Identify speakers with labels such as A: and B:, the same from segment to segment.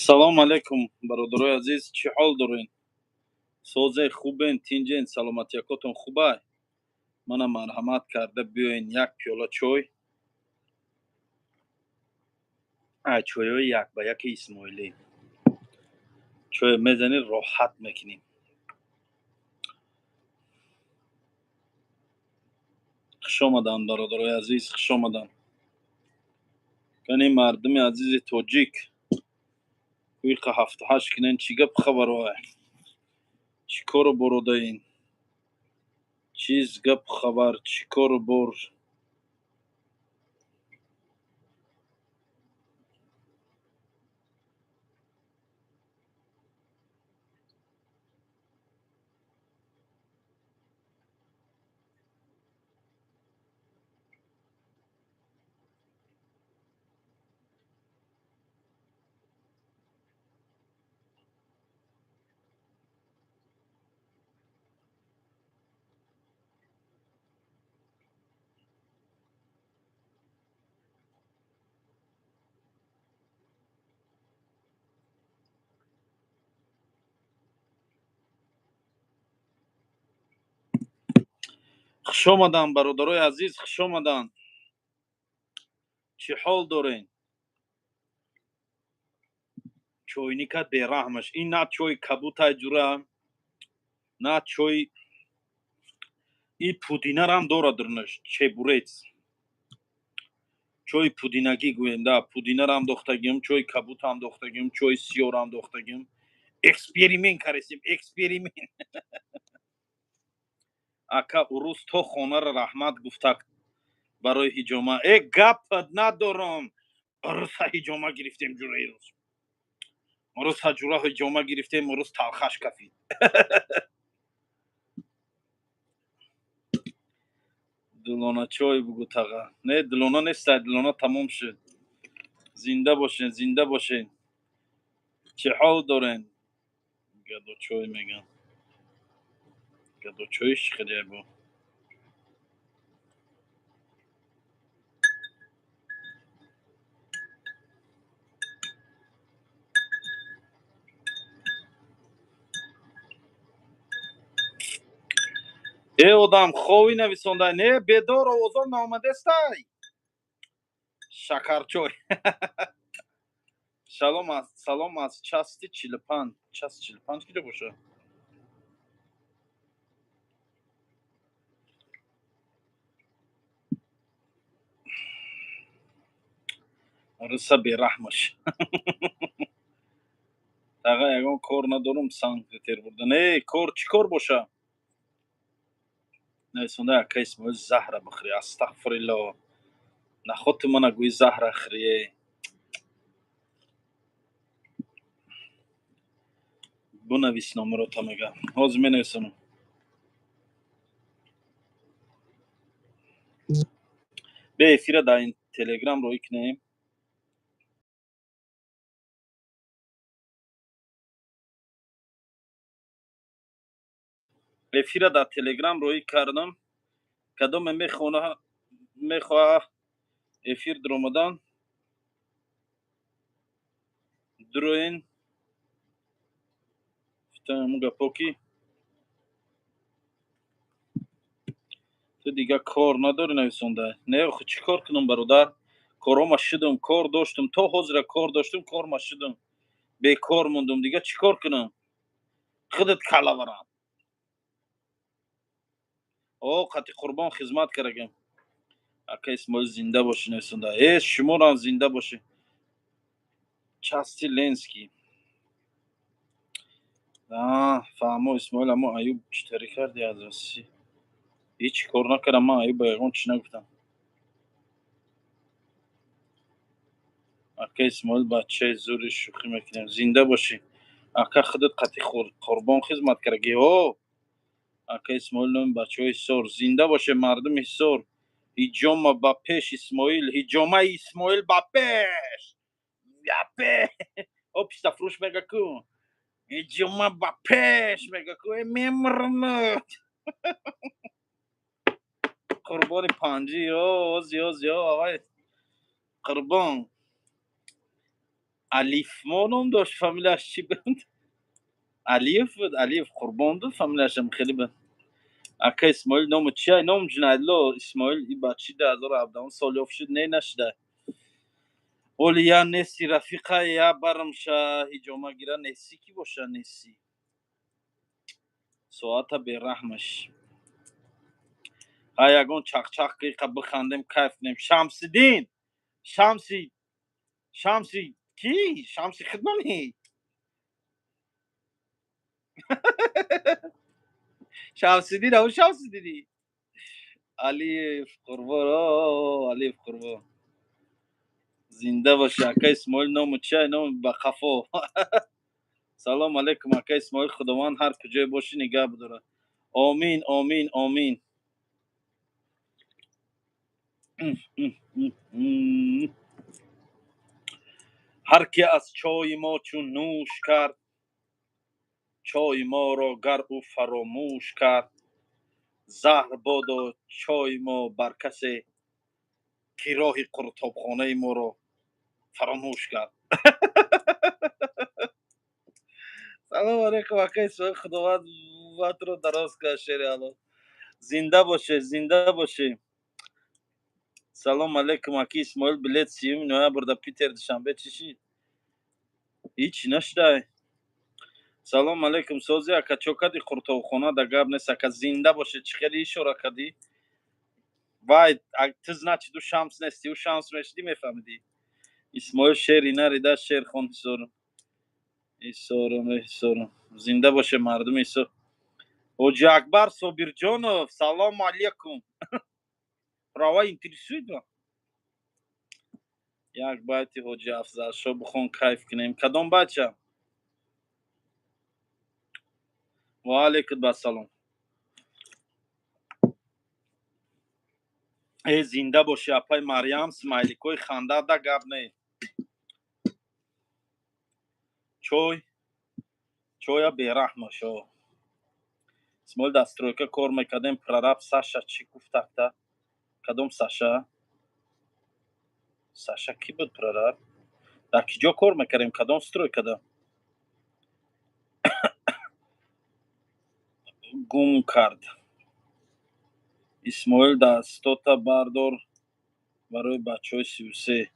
A: Салом алейкум, бародарои азиз, чӣ ҳол дорен? Созе, хубен, тинҷен, саломатиякотон хубай? Мана, марҳамат карда биёен, як пиёла чой, ай чойҳои як ба яки Исмоилӣ. Чой мезанӣ, роҳат мекунӣ. Хуш омаданд, бародарои азиз, хуш омаданд. Кани, мардуми азизи тоҷик, куиқа ҳафту ҳашт кинен, чӣ гап хабарое, чӣ кору бородаин, чиз гап хабар, чӣ кору бор? Хуш омаданд, бародарои азиз, хуш омаданд. Чӣ ҳол дорен? Чойникат бераҳмаш. Ин на чои кабутай, ҷура, на чой и пудинарам дорад дурнаш, чебурец, чои пудинагӣ гӯем да, пудинарам дохтагим, чои кабутам дохтагим, чои сиёрам дохтагим. Эксперимент каресим, эксперимент. Ака, урус то хонара раҳмат гуфтак барои ҳиҷома. Э, гап надорам, уруса ҳиҷома гирифтем, ҷураи рӯз, уруса, ҷура, ҳиҷома гирифтем, урус талхаш кафид. Дилона чой бугу, таға. Не, дилона нестай, дилона тамом шуд. Зинда бошен, зинда бошен. Чӣ ҳол дорен? Гадо чой меган, гадо чои чӣ хеле бо. Э, одам хови нависондай, не бедор, овозон наомадестай. Шакарчой. Салом аз, салом аз части 45. Части 45 киҷо боша? Руса бераҳмаш. Таға, ягон кор надорум Санкт Петербургда. Не, кор чӣ кор боша? Нависонда: ака Исмоил, заҳра бихӯри. Астағфирилло, наход ту мана гӯи заҳра хӯрие. Бунавис номерота, мега. Ҳозир менависонам. Бе, эфира дар Телеграм роӣ кунем. Эфира дар Телеграм роӣ кардам. Кадоме мехона, мехоҳа эфир дуромадан, дуроен. Ҳамун гапо ки ту дига кор надорӣ, нависонда. Не, охи, чӣ кор кунам, бародар? Корома шудам, кор доштум, то ҳозира кор доштум, корма шудам, бекор мондум. Дига чӣ кор кунам? Худат калаварам. О, қати Қурбон хизмат карагам. Ака Исмоил, зинда бошӣ, нависонда. Э, шуморам зинда бошӣ. Части Ленский, фаҳмо. Исмоил, амо Аюб чӣ тари карди аз Россия? Ҳеҷ кор накардам ман, Аюб ба ягон чӣ нагуфтам. Ака Исмоил, бачаи зури, шӯхӣ мекунем. Зинда бошӣ, ака. Худат қати Қурбон хизмат кардаги. О, ака Исмоил, номи бачаҳои Ҳисор. Зинда боше, мардуми Ҳисор. Ҳиҷома ба пеш, Исмоил, ҳиҷомаи Исмоил ба пеш, ба пеш. О, пистафурӯш мега ку, ҳиҷома ба пеш, мега ку. Э, мемрм, қурбони панҷи. О, ози, ози, о, авай, қурбон. Алиф мо ном дошт, фамилияш чӣ буд? Алиев буд, Алиев Қурбон буд фамилияшам, хеле буд. Ака Исмоил, ному чия? Ном Ҷунайдло Исмоил. И бачи 2017 сол ёфт шуд, не нашуда. Оли я неси, рафиқа, я барамша ҳиҷома гира. Неси ки боша, неси соата бераҳмаш. Ҳа, ягон чақчақ ки бихандем, кайф кунем. Шамсиддин, Шамси, Шамси ки? Шамси хидмани Шамсиддин, ав Шамсиддини Алиев Қурбон, Алиев Қурбон, зинда боши. Ака Исмоил, ному чия? Ному ба қафо. Салом алейкум, ака Исмоил, Худованд ҳар куҷое бошӣ нигаҳ бидорад. Омин, омин, омин. Ҳар ки аз чойи мо чун нӯш кард, чойи моро гар ӯ фаромӯш кард, заҳр бодо чойи мо бар касе ки роҳи қуртобхонаи моро фаромӯш кард. Салому алейкум, ака Исмоил, Худованд ватро дароз кунад, шери Алло. Зинда боше, зинда боше. Салом алейкум, аки Исмоил, билет 30 ноябр да Питер, Душанбе чӣ шид? Ҳеҷ нашудай. Салом алейкум, сози, ака, чо кади? Қуртобхона да гап нест, ака, зинда боше. Чӣ хеле ишора кардӣ? Вай, ту, значит, ӯ Шамс нести, ӯ Шамс мешидӣ, мефаҳмидӣ. Исмоил, шери нарида, шер хон. Ҳисорум, Ҳисорум, Ҳисорум, зинда боше мардуми Ҳисор. Ҳоҷи Акбар Собирҷонов, салому алейкум. Права интересует ва як байти Ҳоҷи Афзалшо бихон, кайф кунем. Кадом бача? Ва алейкум ассалом. Э, зинда боши, апай Марьям, смайликои ханда да гап не. Чой, чоя бераҳмашо. Исмоил, дар стройка кор мекардем, прораб Саша чӣ гуфт акта? Кадом Саша? Саша кӣ буд прораб? Дар ки ҷо кор мекардем, кадом стройкада? Гум кард. Исмоил, дастота бардор барои бачаҳои 33.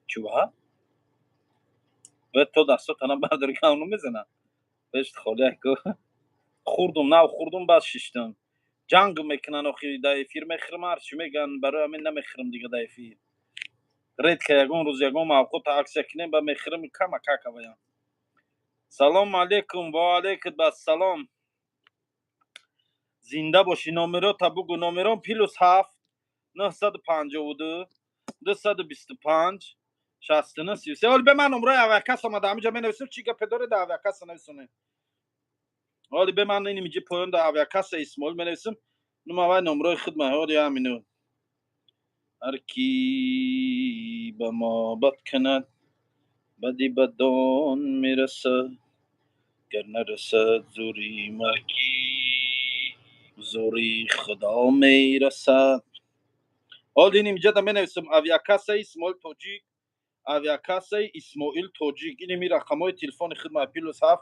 A: Чува то дастота набардори, гав намезанам. Бешт холияку хурдум, нав хурдум, бас шиштам. Ҷанг мекунан охи, дар эфир мехӯрам, ҳарчи меган, барои ҳамин намехӯрам дига дар эфир. Редко ягон рӯз, ягон мавқота аксия кунем, ба мехӯрам кама какаваям. Салому алейкум, ва алейкум ассалом, зинда бошӣ. Номерота бугу. Номером +7 952 225 69 33. Оли бе ман номрои авиакасса омада, ҳамиҷа менависем. Чӣ гапе доред, авиакасса нависонем. Оли бе ман инимиҷи поён да авиакасса Исмоил менависем. Нумавай номрои хидма оли ҳамину. Ҳар ки ба мо бад кунад, бади бадон мерасад, гар нарасад зури мо, зури Худо мерасад. Ҳол инимиҷа да менависем авиакассаи Исмоил Тоҷик, авиакассаи Исмоил Тоҷик. Иними рақамҳои телефони хидма +7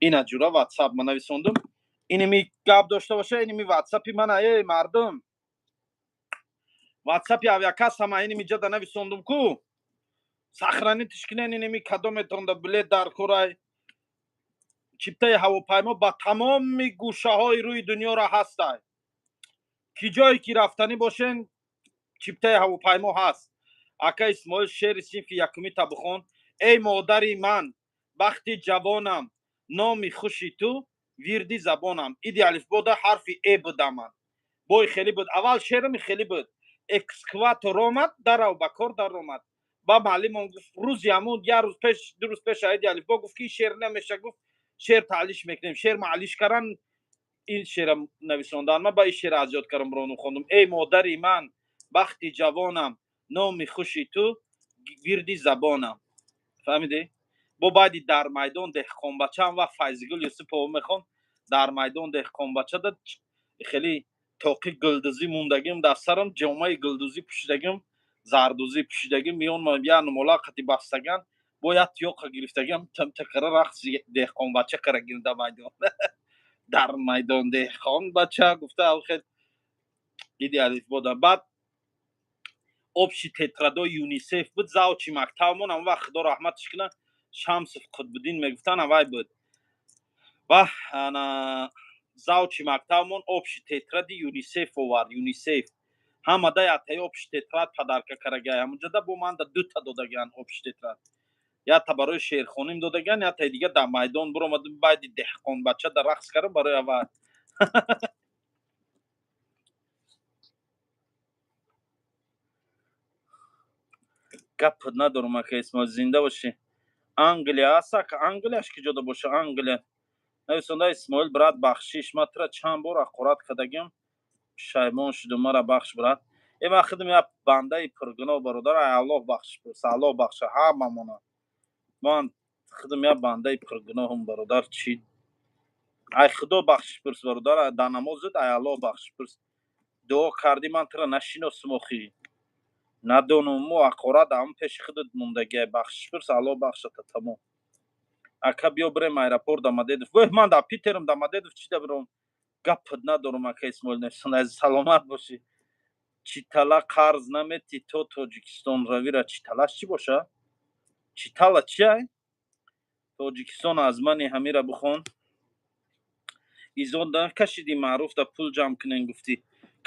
A: ина ҷура ватсап ма нависондум. Иними гап дошта боша, иними ватсапи мана. Эй мардум, ватсапи авиакасса ма иними ҷа да нависондум ку, сохранить кунен. Иними кадометонда билет дар корай, чиптаи ҳавопаймо ба тамоми гӯшаҳои рӯи дунёро ҳастай. Ки ҷое ки рафтанӣ бошен, чиптаи ҳавопаймо ҳаст. Ака Исмоил, шери синфи якумита бихон. Эй модари ман, бахти ҷавонам, номи хуши ту вирди забонам. Иди алифбода ҳарфи э буда ман бой хеле буд. Аввал шерами хеле буд. Экскаватор омад, дарав ба кор даромад. Ба муаллимон гуфт, рӯзи ҳамун як рӯз пеш, 2 рӯз пеш иди алифбо гуфт, ки шер намеша. Гуфт, шер таълиш мекунем. Шер маълиш каран, ин шера нависондан. Ман ба ин шера аз ёд кардам, рону хондум. Эй модари ман, бахти ҷавонам, номи хуши ту вирди забонам. Фаҳмидӣ? Бо баъди дар майдон деҳқонбачаам ва Файзигул Юсупова мехон. Дар майдон деҳқонбача да хеле тоқи гулдузӣ мондагим дар сарам, ҷомаи гулдузӣ пӯшидагим. Зардӯзӣ пӯшидагӣ, миён я нумола қати бастаган, бо як тиёқа гирифтагиам, тамтакара рақси деҳқонбача кара гирда майдон. Дар майдон деҳқонбача гуфта хел иди алифбода. Баъд общий тетрадои ЮНИСЕФ буд, завучи мактабмон ҳам вақт, худо раҳматиш кунад, Шамсов Қутбиддин мегуфтанд, авай буд. Ва ана завучи мактабмон общий тетради ЮНИСЕФ овард, ЮНИСЕФ. Ҳамада яктаи общий тетрадь подарка карагай. Ҳамунҷода бо манда дута додагиан общий тетрадь. Якта барои шеърхоним додагиан, яктаи дига дар майдон биромадем, байди деҳқонбача дар рақс кардам барои аввал. Гап надорам, ака Исмоил, зинда бошӣ. Англия аст, ака, Англияш ки ҷода боша, Англия. Нависонда Исмоил брат, бахшиш, ман тура чанд бор ҳақорат кардагим, пушаймон шудум, мара бахш, брат. Э, ман худам як бандаи пургуноҳ, бародар, ай Аллоҳ бахшиш пурса, Аллоҳ бахша ҳамамона. Ман худам як бандаи пургуноҳум, бародар, чӣ? Ай Худо бахшиш пурс, бародар, дар намозат ай Аллоҳ бахшиш пурс. Дуо кардӣ, ман тура нашиносум охӣ. Надонум, мо ҳақорат ҳам пеши худат мондагиай, бахшиш пурс, Аллоҳ бахшата, тамом. Ака, биё бирем аэропорт Домодедово. Вой, ман дар Питерам, Домодедово чӣ да биром? Гап надорам, ака Исмоил Нефсон, саломат бошӣ. Читала қарз наметӣ то Тоҷикистон равира. Читалаш чӣ боша? Читала чиай? Тоҷикистон аз мани ҳамира бихон. Изо накашидӣ, маъруф да пул ҷамъ кунен гуфтӣ.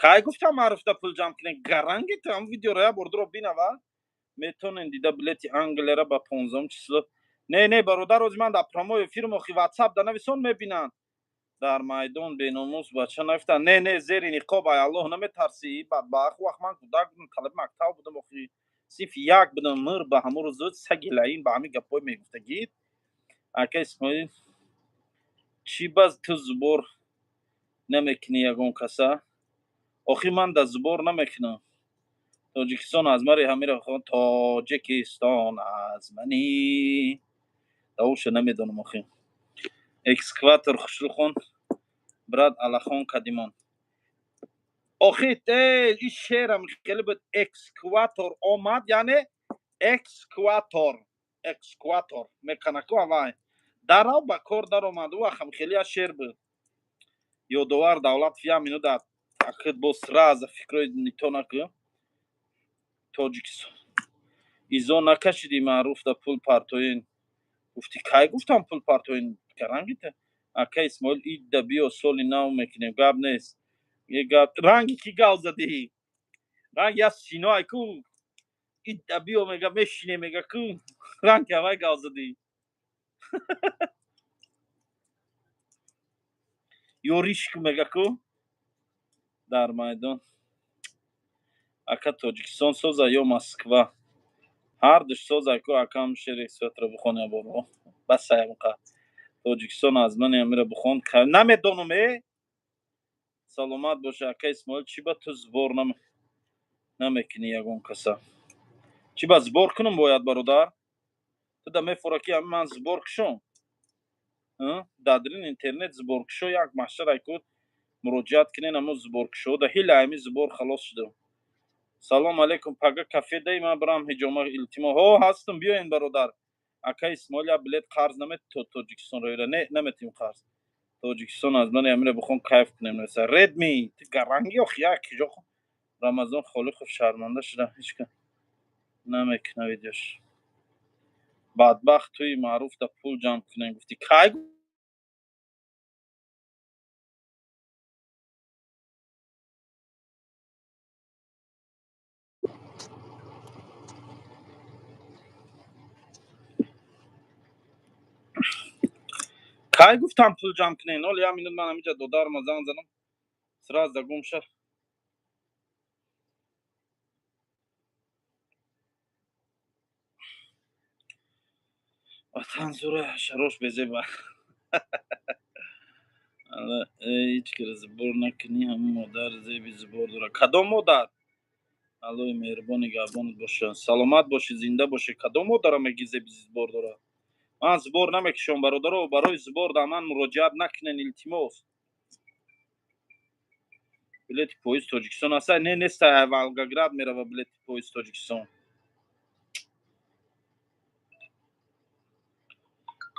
A: Кай гуфтам маъруф да пул ҷамъ кунен? Гаранги ту ҳам видеоро як бор дуро бинава. Метонен дида билети Англияра ба 15 число. Не, не, бародар, ози ман дар прямой эфирм охи, ватсап да нависон, мебинанд. Дар майдон беномус бача нафтан. Не, не, зери ниқоб ай Аллоҳ наметарсӣ, бадбахт. Вақт ман кӯдак будам, талаби мактаб будам охи. Синфи як будам, мир ба ҳамун рӯзо саги лаин ба ҳамин гапҳои мегуфтагид. Ака Исмоил, чӣ баз ту сбор намекунӣ ягон каса? Охи ман да сбор намекунам. Тоҷикистон аз мари ҳамира хон, Тоҷикистон аз мани. Давоша намедонам охи. Экскаватор хушрӯ хон, брат, алахон кадимон. Охи, э, ин шеърам хеле буд. Экскаватор омад, яъне экскаватор, экскаватор меканаку авай. Дарав ба кор даромад, ӯ вақтам хеле як шеър буд. Ёдовар Давлатов, як минут акид бо сразу фикрои нито накун. Тоҷикистон. Изо накашидӣ, маъруф да пул партоин. Гуфтӣ, кай гуфтам пул партоин? Гарангита. Ака Исмоил, идда биё, соли нав мекунем, гап нест. Е гап ранги ки гав задӣ? Ранг я сино ай ку идда биё мега, мешине мега ку ранг авай гав задӣ. Ёриш ку мега ку дар майдон. Ака, Тоҷикистон соза ё Москва? Ҳардуш соза ку, акам, шери светро бихон я боро. Бас аямқа. Тоҷикистон аз мани амира бихон. Намедонам э. Саломат боша, ака Исмоил, чӣ ба ту сбор намекунӣ ягон каса? Чӣ ба сбор кунам бояд, бародар? Ту да мефора ки ман сбор кушом? Дадрин интернет сборкушо як маҳшар ку муроҷиат кунен, амо сборкушо да ҳила ами сбор халос шудам. Салом алейкум, пага кафе даи, ман бирам ҳиҷома, илтимо. Ҳо, ҳастам, биёен, бародар. Ака Исмоил, як билет қарз намети то Тоҷикистон равира? Не, наметим қарз. Тоҷикистон аз мани амира бихон, кайф кунем. Неса Редми, ту гаранги охи як киҷо. Рамазон Холиқов, шарманда шудам, ҳеч ка намекуна видеош. Бадбахт туи, маъруф да пул ҷамъ кунем гуфтӣ. Кай? Кай гуфтам пул ҷамъ кунем? Ҳоло як минут, ман ҳаминҷа додарма занг занам, сразу гум шад. Ватан зура ҳашарош безеба. Ҳеҷ кира сбор накунӣ, ҳамун модар зеби сбор дорад. Кадом модар? Аллои меҳрубони нигаҳбонат боша. Саломат бошӣ, зинда бошӣ. Кадом модара мегӣ зеби сбор дорад? Ман сбор намекушам, бародаро, барои сбор дар ман муроҷиат накунен, илтимос. Билети поезд Тоҷикистон аста? Не, неста, Волгоград мерава билети поезд Тоҷикистон.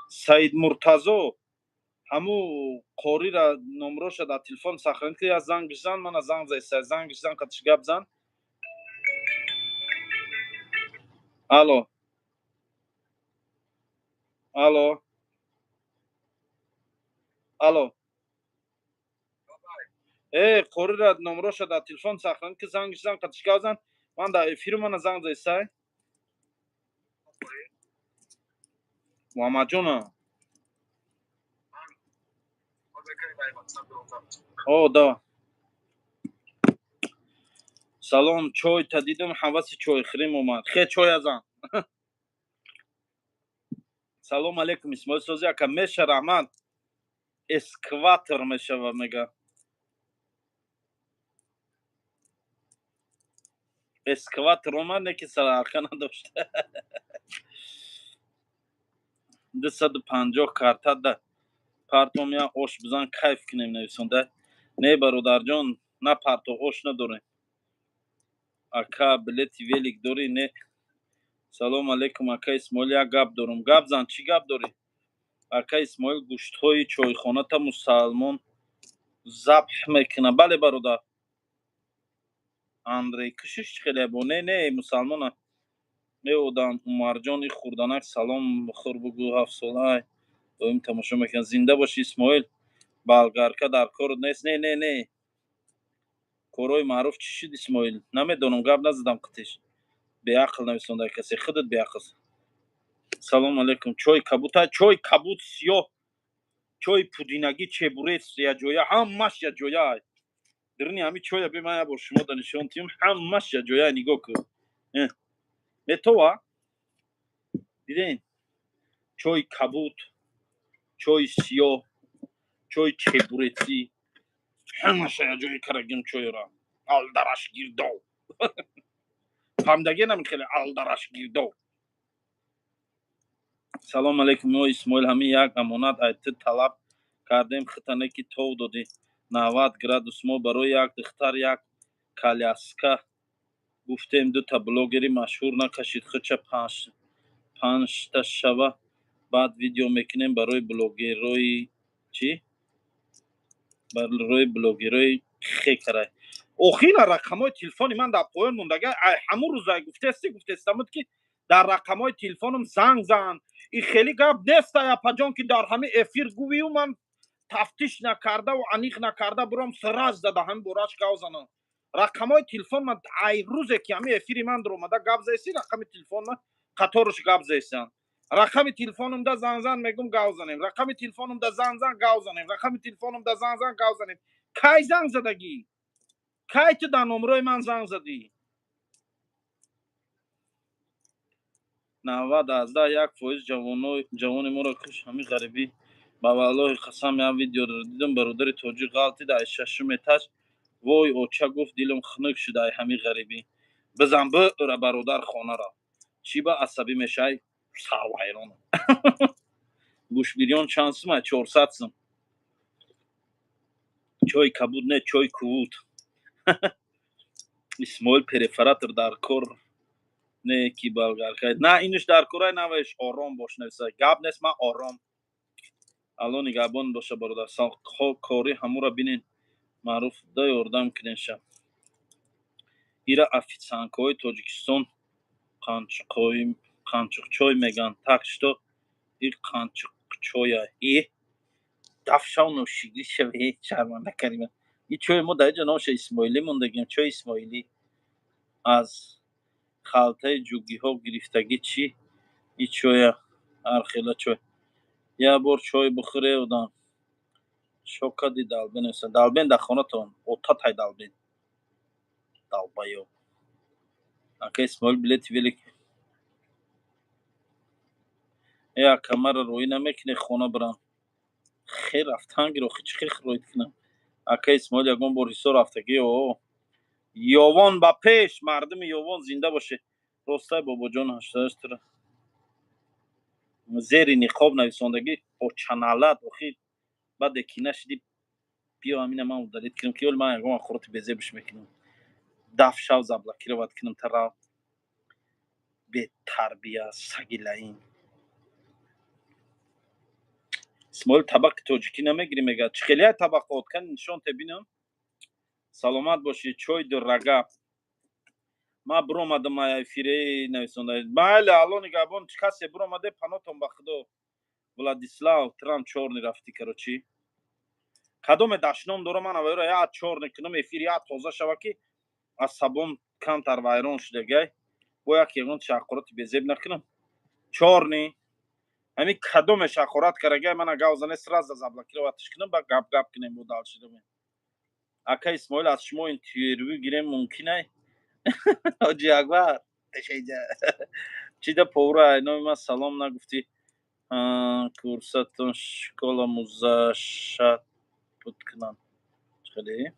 A: Саид Муртазо, ҳаму қорира номроша дар телефон сахран ки, я занг бизан, мана занг зайса, занг бизан, қатиш гап зан. Алло, алло, алло. Қорира номроша дар телефон сахран ки, занг бизан, қатиш гап зан. Ман дар эфиру, мана занг зайсай. Муҳаммадҷона. О, да. Салом, чой та дидам, ҳаваси чойхӯрим омад. Хе, чой азан. Салом алейкум, Исмоил, сози, ака? Меша, раҳмат. Эскватор мешава, мега. Эскватор омад, не ки сарарка надошта. 250 карта да партом, я ош бизан, кайф кунем, нависонда. Не, бародарҷон, на парто, ош надорем. Ака, билети велик дорӣ? Не. Салом алейкум, ака Исмоил, як гап дорум. Гап зан, чӣ гап дорӣ? Ака Исмоил, гӯштҳои чойхоната мусалмон забҳ мекунад? Бале, бародар. Андрей кушиш чӣ хеле бо? Не, не, мусалмона. Не, одам. Умарҷон, и хурданак, салом, бихӯр, бугӯ, ҳафтсола доим тамошо мекунад. Зинда боши, Исмоил. Болгарка дар кор нест? Не, не, не. Корҳои маъруф чӣ шуд, Исмоил? Намедонам, гап назадам қитиш. Беақл нависонда касе, худат беақл. Салом алейкум. Чой кабута, чой кабуд, сиёҳ, чои пудинагӣ, чебурец яҷоя, ҳамаш яҷоя. Дирни ҳами чоя бе, ман як бор шумо да нишон тиҳам, ҳамаш яҷоя. Нигоҳ кун, метова, диден? Чои кабуд, чои сиёҳ, чои чебурецӣ, ҳамаша яҷоя карагим. Чойра алдараш гирдов фаҳмидагӣ нами, хеле алдараш гирдов. Салом алейкум, о Исмоил, ҳамин як амонат ай ту талаб кардем, хитане ки тов додӣ 90 градус. Мо барои як духтар як коляска гуфтем, дута блогери машҳур накашид худша, панҷта шава, баъд видео мекунем барои блогерои чӣ, барои блогерои хекарай. Охира рақамҳои телефони ман дар поён мондага. Ай ҳамун рӯзай гуфтести, гуфтестамуд ки дар рақамҳои телефонам занг зан. И хеле гап нест, апаҷон, ки дар ҳамин эфир гӯвию ман тафтиш накардаву аниқ накарда буром, сразу зада ҳамин бораш гап занам. Рақамҳои телефон ман ай рӯзе ки ҳамин эфири ман дуромада гап заеси, рақами телефон ман қаторуш гап заесам. Рақами телефонумда занг зан, мегум, гап занем. Рақами телефонумда занг зан, гап занем. Рақами телефонумда занг зан, гап занем. Кай занг задагӣ? Кай ту дар номрои ман занг задӣ? 90,1% ҷавони моро куш ҳамин ғарибӣ. Ба валлоҳи қасам, як видеоро дидам, бародари тоҷик ғалтида ай шашум этаж. Вой, оча гуфт, дилам хунук шуда ай ҳамин ғарибӣ. Бизан бура, бародар, хонара. Чӣ ба асабӣ мешай? Сарвайрон. Гӯшбирён чанд сум? 400 сум. Чойи кабуд не, чойи кувуд. Исмоил, перфоратор дар кор не ки болгарка? На, инуш дар корай, навеш. Ором бош, нависа, гап нест, ман ором. Алло нигаҳбон боша, бародар. Кори ҳамура бинен, маъруф да ёрдам кунен ша. Ира официанткаҳои Тоҷикистон қанчуқчой мегӯянд, так что и қанчуқчоя. Э, дафшав, нӯшигӣ шаве, шарманда карима. И чои мо дар ҷо номша Исмоилӣ мондагим, чои Исмоилӣ аз халтаи ҷугиҳо гирифтагӣ. Чӣ и чоя, ҳар хела чой. Як бор чой бихӯре, одам шокади. Далбен, далбен дар хонатон отатай, далбен, долбоёб. Ака Исмоил, билети велик. Э, ака, мара роӣ намекунӣ хона бирам? Хе, рафтан гир, охи чӣ хел роид кунам? Ака Исмоил, ягон бор Ҳисор рафтагӣ? О, Ёвон ба пеш, мардуми Ёвон зинда боше. Ростай, бобоҷон, ҳашташтра зери ниқоб нависондагӣ, очаналат. Охи баъде ки нашиди. Биё, ҳамина ман удалить кунам, ки ман ягон ҳақороти безебш мекунам. Даф шав, заблокировать кунам тара, бетарбия, саги лаин. Исмоил, табақи тоҷикӣ намегирӣ, мега. Чӣ хелия табақот кан, нишон те бинам. Саломат бошӣ, чой дуррага. Ман биромадам эфире, нависонда. Майли, алло нигаҳбон. Чӣ касе биромаде, панотон ба худо. Владислав Трамп, чёрный рафтӣ, короче. Кадоме дашном дора, ман авайро я чёрный кунам, эфир я тоза шава, ки асабом камтар вайрон шудагай. Бо як ягон ҳақороти безеб накунам. Чёрный ҳамин кадомеш ҳақорат карагай, мана гав зане, сразу заблокировать ш кунам, ба гап гап кунем, бо дальше равем. Ака Исмоил, аз шумо интервю гирем мумкинай? Ҳоҷи Акбар чида повра, номи ман салом нагуфтӣ. Курсатон школа музашат буд кунам хеле.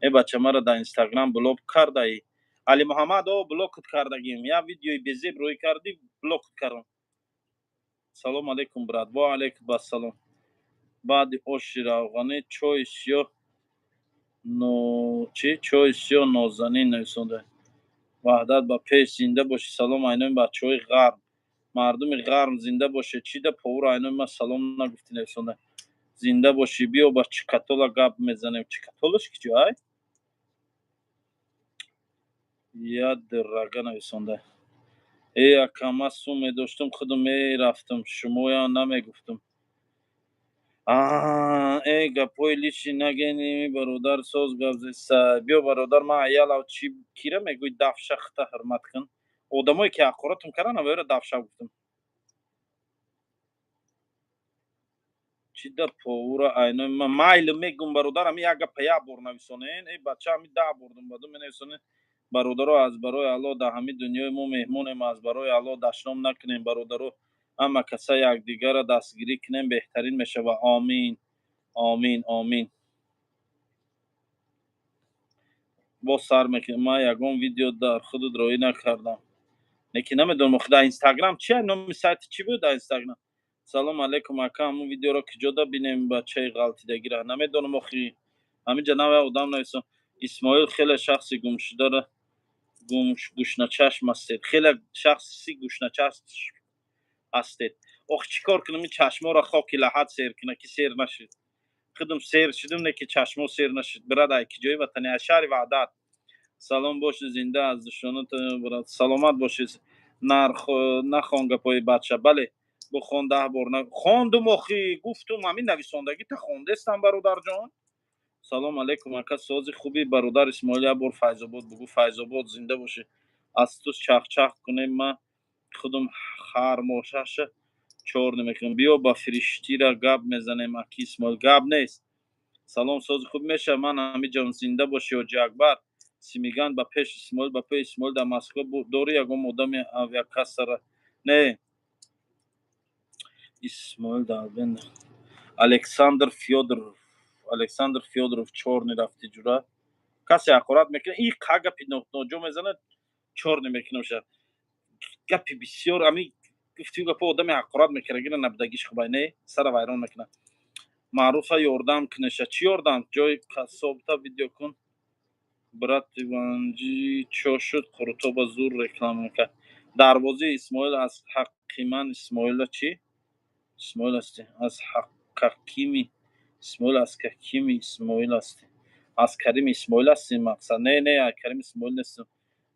A: Э, бача, мара дар Инстаграм блок кардаи. Алимуҳаммад, о, блокат кардагим. Як видеои безеб рӯй кардӣ, блокат кардам. Салом алейкум, брат. Ва алейкум ассалом. Баъди оши равғанӣ чойи сиёҳ, но чи чойи сиёҳ нозанин, нависонда. Ваҳдат ба пеш, зинда бошӣ. Салом айноми бачаҳои ғарб, мардуми ғарб, зинда бошед. Чида повур, айноми ман салом нагуфтӣ, нависонда. Зинда бошӣ. Биё, ба Чикатола гап мезанем. Чикатолаш ки ҷой? Я дуррага, нависонда. Э, ака, ман сум медоштум, худум мерафтам, шумоя намегуфтум. Э, гапҳои личный нагени, бародар, соз гап зеса. Биё, бародар, ман аялав чи кира мегӯй, дафша хита ҳурмат кун. Одамое ки ҳақоратум кардан, авайро дафша гуфтум. Чида повура, айнои ман майли мегум, бародар, ами як гапа як бор нависонен. Э, бача, ами 10 бор думбадум менависонен. Бародаро, аз барои Алло, дар ҳамин дунёи мо меҳмонем, аз барои Алло дашном накунем, бародаро, ҳама каса якдигарро дастгирӣ кунем, беҳтарин мешава. Омин, омин, омин. Боз сар мекунем. Ман ягон видео дар худут роӣ накардам, лекин намедонам, охи дар Инстаграм чи номи сайти чӣ буд дар Инстаграм? Салом алейкум, ака, ҳамун видеоро киҷода бинем? Бачаи ғалтидагира намедонам, охи ҳаминҷа наве одам нависон. Исмоил, хеле шахси гумшудара гушначашм ҳастед, хеле шахси гушначашм ҳастед. Ох, чӣ кор кунам, ин чашморо хоки лаҳат сер куна, ки сер нашуд. Худум сер шудум, не ки чашмо сер нашуд. Брат, ай ки ҷои ватани? Аз шаҳри Ваҳдат. Салом, бошед зинда, аз душонат, брат, саломат бошед. Нахон гапҳои бача, бале, бухон, 10 бор хондум, охи гуфтум, ҳамин нависондагита хондестам, бародарҷон. Салом алейкум, ака, сози хуби, бародар Исмоил, як бор Файзобод бугӯ. Файзобод, зинда бошӣ. Аз ту чахчах кунем, ман худум хармошаша чёрный мекунам. Биё, ба фириштира гап мезанем, аки Исмоил, гап нест. Салом, сози хуб мешава, ман ҳамиҷон. Зинда бошӣ, ҳоҷи Акбар. Симиган ба пеш, Исмоил ба пеш. Исмоил, дар Москва дорӣ ягон одами авиакассара? Не, Исмоил дар Александр Фёдоров, Александр Фёдоров, чёрный рафти, ҷура. Касе ҳақорат мекунад, и қа гапи ноҷо мезанад, чёрный мекунам ша. Гапи бисёр ами гуфтим, гапо одами ҳақорат мекунад, гира набудагиш хубай не, сара вайрон мекунад. Маъруфа ёрдам кунеша. Чӣ ёрдам? Ҷои касобта видео кун. Брат Иванҷи чо шуд? Қурутоба зур реклама мекард. Дарвозаи Исмоил аз ҳаққи ман. Исмоила чӣ Исмоил ҳастӣ? Аз ҳаққакими Исмоил, аз какими Исмоил ҳастӣ? Аз Карими Исмоил ҳастӣ, мақсад? Не, не, Карим Исмоил нестам.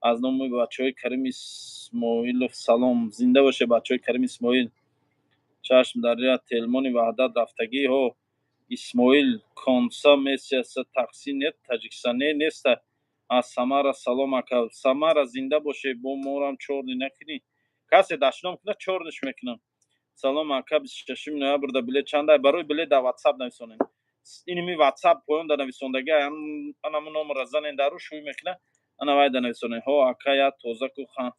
A: Аз номи бачаҳои Карим Исмоилов салом. Зинда боше бачаҳои Карим Исмоил. Чашм даря телмони Ваҳдат рафтагӣ ҳо. Исмоил, конца месяца такси нет Таҷикистон? Не, неста. Аз Самара салом, ака. Самара, зинда боше. Бо морам чёрный накунӣ. Касе дашном кунад, чёрный ш мекунам. Салом, ака, 26 ноябр да билет чанда? Барои билет дар Ватсап нависонем. Иними Ватсап поён да нависондаги, анаму номера занен, дару шӯй мекуна, ана вай да нависонем. Ҳо, ака, я тоза ку хан.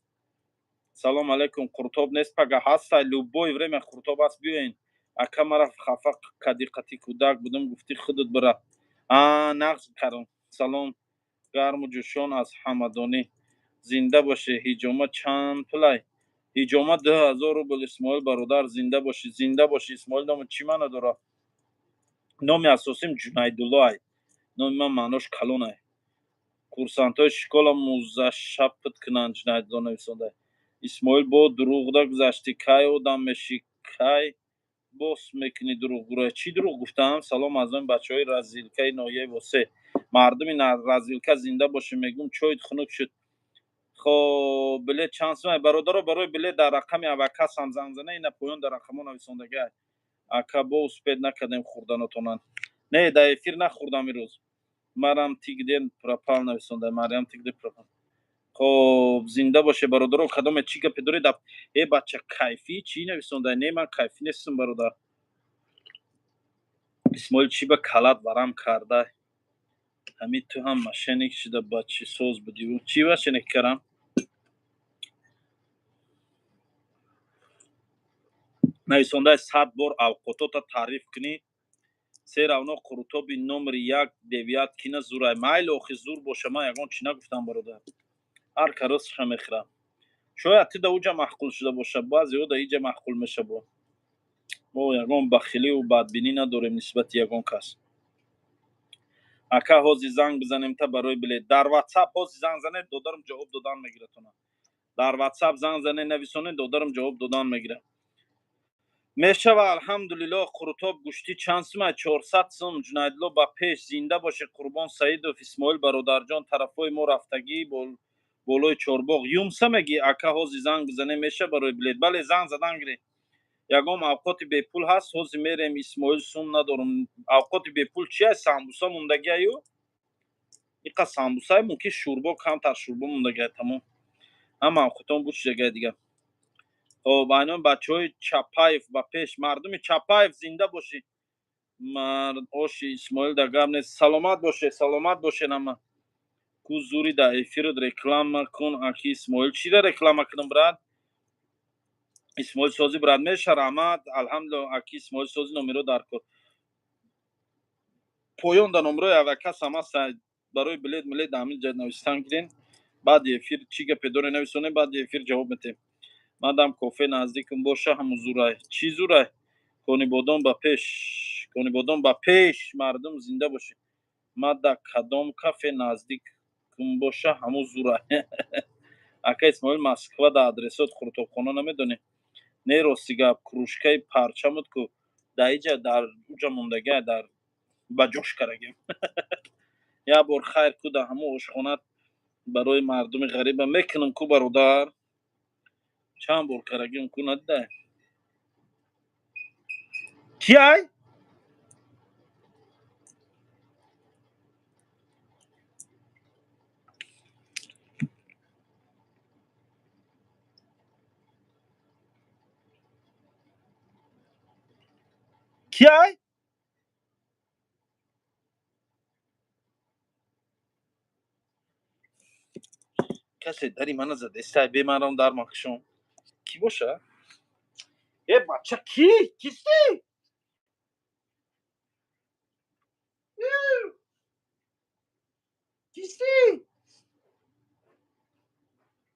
A: Салом алейкум, қуртоб нест пага? Ҳаста, любое время қуртоб аст, биёен. Ака, мара хафа кади, қати кӯдак будум, гуфтӣ худут бира. А нағз кардам. Салом гарму ҷӯшон аз Ҳамадонӣ, зинда бошӣ. Ҳиҷома чанд пулай? Ҳиҷома 2000 рубл, Исмоил бародар, зинда бошӣ, зинда бошӣ. Исмоил номи чӣ маъно дорад? Номи асосим Ҷунайдуллоай. Номи ман маънош калонай. Курсантҳои школа музашапт кунанд, Ҷунайдулло нависонда. Исмоил, бо дурӯғда гузаштӣ, кай одам мешӣ, кай бос мекунӣ дурӯғгӯра? Чӣ дурӯғ гуфтам? Салом аз номи бачаҳои Разилкаи ноҳияи Восе. Мардуми Разилка зинда боше, мегӯм, чойт хунук шуд. Хоб, билет чанд сум? Бародаро, барои билет дар рақами авакас ҳам занг зана, ина поён дар рақамҳо нависондагиай. Ака, бо успеть накардем хӯрданотонан. Не, дар эфир нахӯрдам имрӯз. Марам ты где пропал нависонда. Мариам, ты где пропал? Хоб, зинда боше, бародаро. Кадоме чӣ гапе доред? Э, бача, кайфӣ чӣ нависонда? Не, ман кайфӣ нестам, бародар. Исмоил, чӣ ба калат варам карда? Ҳамин ту ҳам мошенник шуда, бачисоз будӣ. Чӣ мошенник кардам? Нависондаи, 100 бор авқотота таъриф кунӣ, се равно қурутоби номери як девят кина зурай. Майли, охи, зур боша, ман ягон чӣ нагуфтам, бародар. Ҳар каросша мехӯрам. Шояд ти да уҷа маъқул шуда боша, баъзеҳо да иҷа маъқул меша. Бо мо ягон бахилию бадбинӣ надорем нисбати ягон кас. Ака, ҳози занг бизанем та барои билет? Дар Ватсап ҳози занг занед, додарам ҷавоб додан мегиратона. Дар Ватсап занг занед, нависонед, додарам ҷавоб додан мегирад. Мешава, алҳамдулиллоҳ. Қурутоб гӯштӣ чанд сума? 400 сум. Ҷунайдулло, ба пеш, зинда боше. Қурбон Саидов, Исмоил бародарҷон, тарафҳои мо рафтагӣ, болои Чорбоғ юмса меги. Ака, ҳози занг бизанем меша барои билет? Бале, занг задан гире. Ягон авқоти бепул ҳаст? Ҳози мерем. Исмоил, сум надорум. Авқоти бепул чи аст? Самбуса мондагиаю, иқа самбусай, мумкин шӯрбо, камтар шӯрбо мондагиай, тамом. Ҳама авқотон буд шудагиай дига. Хоб, айнои бачаҳои Чапаев, ба пеш, мардуми Чапаев, зинда бошед. Оши Исмоил да гап нест. Саломат боше, саломат бошед ҳама. Ку зури да эфирот реклама кун, аки Исмоил. Чира реклама кунам, брат? Исмоил сози, брат, меша, раҳмат, алҳамдулилла. Аки Исмоил сози, номеро дар кор. Поён да номерои авакас ҳам аст. Барои билет милет ҳамин ҷа навистан гирен. Баъди эфир чӣ гапе доре, нависонем, баъди эфир ҷавоб метем. Мадам кофе наздикам боша, ҳаму зурай. Чӣ зурай? Конибодом ба пеш, Конибодом ба пеш, мардум зинда бошед. Мада кадом кафе наздикам боша, ҳаму зурай. Ака Исмоил, Москва да адресот қурутобхона намедонӣ? Не, рости гап, кружкаи парчамуд ку дар иҷа, дар уҷа мондагиа, дар ба ҷош карагем. Як бор хайр ку да ҳаму ошхона барои мардуми ғариба мекунам ку, бародар. Чанд бор карагим ку, надидай? Киай? Киай? Касе дари мана задестай, бемарам дар макшон. Кӣ боша? Э, бача, кӣ кистӣ? Кистӣ?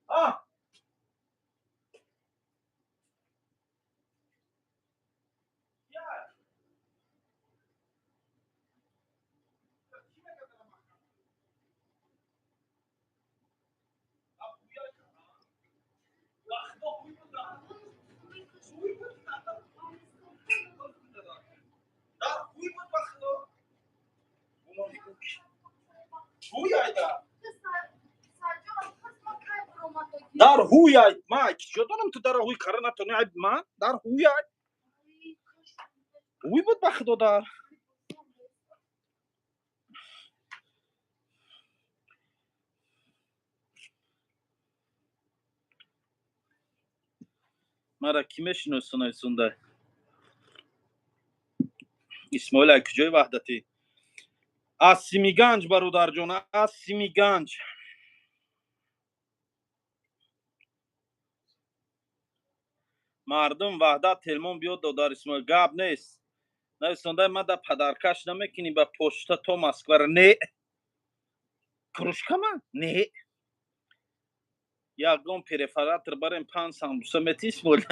A: А, дар ҳуяй, ма чиҷо дорам? Ту дар ҳуй кара натони, айб ман? Дар ҳуяй, ҳуй буд, ба худо, дар мара кӣ мешиносона? Нависонда, Исмоил, ай куҷои Ваҳдатӣ? Аз Симиганҷ, бародарҷон, аз Симиганҷ. Мардум Ваҳдат, Телмон биёд, додар Исмоил, гап нест. Нависонда, ма да падаркаш намекунӣ ба почта то Москвара? Не, кружкама не. Ягон перфоратор барем, панҷ самбуса мети, Исмоил?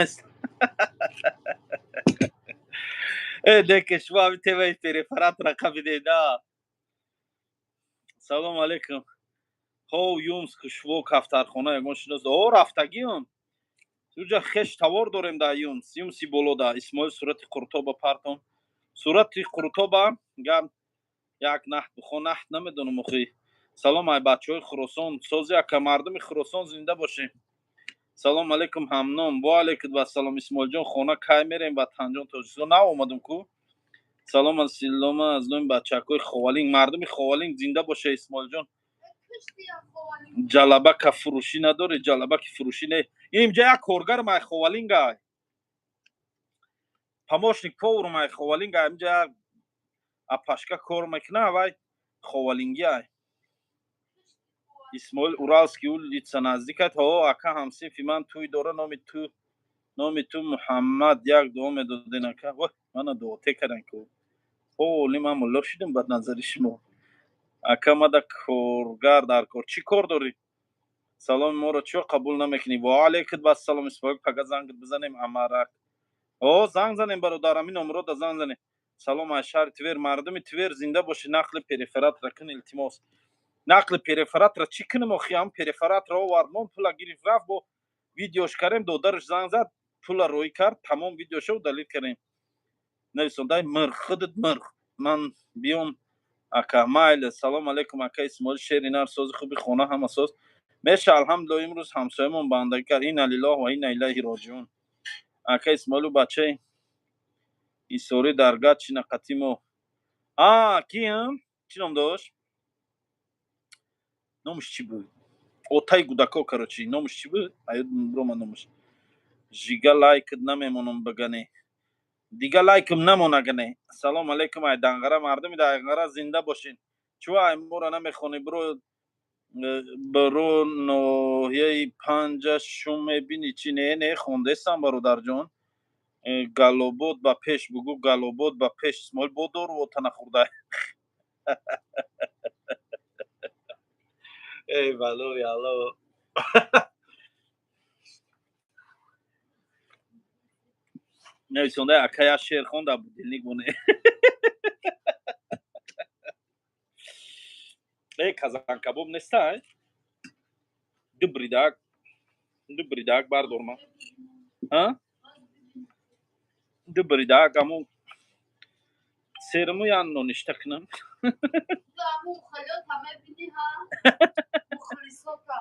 A: Деке шумо ҳами темаи перефаратра қабидеда. Салом алейкум. Ҳо, Юмск, шумо кафтархона ягон шинос? О, рафтагиам. Уҷа хеш тавор дорем дар Юмс, Юмси болода. Исмоил, сурати Қуртоба партон. Сурати Қуртоба гап як наҳт бихон, наҳт намедонам охи. Салом ай бачаҳои Хуросон, сози ака, мардуми Хуросон зинда бошем. Салом алейкум, ҳамном. Ва алейкум вассалом. Исмоилҷон, хона кай мерем? Ватанҷон, Тоҷикистон нав омадам ку. Салом аз силома аз номи бачакҳои Ховалинг, мардуми Ховалинг зинда боша. Исмоилҷон, ҷалабака фурӯшӣ надорӣ? Ҷалабаки фурӯшӣ не, инҷа як коргар май Ховалинга, помощник повар май Ховалинга, инҷа апашка кор мекуна, вай ховалингиай. Исмоил, Уральский улица наздикат? Ҳо, ака, ҳамсинфи ман тӯй дора, номи ту Муҳаммад, як дуо медоден, ака. Вой, мана дуоте кардан ку. Ҳоли ман мулло шудем бад назари шумо. Ака, мада коргар дар кор, чӣ кор дорӣ? Саломи моро чиё қабул намекунӣ? Ва алейкум вассалом. Исмоил, пага зангат бизанем, амарак. О, занг занем, бародар, ҳамин номрода занг занем. Салом аз шаҳри Твер, мардуми Твер зинда бошед. Нақли перефаратра кун, илтимос. Нақли перефаратра чӣ кунем охи? Ҳам перефаратра овард, мон пула гирифт, рафт, бо видеош кардем, додараш занг зад, пула рӯй кард, тамом, видеошо удалить кардем. Нависондай мирх, худат мирх, ман биём, ака, майли. Салом алейкум, ака Исмоил, шери нар, сози, хуби, хона ҳама соз меша, алҳамдулилла. Имрӯз ҳамсоямон бандагӣ кард. Инна лиллоҳ ва инна илайҳи роҷиун. Ака Исмоилу, бачаи исорӣ дар Гатчина қатимо а киам, чӣ ном дошт? Номаш чӣ буд? Отаи гудако, короче, номаш чӣ буд? Аёд рома номаш. Жига лайкт намемонам, багане, дига лайкм намонагане. Салом алейкум ай Данғара, мардуми Данғара зинда бошен. Чӯ ай мора намехонӣ? Бро, бро, ноҳияи панҷа шум мебинӣ чӣ? Не, не, хондестам, бародарҷон. Галобод ба пеш, бугӯ, галобод ба пеш. Исмоил, бо дору отана хӯрда. Эй балои алло. Нависонда, ака, як шеър хонда, будильник боне. Э, казанкабоб нестай? Ду бридак, ду бридак бардорма, а ду бридак аму серму ян ноништа кунам.
B: Аму халёта мебинӣ, ҳа? Мухлисота.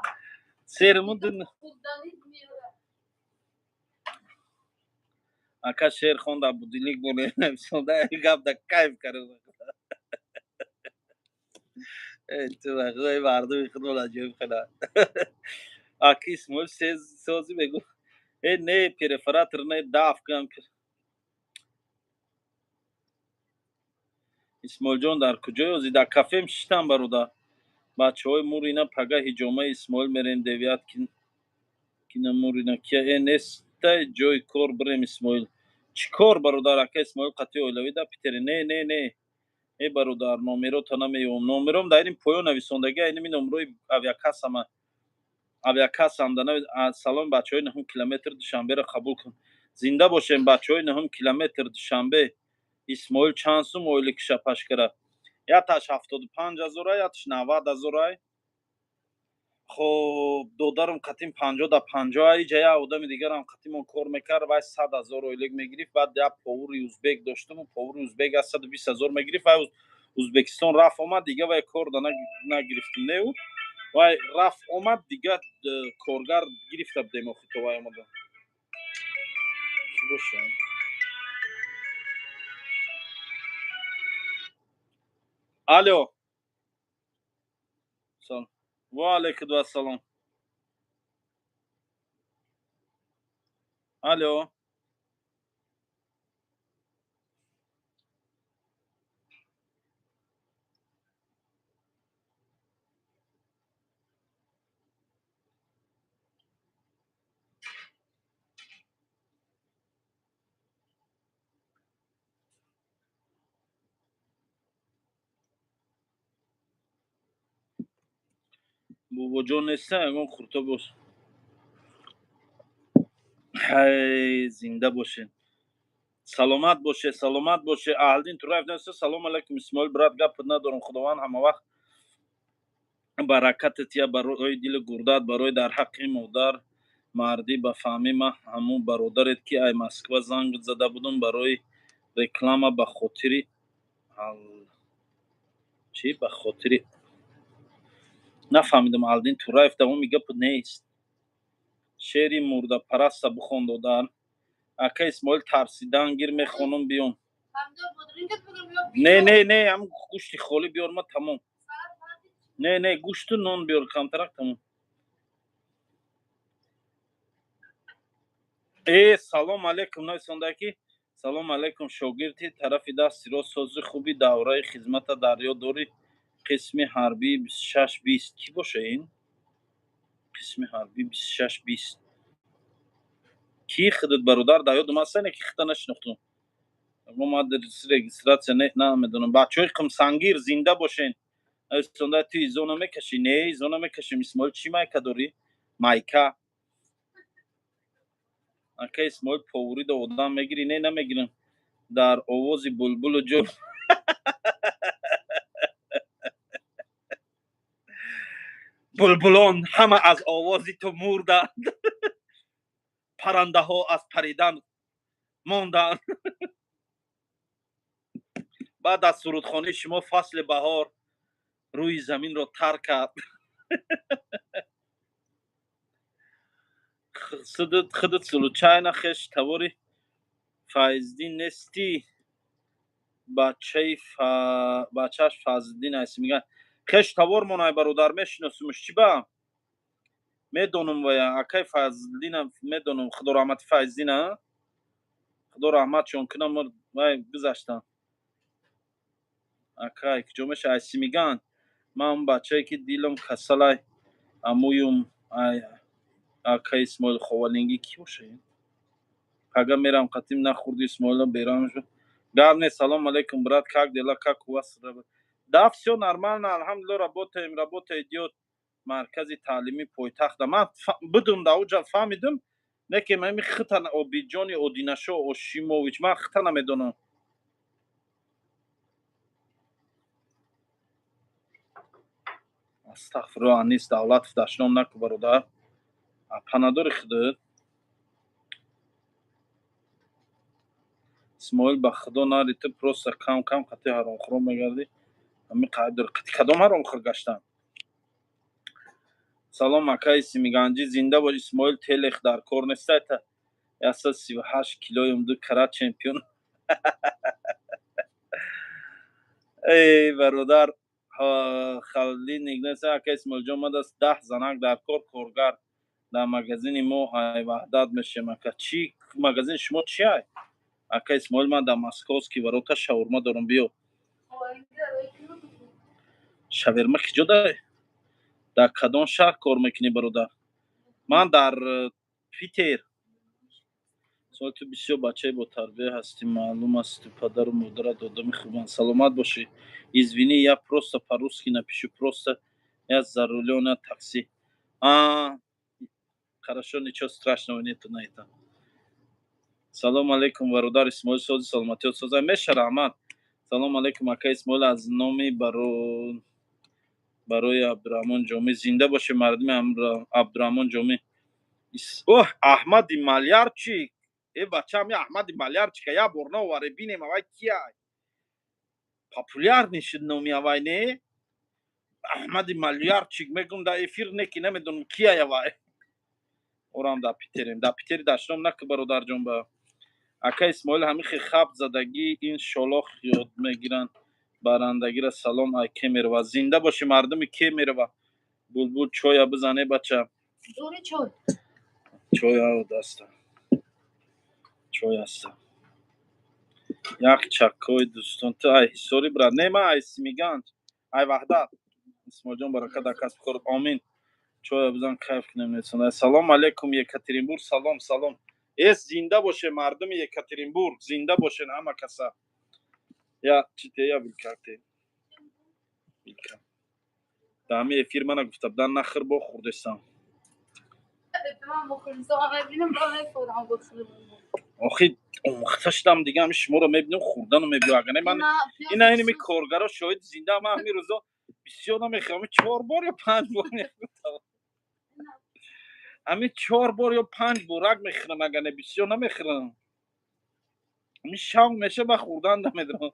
A: Серму ду.
B: Хурданид меояд.
A: Ака, шеър хонда, будильник боне. Нависонда, гап да кайф кардам. Ту вақои мардуми худмон аҷоиб хела. Аки Исмоил, созӣ, мегӯ. Э, не, перфоратор не, даф кунам. Исмоилҷон, дар куҷои озӣ? Дар кафем шиштам, бародар. Бачаҳои Мурина, пага ҳиҷомаи Исмоил мерем, девят кина Мурина кия. Э, нестай ҷои кор, бирем, Исмоил. Чӣ кор, бародар? Ака Исмоил, қатъи оилавӣ дар Питере? Не, не, не, э, бародар, номерота намеёвам. Номером дар ин поён нависондагӣ, айними номерои авиакассама, авиакассам да. Салом, бачаҳои нуҳум километр Душанберо қабул кун. Зинда бошем, бачаҳои нуҳум километр Душанбе. Исмоил, чанд сум оили киша пашкара? Яташ 75 ҳазорай, яташ 90 ҳазорай. Хоб, додарам қатим 50 да 50. Иҷа як одами дигарам қатимон кор мекард, вай 100 000 ойлик мегирифт. Баъд як повури узбек доштам, повури узбек аз 120 000 мегирифт. Вай Узбекистон рафт омад, дига вай кор да нагирифтем. Неу, вай рафт омад, дига коргар гирифта будем охи, то вай омада. Чӣ боша? Алло, ва алайкум ассалом. Алло. Бобоҷон неста? Ягон хурто бош. Ҳай, зинда бошед. Саломат боше, саломат боше. Аҳлдин Тураев нависта: салом алайкум, Исмоил брат, гап надорам, Худованд ҳама вақт баракатат я барои дили гурдат, барои дар ҳаққи модар мардӣ. Ба фаҳми ман, ҳамун бародарет, ки ай Москва занг зада будум барои реклама, ба хотири чӣ, ба хотири нафаҳмидам. Алдин Тураев, давоми гапу нест. Шеъри мурдапараста бихон, додар. Ака Исмоил, тарсидан гир, мехонум, биём. Не, не, не, ҳам гӯшти холӣ биёр, ма тамом. Не, не, гӯшту нон биёр, камтарак, тамом. Э, салом алейкум, нависонда ки: салом алейкум, шогирди тарафи дасти рост, сози хуби давраи хизмата дар ёд дорӣ, қисми ҳарбии 2620. Кӣ боша ин қисми ҳарбии 2620? Кӣ худат, бародар, дар ёдум аста, не ки хита нашинохтум. Ма регистрация намедонам. Бачаҳои Қумсангир, зинда бошен. Нависонда: ту изо намекашӣ? Не, изо намекашем. Исмоил, чӣ майка дорӣ? Майка. Ака Исмоил, повурида одам мегирӣ? Не, намегирам. Дар овози булбулу ҷо булбулон ҳама аз овози ту мурданд, паррандаҳо аз паридан монданд. Баъд аз сурудхонии шумо фасли баҳор рӯи заминро тарк кард. Худат случайно хеш тавори Файздин нестӣ? Бачаи бачааш Фазлиддин аст, мегӯяд. Хеш тавормон ай, бародар, мешиносимш. Чӣ ба медонам вая, акай Фазлиддина медонам. Худо раҳмати Файздина, Худо раҳматшон кунам, вай гузаштанд. Акай, куҷо меша? Ай Симиган. Ман бачае ки дилам касалай, амуюм ай акай Исмоил Ховалингӣ. Кӣ боша ин? Пага мерам қатим нахӯрди, Исмоила берам шуд. Гап не. Салом алейкум, брат, как дела, как у вас? Да, всё нормально, алҳамдулилла, работаем, работа идёт. Маркази таълимии пойтахта ман будум, да уҷа фаҳмидум, не ки мами хита. Обиҷони Одинашо Ошимович, ман хита намедонам. Астағфирулло, Анис Давлатов, дашном наку, бародар. Апа надори худат? Исмоил, ба Худо нари, ту просто кам кам қати ҳаромхӯрон мегардӣ. Ами қадр қати кадом ҳаромхӯр гаштам? Салом, акаи Симиганҷӣ, зинда бош. Исмоил, телех дар кор нестай, та 138 килоюм, ду карат чемпион. Эй бародар, халдин неса. Ака Исмоилҷон, ман даст 10 занак дар кор, коргар дар магазини мо, ай Ваҳдат мешем. Ака, чӣ магазини шумо, чи ай? Ака Исмоил, ман дар Московский ворота шаурма дорам, биё. Шаверма киҷо дай? Дар кадом шаҳр кор мекунӣ, бародар? Ман дар Питер. Исмоил, ту бисёр бачаи ботарбия ҳастӣ, маълум аст, ту падару модарат одами хубанд, саломат бошӣ. Извини, я просто по-русски напишу, просто я за рулём на такси. А, хорошо, ничего страшного нету на это. Салом алейкум, бародар Исмоил, сози, саломатиёт соза меша, раҳмат. Салом алейкум, ака Исмоил, аз номи барои Абдураҳмон Ҷомӣ. Зинда боше мардуми Абдураҳмон Ҷомӣ. Оҳ, Аҳмади Малярчик, э бачаам, я Аҳмади Малярчика я бор наоваре, бинем, авай кияй. Популярный шуд номи авай, не? Аҳмади Малярчик мегум дар эфир, не ки намедонам кияй авай. Орам дар Питерем, дар Питери дашном наку, бародарҷон. Ба ака Исмоил, ҳамихи хаб задагӣ ин шолох ёд мегиранд барандагира. Салом ай Кемерова, зинда боши мардуми Кемерова. Булбул, чоя бизане, бача.
B: Дори чой?
A: Чой даста, чой аста. Як чаккои дӯстон. Ту ай Ҳисори, брат? Не, ман ай Симиганҷ, ай Ваҳдат. Исмоилҷон, баракат дар касби кор, омин. Чоя бизан, кайф кунем. Несона. Салом алейкум, Екатеринбург, салом, салом. Эс, зинда боше мардуми Екатеринбург, зинда бошен ҳама каса. Я чите, я вилкате, вилка. Дар ҳами эфир мана гуфта будан, нахир, бо хӯрдесам.
B: Ман мухлисо мебинам, ба мефурам.
A: Охи. Омӯхта шудам дига, ҳами шуморо мебинам, хӯрдану мебиём. Агар не, ман ина инами коргаро шоҳиди зинда, ман ҳамин рӯзо бисёр намехӯрам, ҳамин чор бор ё панҷ бор мехӯрам. Ҳамин чор бор ё панҷ борак мехӯрам, агар не бисёр намехӯрам. Ҳамин шавқ меша, ба хӯрдан намедонам.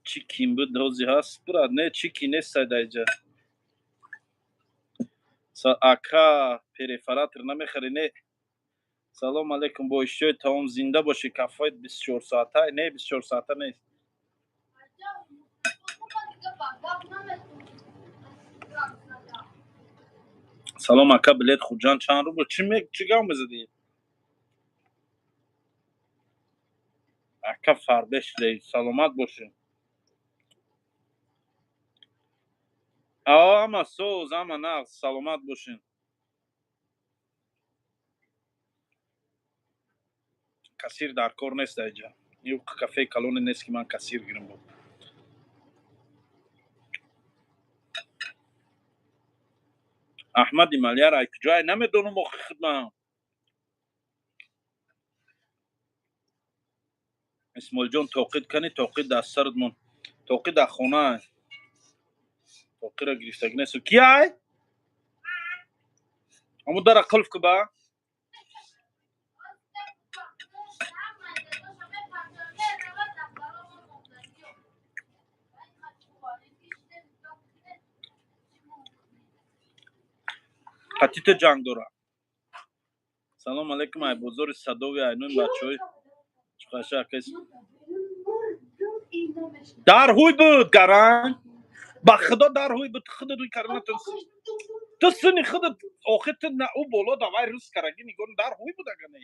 A: Чӣ ким буд, ҳози ҳаст, брат? Не, чӣ ки нест даиҷа. Ака, перфоратор намехарӣ? Не. Салом алейкум, бо иштиҳои таом, зинда бошӣ. Кафеи 24 соата? Не, 24 соата нест. Салом, ака, билет Хуҷанд чанд рубл? Чӣ гап мезадӣ, ака? Фарбе шудаи, саломат бошӣ. Ама соз, ама нағз, саломат бошед. Кассир дар кор нест аиҷа. Кафеи калоне нест, ки ман кассир гирам. Бо Аҳмади Малияр ай куҷоай, намедонам охи хидмам. Исмоилҷон, тоқид кани, тоқид дар сарат мон, тоқид дар хона, тоқиро гирифтагӣ нест. Ки ай? Ҳамун дара қулф ку ба. Қатите ҷанг дора. Салом алейкум, ай бозори Садови, айнуи бачаҳои чуқаша. Акас дар ҳуй буд, гаранг, ба худо дар ҳуй буд. Худат уй кара натонисти, ту сини худат охи, ту на ӯ боло давай рӯз карагӣ нигоҳ, дар ҳуй буд, ага не.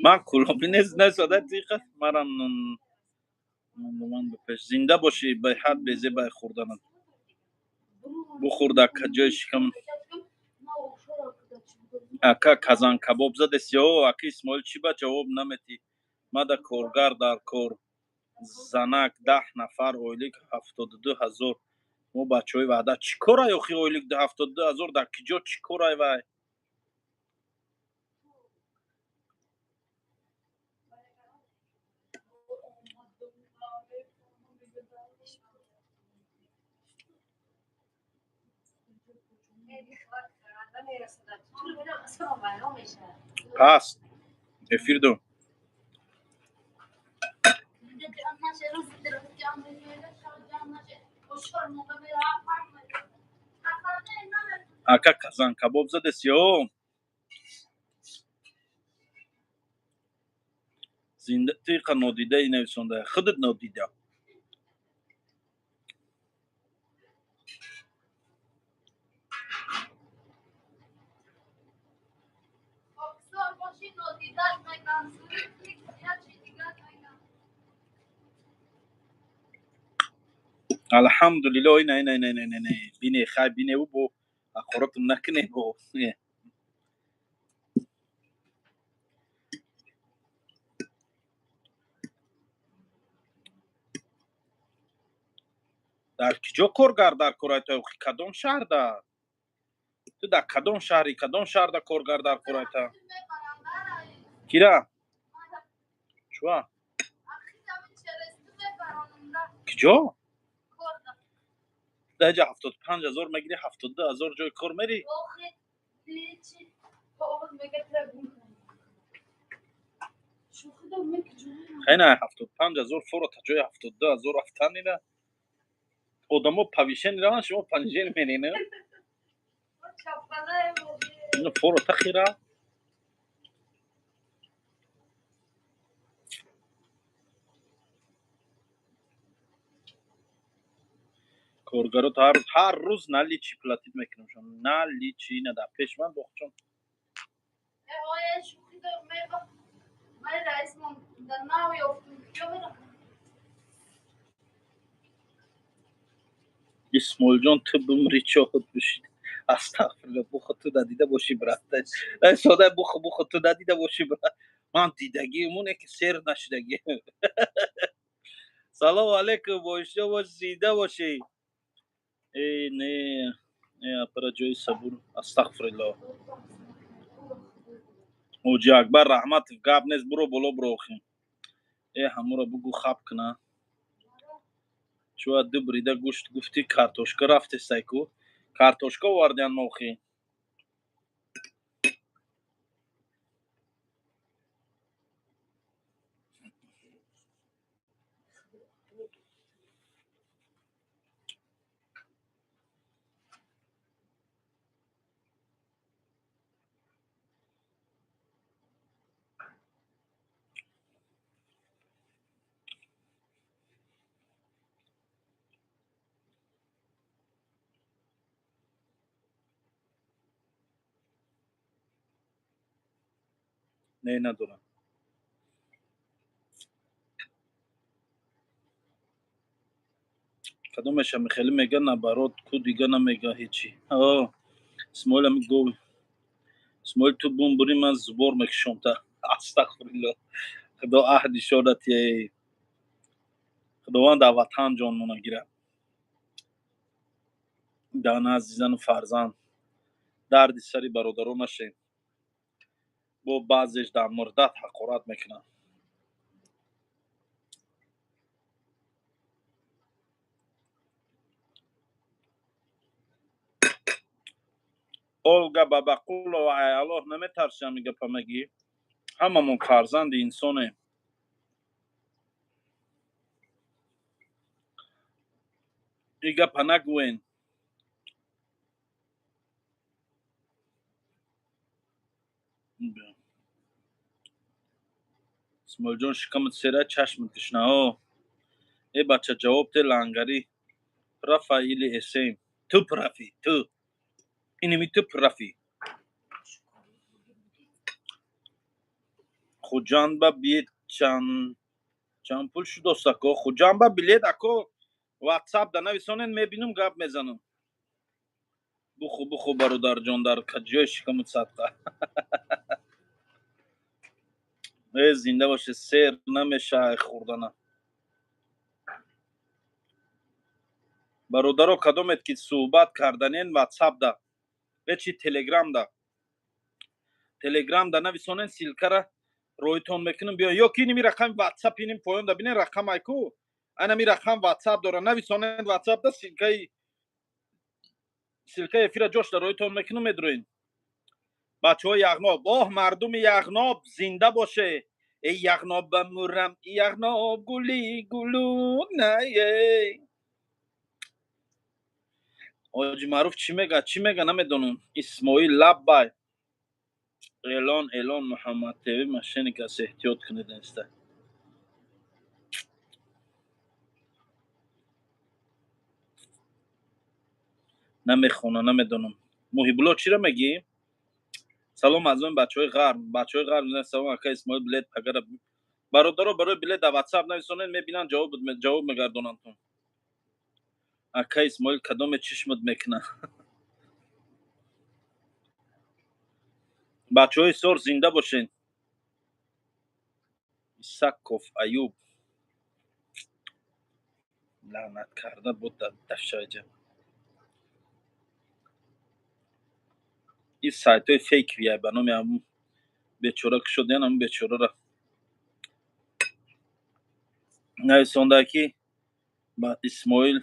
A: Ман кулоби нест, несода тиқа марам ман ба пеш. Зинда бошӣ, беҳад безебай хӯрданат. Бухӯрда ҷои шикам. Ака, казан кабоб задест ё? Ака Исмоил, чӣ ба ҷавоб наметӣ? Мада коргар дар кор, занак 10 нафар, ойлик 72 000. Мо бачаҳои Ваҳдат чӣ корай охи? Ойлик 72 000 дар киҷо, чӣ корай вай? Паст эфир ду. Ака, казан кабоб задест ё? Зинда тиқа нодидаи нависонда, худат нодида. Алҳамдулилло. Ина, ина, ина, ина, ина, бине, хай, бине, ӯ бо ҳақоратум накуне бо. Дар киҷо коргар дар корайта? Кадом шаҳрда ту? Дар кадом шаҳри, кадом шаҳрда коргар дар корайта? Кира чуа киҷо? Даҷа 75 000 мегири, 72 000 ҷои кор мери. Хайна, 75 000 фора та ҷои 72 000 рафтан, ина одамо повышение раванд, шумо понижение мерена. Ина фора та хира. Коргаро ҳар рӯз наличный платить мекунам, наличный. Ина дар пеш ман бохчон.
B: Э, шӯхӣ дорам, ман раисмон дар нав ёфтум, куҷо мерам?
A: Исмоилҷон, ту бимри, чоҳут бишид. Астағфирулло, бухо ту надида бошӣ, брат. Сода, бухо, бухо ту надида бошӣ, брат. Ман дидагиумоне ки сер нашидагӣ. Салому алейкум, боишо бош, зинда бошӣ. Э, не. Э, апара ҷои сабур, астағфириллоҳ. Ҳоҷи Акбар Раҳматов, гап нест, буро боло, буро охи. Э, ҳамуро бугӯ, хаб куна. Чуа ду бурида гӯшт гуфтӣ, картошка рафтестай ку. Картошка овардиян мо охи. Не, надорам. Кадомеша михели мега, наоборот, ку дига намега ҳечи. О, Исмоил ами гов. Исмоил, ту бум бури, ман зубор мекушом та. Астағфириллоҳ. Худо аҳди шодат ей. Худованд дар ватан ҷонмона гирад. Дар назди зану фарзанд. Дарди сари бародарон нашем. Бо баъзеш дар мурдат ҳақорат мекунанд. Олга Бабақулова, ай Аллоҳ наметарси, ҳами гапа мегӣ? Ҳамамон фарзанди инсонем. И гапа нагӯен. Исмоилҷон, шикамат сера, чашмат гушна. О, э, бача, ҷавоб те, лангарӣ. Прафа или эсем? Ту прафи, ту. Иними ту прафи. Хуҷанд ба билет чанд пул шудост, ако? Хуҷанд ба билет, ако, ватсап да нависонен, мебинум, гап мезанам. Буху, буху, бародарҷон, дар ҷои шикамут садқа. Э, зинда боше, сер намеша хӯрдана. Бародаро, кадомет ки суҳбат карданен, ватсап да ечи телеграм да, телеграм да нависонен, ссылка ра роитон мекунам, биё. Ё ки иними рақами ватсап иним поён да бинен, рақам айку, анами рақам ватсап дора, нависонен ватсап да, ссылка и эфира ҷош да роитон мекунам, медроин. Бачаҳои Яғноб, оҳ, мардуми Яғноб зинда боше. Эй, Яғноб ба мурам, Яғноб гули гулунае. Ҳоҷи Маъруф чӣ мега, чӣ мега, намедонам. Исмоил, лаббай. Эълон, эълон, Муҳаммад ТВ мошенник аст, эҳтиёт кунед. Неста намехона, намедонам. Муҳибулло, чиро мегӣ? Салом аз он бачаҳои ғарб, бачаҳои ғарб. Салом, ака Исмоил, билет пагара. Бародаро, барои билет дар ватсап нависонед, мебинанд, ҷавоб мегардонандтон. Ака Исмоил, кадоме чишмат мекуна? Бачаҳои Сор зинда бошед. Исаков Аюб лаънат карда буд дафшаҷа. Ин сайтҳои фейк вия ба номи ҳамун бечора ки шуд, ҳамун бечорара нависонда ки ба Исмоил,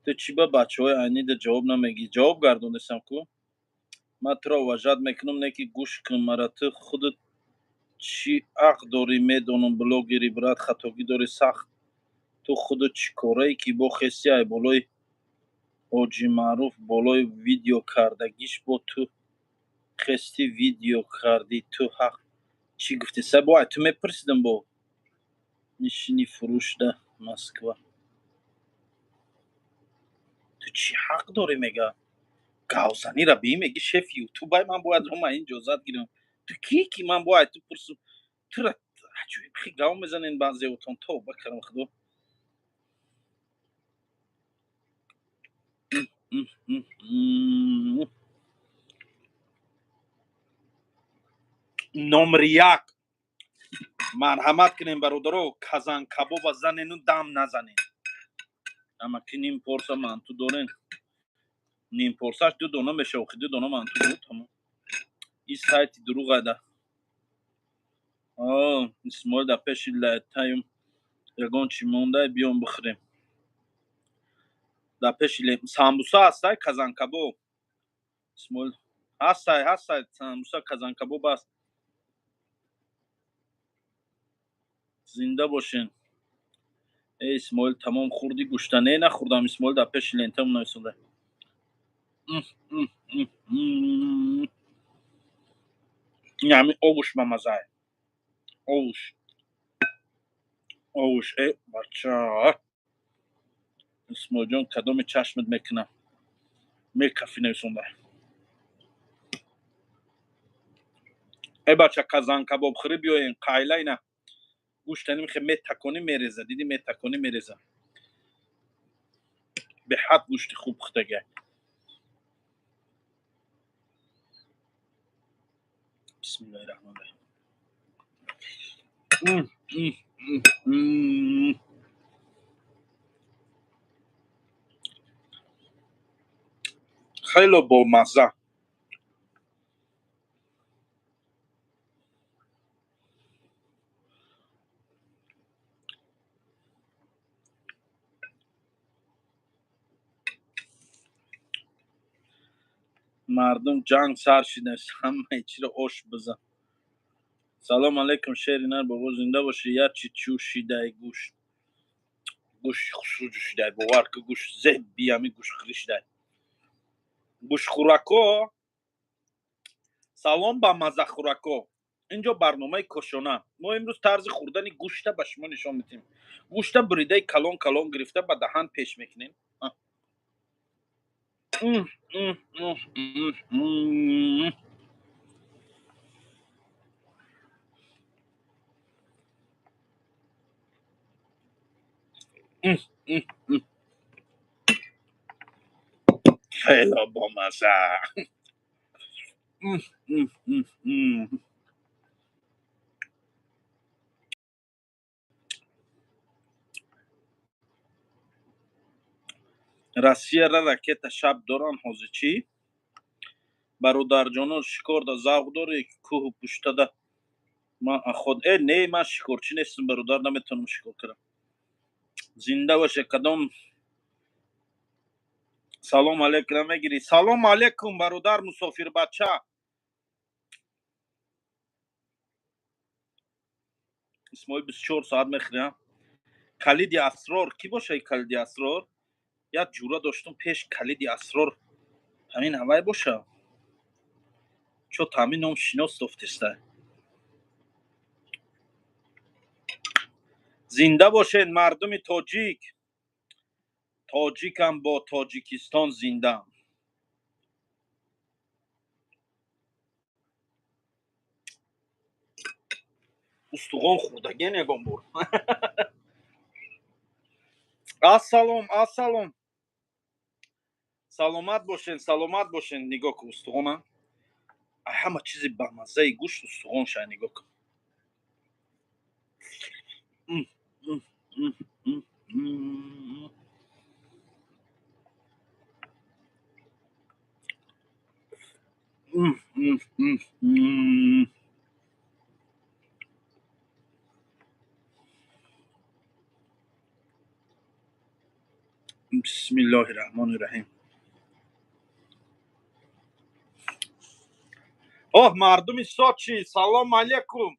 A: ту чӣ ба бачаҳои Айнида ҷавоб намегӣ? Ҷавоб гардонистам ку. Ман туро уважать мекунам, не ки гӯш кун мара, ту худат чӣ ақ дорӣ, медонам, блогери, брат, хатогӣ дорӣ сахт. Ту худат чӣ корае ки бо хести ай болои Ҳоҷи Маъруф, болои видео кардагиш бо ту хести видео кардӣ, ту ҳақ чӣ гуфтӣ? Са бо ай ту мепурсидам, бо нишини фурӯшда Москва, ту чӣ ҳақ дорӣ, мега, гавзанира бии, меги шефи ютубай, ман бояд рома иҷозат гирам. Ту ки ки ман бояд ту пурсум? Тура аҷоиб хи гав мезанен баъзеотон, тавба карам, худо. Номри як, марҳамат кунем, бародаро, казан кабоба занену дам назанем. Амаки ним порса манту дорен. Нимпорсаш 2 дона мешава, 2 дона манту буд, тамом. Ин сайти дурӯғ ада. Исмоил дар пеши лайтаем ягон чӣ монда, биём бихӯрем. Дар пеши самбуса ҳастай, казанкабоб. Исмоил ҳастай, ҳастай, самбуса, казанкабоб аст. Зинда бошен. Эй Исмоил, тамом хӯрди гӯшта? Не, нахӯрдам, Исмоил дар пеши лентам нависонда. Ин ҳамин овуш мамазай. Овуш. Овуш, э бача. Исмоилҷон, кадоми чашмат мекунам? Мекафи нависонда. Э бача, казанкабоб хӯрӣ биёен, қайла ина. Гӯштани мехе метаконӣ мереза, дидӣ метаконӣ мереза. Беҳад гӯшти хуб пухтага. Бисмиллаҳи раҳмони раҳим. Хело бомазза. Мардум ҷанг сар шидааст, ҳамаи чиро ош бизан. Салом алейкум, шери нар бобо, зинда бошӣ. Як чи чӯшидай гӯшт. Гӯшти хушрӯ ҷӯшидай, бовар ки гӯшт зеб биами гӯштхӯрӣ шидай. Гӯштхӯрако, салом ба маззахӯрако. Инҷо барномаи кошона. Мо имрӯз тарзи хӯрдани гӯшта ба шумо нишон медиҳем. Гӯшта буридаи калон калон гирифта ба даҳан пеш мекунем. Хело бомазза. Россияра ракета шаб доран ҳозир чӣ? Бародарҷоно, шикорда завқ дорӣ, кӯҳу пуштада ман аход. Э, не, ман шикорчӣ нестам, бародар, наметавонам шикор кунам. Зинда боше, кадом салом алейкум намегирӣ? Салом алейкум, бародар мусофирбача. Исмоил 24 соат мехӯрӣ, а? Калиди асрор кӣ боша калиди асрор? Як ҷура доштум пеш калиди асрор. Ҳамин ҳавай боша? Чо таъмин ном шинос дофтеста. Зинда бошед мардуми тоҷик. Тоҷикам бо Тоҷикистон зиндаам. Устуғон хӯрдагиен ягон бор. Ассалом, ассалом. Саломат бошен, саломат бошен. Нигоҳ кун устуғона. Ҳама чизи бамаззаи гӯшт устуғон шай, нигоҳ кун. Бисмиллоҳи раҳмони раҳим. Оҳ, мардуми Сочи, салом алейкум.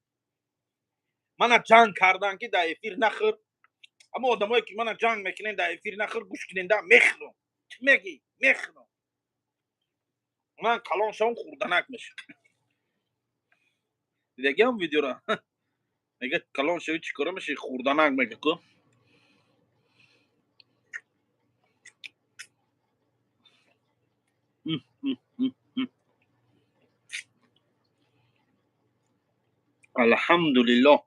A: Мана ҷанг кардан ки дар эфир нахӯр. Аммо одамое ки мана ҷанг мекунен дар эфир нахӯр, гӯш куненда мехӯрам. Чӣ мегӣ? Мехӯрам. Ман калон шавам хӯрданак мешавам. Дидагиам видеора? Мега калон шави чӣ кора мешавӣ? Хӯрданак мега ку. Алҳамдулиллоҳ.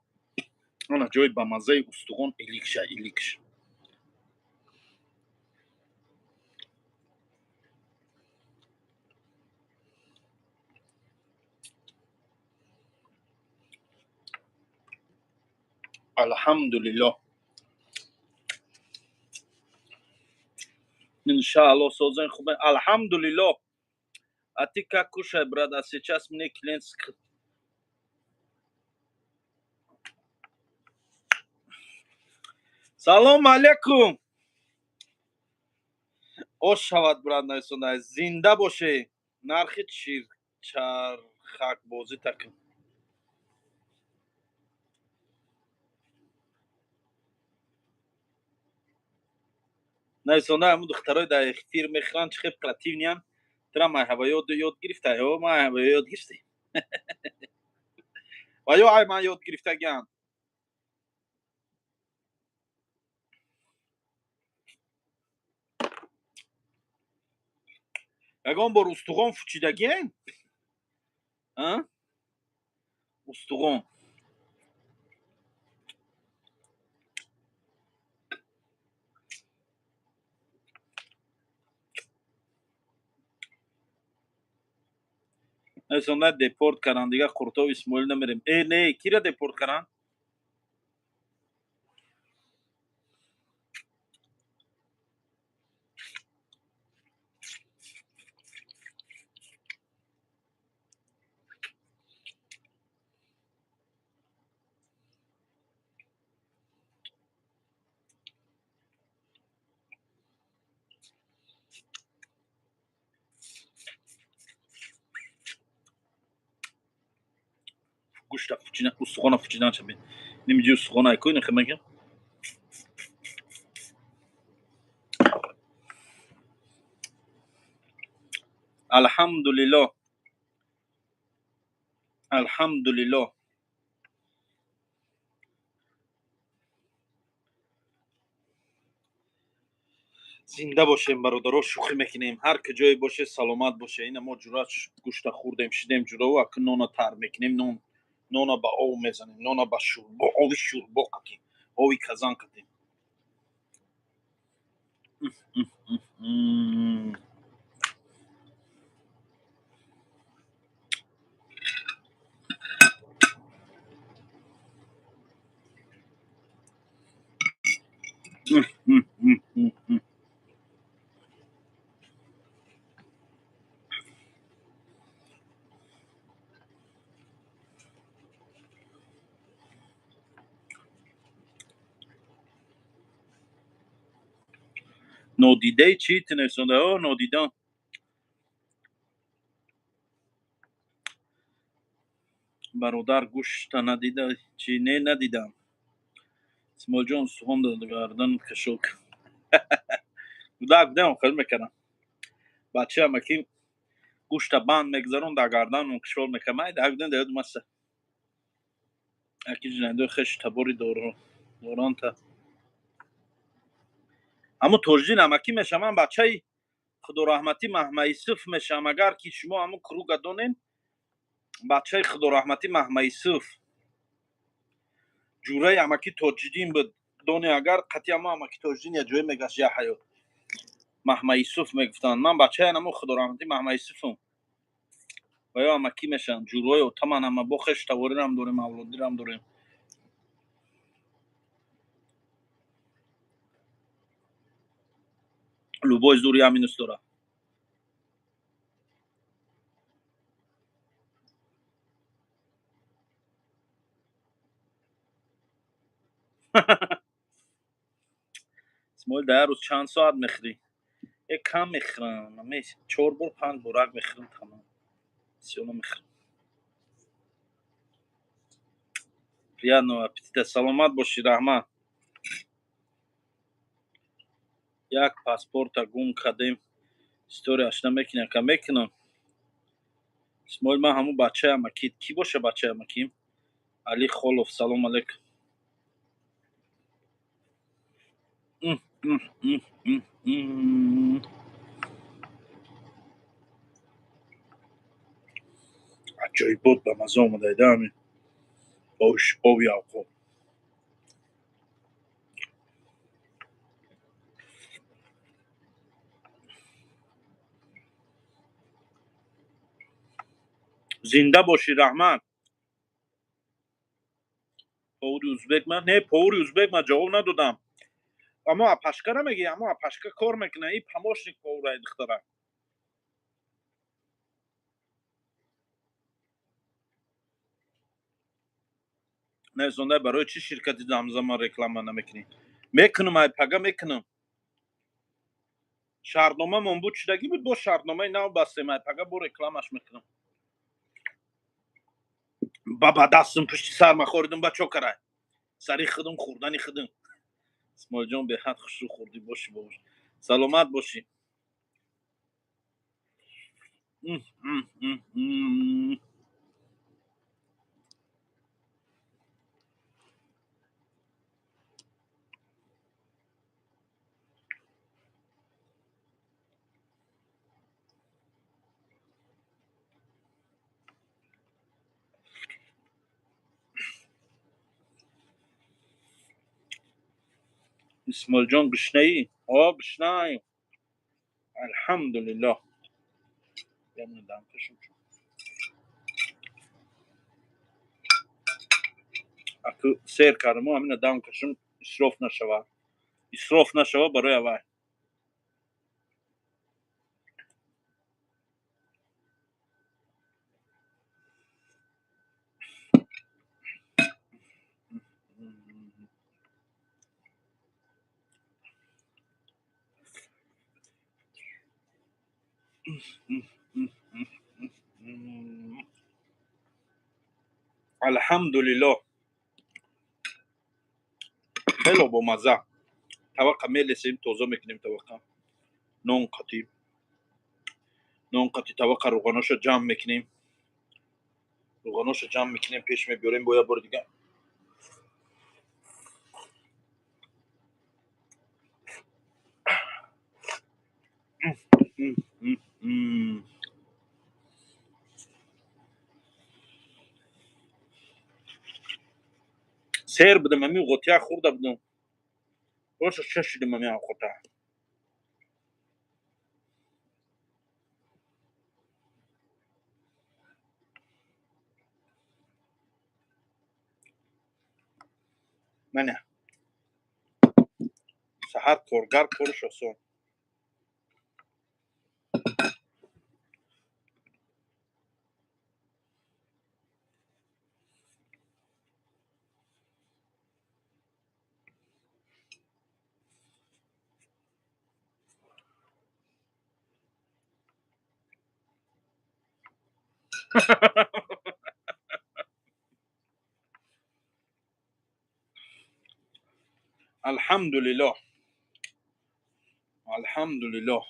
A: Ана ҷои бамаззаи устуғон иликша, иликш. Алҳамдулиллоҳ. Иншаалло, созен, хубе, алҳамдулилло. А ты как кушай, брат? А сейчас мне клиент. Салом алейкум. Ош шавад, брат, нависонда. Зинда боше. Нархи чархакбозӣ такн. Нависонда, ҳамун духтарои дар эфир мехӯранд, чӣ хел противный ян. Тира май ҳава ёд гирифта, ё май ҳава ёд гирифта. Ва ё ай ман ёд гирифтагиам. Ягон бор устуғон фучидагиен? Устуғон. Нависонда, депорт каранд, дига Қуртов Исмоил намерем. Э, не, кира депорт каранд? Гӯшта фучидан, устухона фучидан шаби. Нимҷи устухона айкӯ нихе мегем. Алҳамдулилло. Алҳамдулилло. Зинда бошем, бародаро, шӯхӣ мекунем. Ҳар куҷое боше, саломат боше. Ина мо ҷура гӯшта хӯрдем, шидем ҷураву акн нона тар мекунем, нон нона ба ов мезанем, нона ба шӯрбо, ови шӯрбо қатем, ови казан қатем. Нодидаи чӣ тинависонда? О, нодидан. Бародар, гӯшта надида чӣ? Не, надидам. Исмоилҷон, устухон гардан кашок. Гудак будем, хел мекардам. Бачаам аки гӯшта банд мегузарон дар гардан, кишол мекардам. Ай даг будем, даёд маса. Аки ҷинайдои хеш табори доранта. Ҳамун Тоҷиддин амакӣ мешавам, ман бачаи худораҳматӣ Маҳмаисуф мешавам. Агар ки шумо ҳамун круг а донен, бачаи худораҳматӣ Маҳмаисуф. Ҷураи амакӣ Тоҷиддин буд. Доне агар қатъи ҳамо амакӣ Тоҷиддин я ҷое мегашт, я ҳаёт. Маҳмаисуф мегуфтанд. Ман бачаи ҳамо худораҳматӣ Маҳмаисуфам. Ва ё амакӣ мешаванд. Ҷурҳои отаман ҳама бо хеш таворирам дорем, авлодирам дорем. Любой зур я минус дора. Исмоил, дар рӯз чанд соат мехӯрӣ? Э, кам мехӯрам. Чор бор, панҷ борак мехӯрам, тамом. Бисёр намехӯрам. Приятного аппетита. Саломат бошӣ, раҳмат. Як паспорта гум кардем. Историяш намекунам, ка мекунам. Исмоил, ман ҳамун бачаи амакӣ. Кӣ боша бачаи амаким? Али Холов, салом алейкум. Аҷоибот ба маза омадаида ҳамин ош, ови авқот. Зинда бошӣ, раҳмат. Повари узбек ман не, повари узбек ман ҷавоб надодам. Амо апашка намегӣ, амо апашка кор мекуна, и помощник повараи духтара. Нависонда, барои чӣ ширкати Замзама реклама намекунӣ? Мекунам, ай пага мекунам. Шартномамон буд, шудагӣ буд, бо шартномаи нав бастем, ай пага бо рекламаш мекунам. Баба, дастум пушти сар махоридум, ба чо карай? Сари худум, хӯрдани худум. Исмоилҷон, беҳад хушрӯ хӯрдӣ бошӣ, бобош. Саломат бошӣ. Исмоилҷон, гушнаӣ? О, гушнаем. Алҳамдулиллоҳ. Дам кашам. Аку сер кардаму, ҳамина дам кашам, исроф нашава. Исроф нашава барои авай. Алҳамдулиллоҳ. Хело бомазза. Таваққа мелесем, тоза мекунем таваққа. Нон қатӣ. Нон қатӣ таваққа рӯғаноша ҷамъ мекунем. Рӯғаноша ҷамъ мекунем, пеш мебиёрем бо як бори дига. Сер будам, ами ғотия хӯрда будам. Боша чашидам ами авқота. Мана. Саҳар коргар кориш осон. Алҳамдулиллоҳ. Алҳамдулиллоҳ.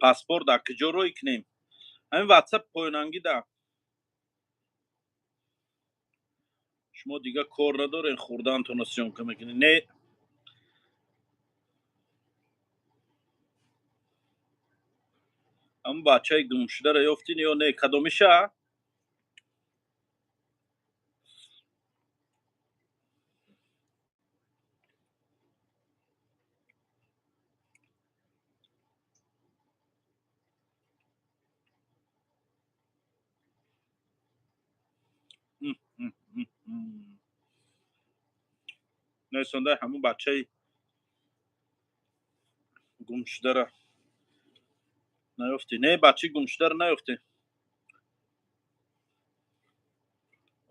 A: Паспорт дар куҷо рӯй кунем? Ҳамин WhatsApp поёнангида. Шумо дига кор надорен, хӯрдаантонро съёмка мекунед. Не. Ҳамн бачаи гумшударо ёфтин ё не? Кадомиша? Нависонда, ҳамун бачаи гумшударо наёфтӣ? Не, бачаи гумшударо наёфтӣ.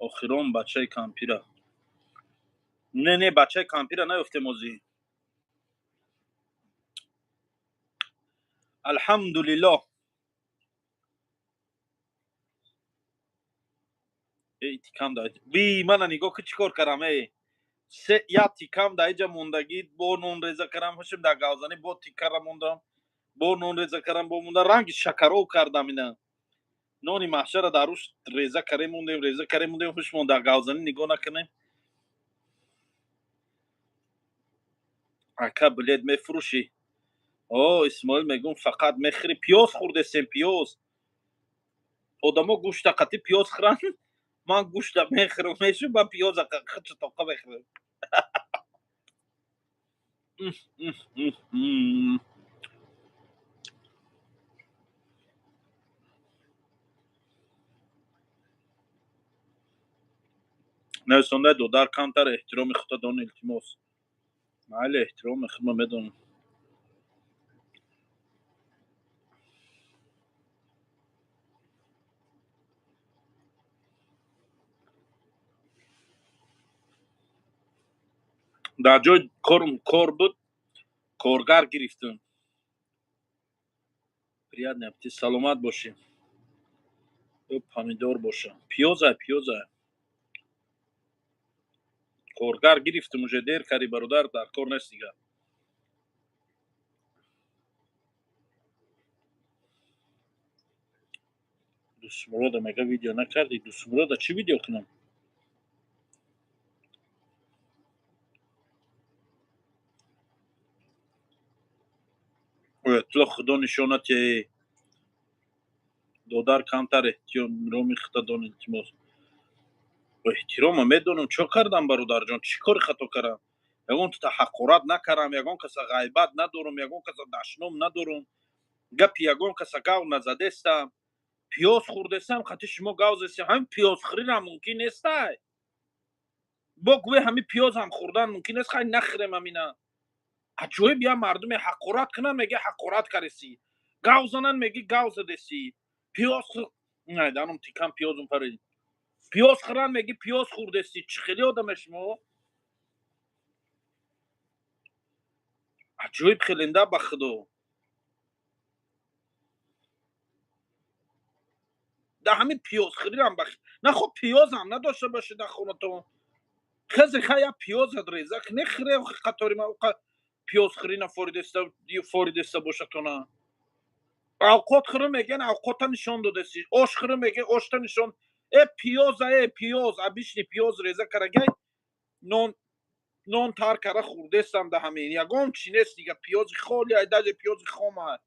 A: Охирон бачаи кампира. Не, не, бачаи кампира наёфтем озӣ. Алҳамдулиллоҳ. Эй, тикам да. Ви, мана нигоҳ ки чӣ кор кардам, эй. Се як тикам дар иҷа мондагӣ, бо нон реза кардам, ҳушим дар гавзанӣ, бо тикара мондам, бо нон реза кардам, бо монда ранги шакаров кардам ина. Нони маҳшара дар рӯш реза карем мондем, реза карем мондем, ҳушмон дар гавзанӣ нигоҳ накунем. Ака, билет мефурӯшӣ? О, Исмоил, мегӯм, фақат мехӯри. Пиёз хӯрдесем, пиёз. Одамо гӯшта қатӣ пиёз хӯранд, ман гӯшта мехӯрам, мешум, ман пиёза хича тоқа мехӯрам. Нависондаи додар, камтар эҳтироми худта дон, илтимос. Майли, эҳтироми худма медонам. Дар ҷои корм кор буд, коргар гирифтам. Приятный аппетит, саломат бошӣ. Ё помидор боша, пиёза, пиёза. Коргар гирифтам, уже дер карди, бародар, дар кор нест дигар. Дустмурода мега видео накардӣ? Дустмурода чӣ видео кунам? Оятулло, худо нишонат. Е додар, камтар эҳтироми худта дон, илтимос. Эҳтирома медонам. Чо кардам, бародарҷон? Чӣ кори хато кардам? Ягон тута ҳақорат накардам, ягон каса ғайбат надорам, ягон каса дашном надорам, гапи ягон каса гав назадестам. Пиёз хӯрдестам, хати шумо гав зестем. Ҳамин пиёзхӯрирам мумкин нестай? Бо гӯе ҳамин пиёзам хӯрдан мумкин нест. Хай, нахӯрем ҳамина. Аҷоиб, я мардуме ҳақорат кунан, меги ҳақорат кардеси, гав занан, меги гав задеси. Пиёз найданум тикам, пиёзум парид. Пиёз хӯран, меги пиёз хӯрдеси. Чӣ хели одаме шумо? Аҷоиб хеленда, ба худо. Да ҳамин пиёзхӯрирам нахо, пиёзам надошта бошед дар хонатон. Хезе, ха, я пиёзат реза нехӯре, қатори ма пиёзхӯрӣ нафоридеста бошатона. Авқот хӯрӣ, мегӯян авқота нишон додеси. Ош хӯрӣ, меге ошта нишон. Э, пиёза, э, пиёз, обычный пиёз реза карагай, нон тар кара хӯрдестам. Да ҳамин ягон чи нест дига, пиёзи холи ай, даже пиёзи хома.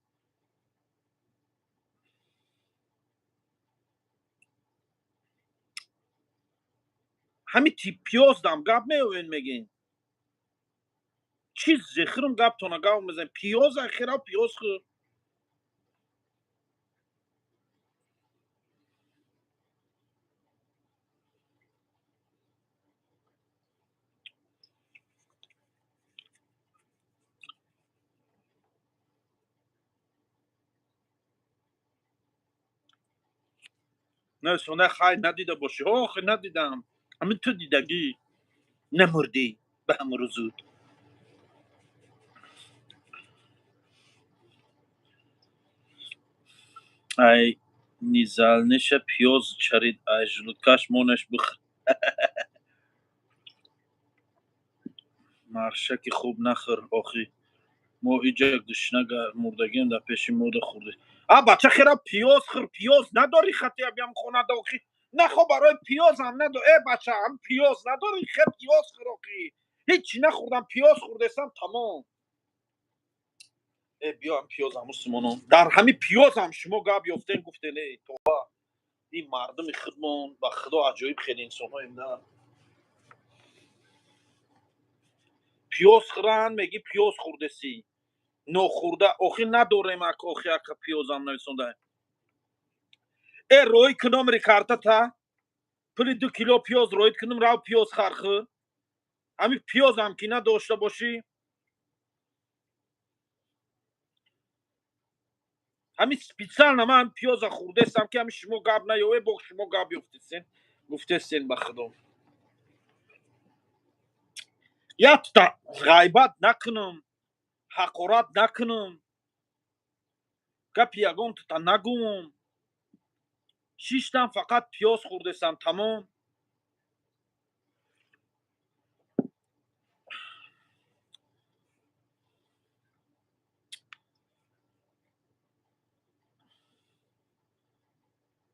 A: Ҳамин тип пиёз дам гап меоен, мегӯен чиз зехирум, гаптона гав мезанем. Пиёз ахира, пиёз хӯр. Нависонда, хай, надида бошӣ. Охи, надидам. Ҳамин ту дидагӣ, намурдӣ ба ҳамрӯ зуд. Ай низалниша пиёз чарид, ай желудка ш монеш, бихӯр. Маршаки хуб нахӯр, охи мо иҷа гушна мурдагием, дар пеши мода хӯрдӣ. А бача, хера, пиёз хӯр. Пиёз надорӣ, хатия биям хонада, охи. Нахо, барои пиёзам надо. Э, бача, ҳам пиёз надорӣ, хе, пиёз хӯр, охи. Ҳечи нахӯрдам, пиёз хӯрдестам, тамом. Э, биё, ҳам пиёзам мусулмонон. Дар ҳами пиёзам шумо гап ёфтем, гуфтем. Э, тоба, ин мардуми худмон, ба худо, аҷоиб хеле инсонҳоем да. Пиёз хӯранд, меги пиёз хӯрдесӣ, нохӯрда. Охи, надорем, ак, охи, ака, пиёзам нависонда. Э, роӣ ку номери картата, пули 2 кило пиёз роид кунам, рав пиёз хархӯр. Ҳамин пиёзам ки надошта бошӣ. Ҳамин специально ман пиёза хӯрдестам, ки ҳамин шумо гап наёве, бо шумо гап ёфтесен, гуфтесен. Ба худо, якта ғайбат накунам, ҳақорат накунам, гапи ягон тута нагӯм. Шиштам, фақат пиёз хӯрдестам, тамом.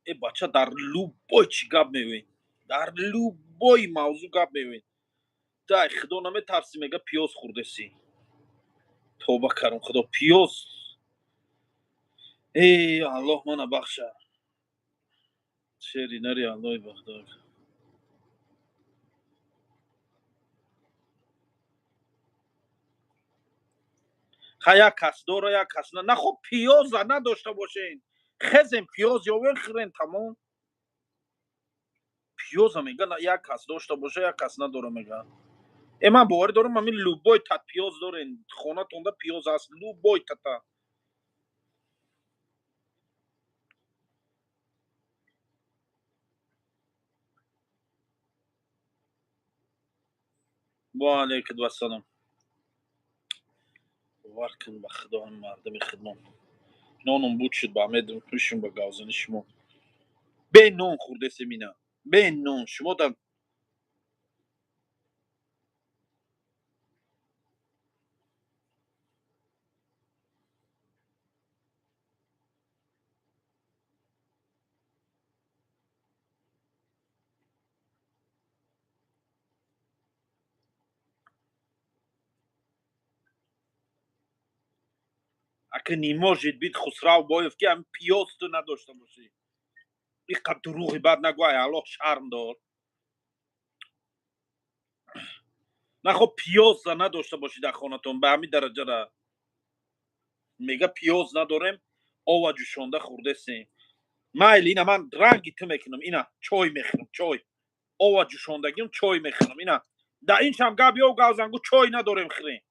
A: Э, бача, дар любой чӣ гап меоед, дар любой мавзӯъ гап меоед. Дай худо наметарсӣ, мега пиёз хӯрдесӣ. Тоба карам, худо, пиёз. Э, аллоҳ мана бахша. Шери нари, аллоҳи бахдор. Ха, як кас дора, як кас на. Нахо, пиёза надошта бошен, хезем, пиёз ёвен, хӯрен, тамом. Пиёза мега як кас дошта боша, як кас надора мега. Э, ман боварӣ дорам, ҳамин любой тат пиёз дорен, хонатонда пиёз ҳаст, любой тата. Ва алайкум вассалом. Бовар кун, ба худо, мардами хидмат ноном буд шуд, ба медум пӯшум ба гавзани шумо. Бе нон хӯрдесем, ина бе нон шумо да. Ака, не может быть, Хусрав Боев, ки ҳам пиёз ту надошта бошӣ. Иқа дурӯғи бад нагӯ, ай Аллоҳ шарм дор. Нахо, пиёза надошта бошӣ дар хонатон, ба ҳамин дараҷара мега пиёз надорем, ова ҷӯшонда хӯрдесем. Майли, ина ман ранги ту мекунам, ина чой мехӯрам, чой ова ҷӯшондагим, чой мехӯрам. Ина дар ин шам гап ё гавзангу чой надорем, хӯрем.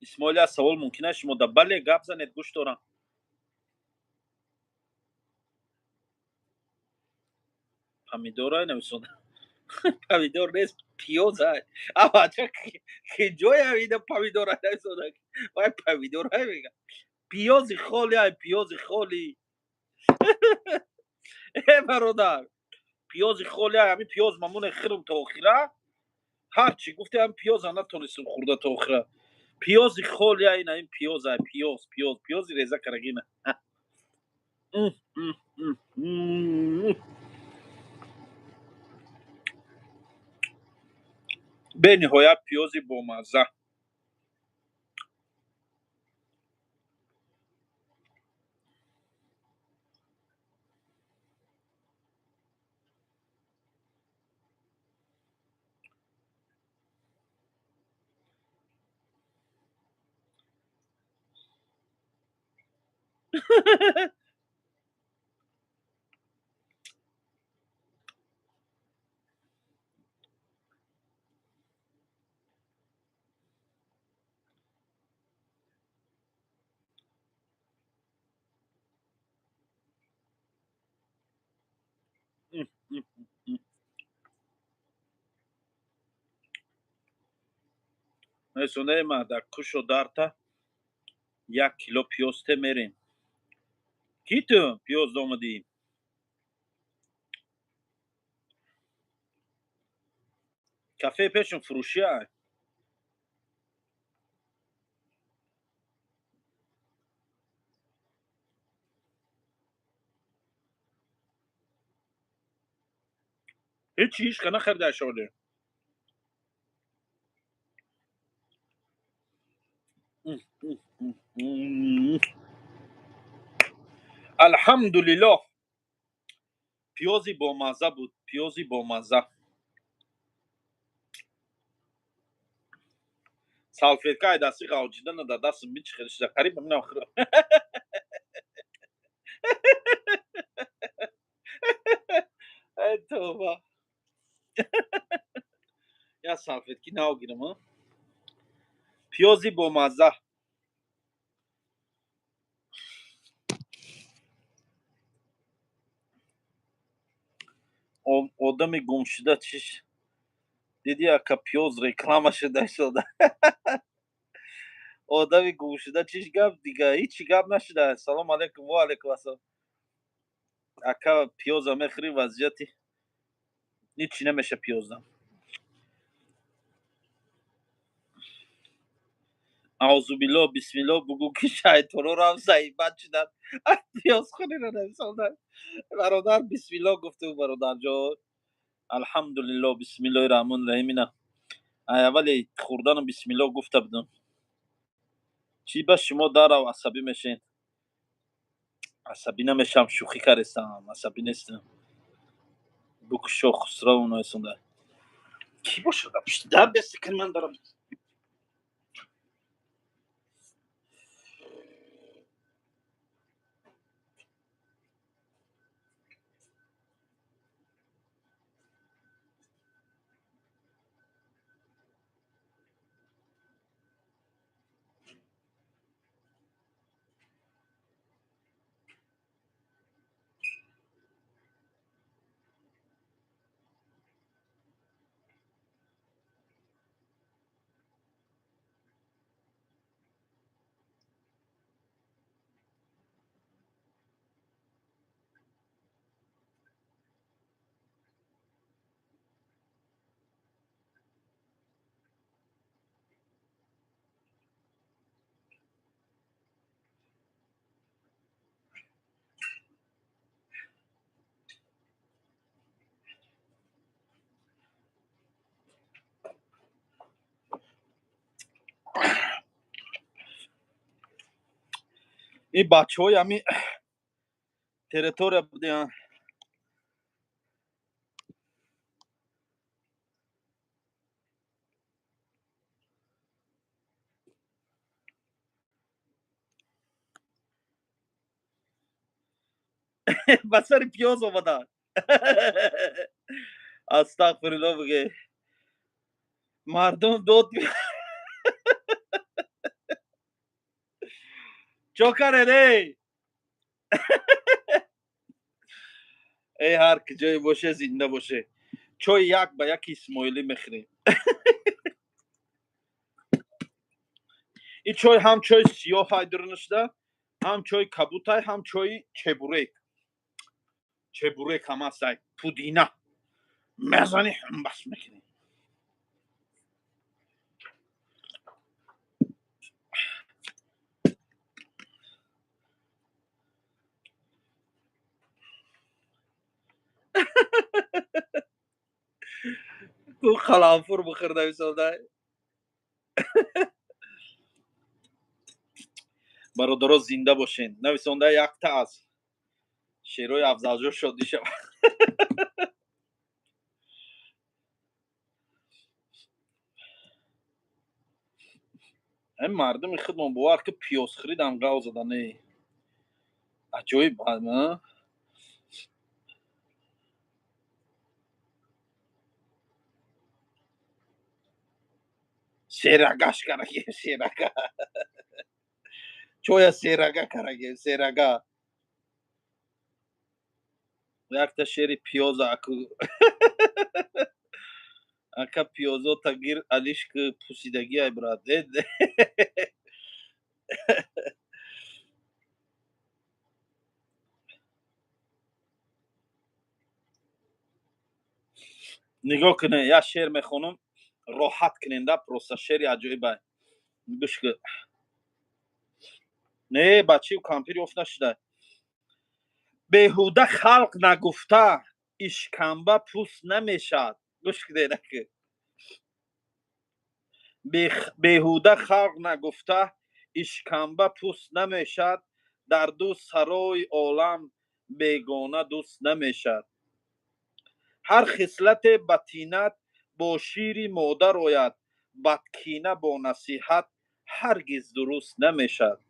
A: Исмоил, аз савол мумкин аст шумо да? Бале, гап занед, гӯш дорам. Помидора нависонда, помидор нест, пиёза. Авача, ки ҷоя ида помидора нависонда? Вай помидора мега, пиёзи холи ай, пиёзи холи. Э, бародар, пиёзи холи ай. Ҳамин пиёз мамоне хӯрм то охира. Ҳарчи гуфте, ҳам пиёза натонистем хӯрда то охира. Пиёзи холи ай, ина ин пиёз ай, пиёз, пиёз, пиёзи реза карагина. Бениҳоят пиёзи бомазза. Несонема дар кушо дарта як кило пиёз те мерем. Ки ту пиёз омадӣ? Кафе пешум фурӯшӣ ай. Ҳечи ҳичка нахарида шоде. Алҳамдулиллоҳ, пиёзи бомазза буд, пиёзи бомазза. Салфетка ай дасти ғавҷидана дар дастам бичихел шуда, қариб ҳаминам хӯрам. Ай тоба, як салфетки нав гирам. Пиёзи бомазза. Одами гумшуда чиш диди, ака? Пиёз реклама шуда истода. Одами гумшуда чиш гап дига, ҳичи гап нашуда. Салом алейкум. Ва алейкум ассалом. Ака, пиёза мехӯри, вазъияти ҳичи намеша пиёзда. Аузубилло, бисмилло бугӯ, ки шайтоно рафт заибат шуданд. Пиёзхӯриро нависонда, бародар. Бисмилло гуфту, бародарҷон. Алҳамдулилло, бисмиллоҳи раҳмони раҳим. Ина Ай аввали хӯрдану бисмилло гуфта будам. Чӣ ба шумо дарав асабӣ мешен? Асабӣ намешам, шӯхӣ кардестам, асабӣ нестам. Букушо Хусрав нависонда. Кӣ бошад пушти дар бесикин ман дарам. Ин бачаҳои ҳами территория будиян. Ба сари пиёз омада. Астағфирулло биге. Мардум дод чокаред эй. Эй, ҳар ки ҷое боше, зинда боше. Чой як ба як исмоилӣ мехӯрем. Ин чой ҳам чои сиёҳай дурунашда, ҳам чои кабутай, ҳам чои чебурек. Чебурек ҳам ҳастай, пудина. Мезанӣ, ҳамбас мекунӣ. Ку қаламфур бихӯр нависондай. Бародаро, зинда бошен. Нависонда якта аз шерои Афзалҷон шодӣ шавад. Ҳамин мардуми худмон бовар ки пиёзхӯридам гав зада не. Аҷоиб, а? Серагаш карагем, серага. Чоя серага карагем, серага. Якта шери пиёза аку. Ака пиёзо тагир алиш ки пусидагӣ ай брат. Нигоҳ кунед, як шеър мехонам, роҳат куненда, просто шеъри аҷоибай. Гӯш кун. Не, бачи кампир ёфт нашуда. Беҳуда халқ нагуфта, ишкамба пӯст намешавад. Гӯш кунед аки. Беҳуда халқ нагуфта, ишкамба пӯст намешавад, дар ду сарои олам бегона дӯст намешавад. Ҳар хислате ба тинат бо шири модар ояд, бадкина бо насиҳат ҳаргиз дуруст намешавад.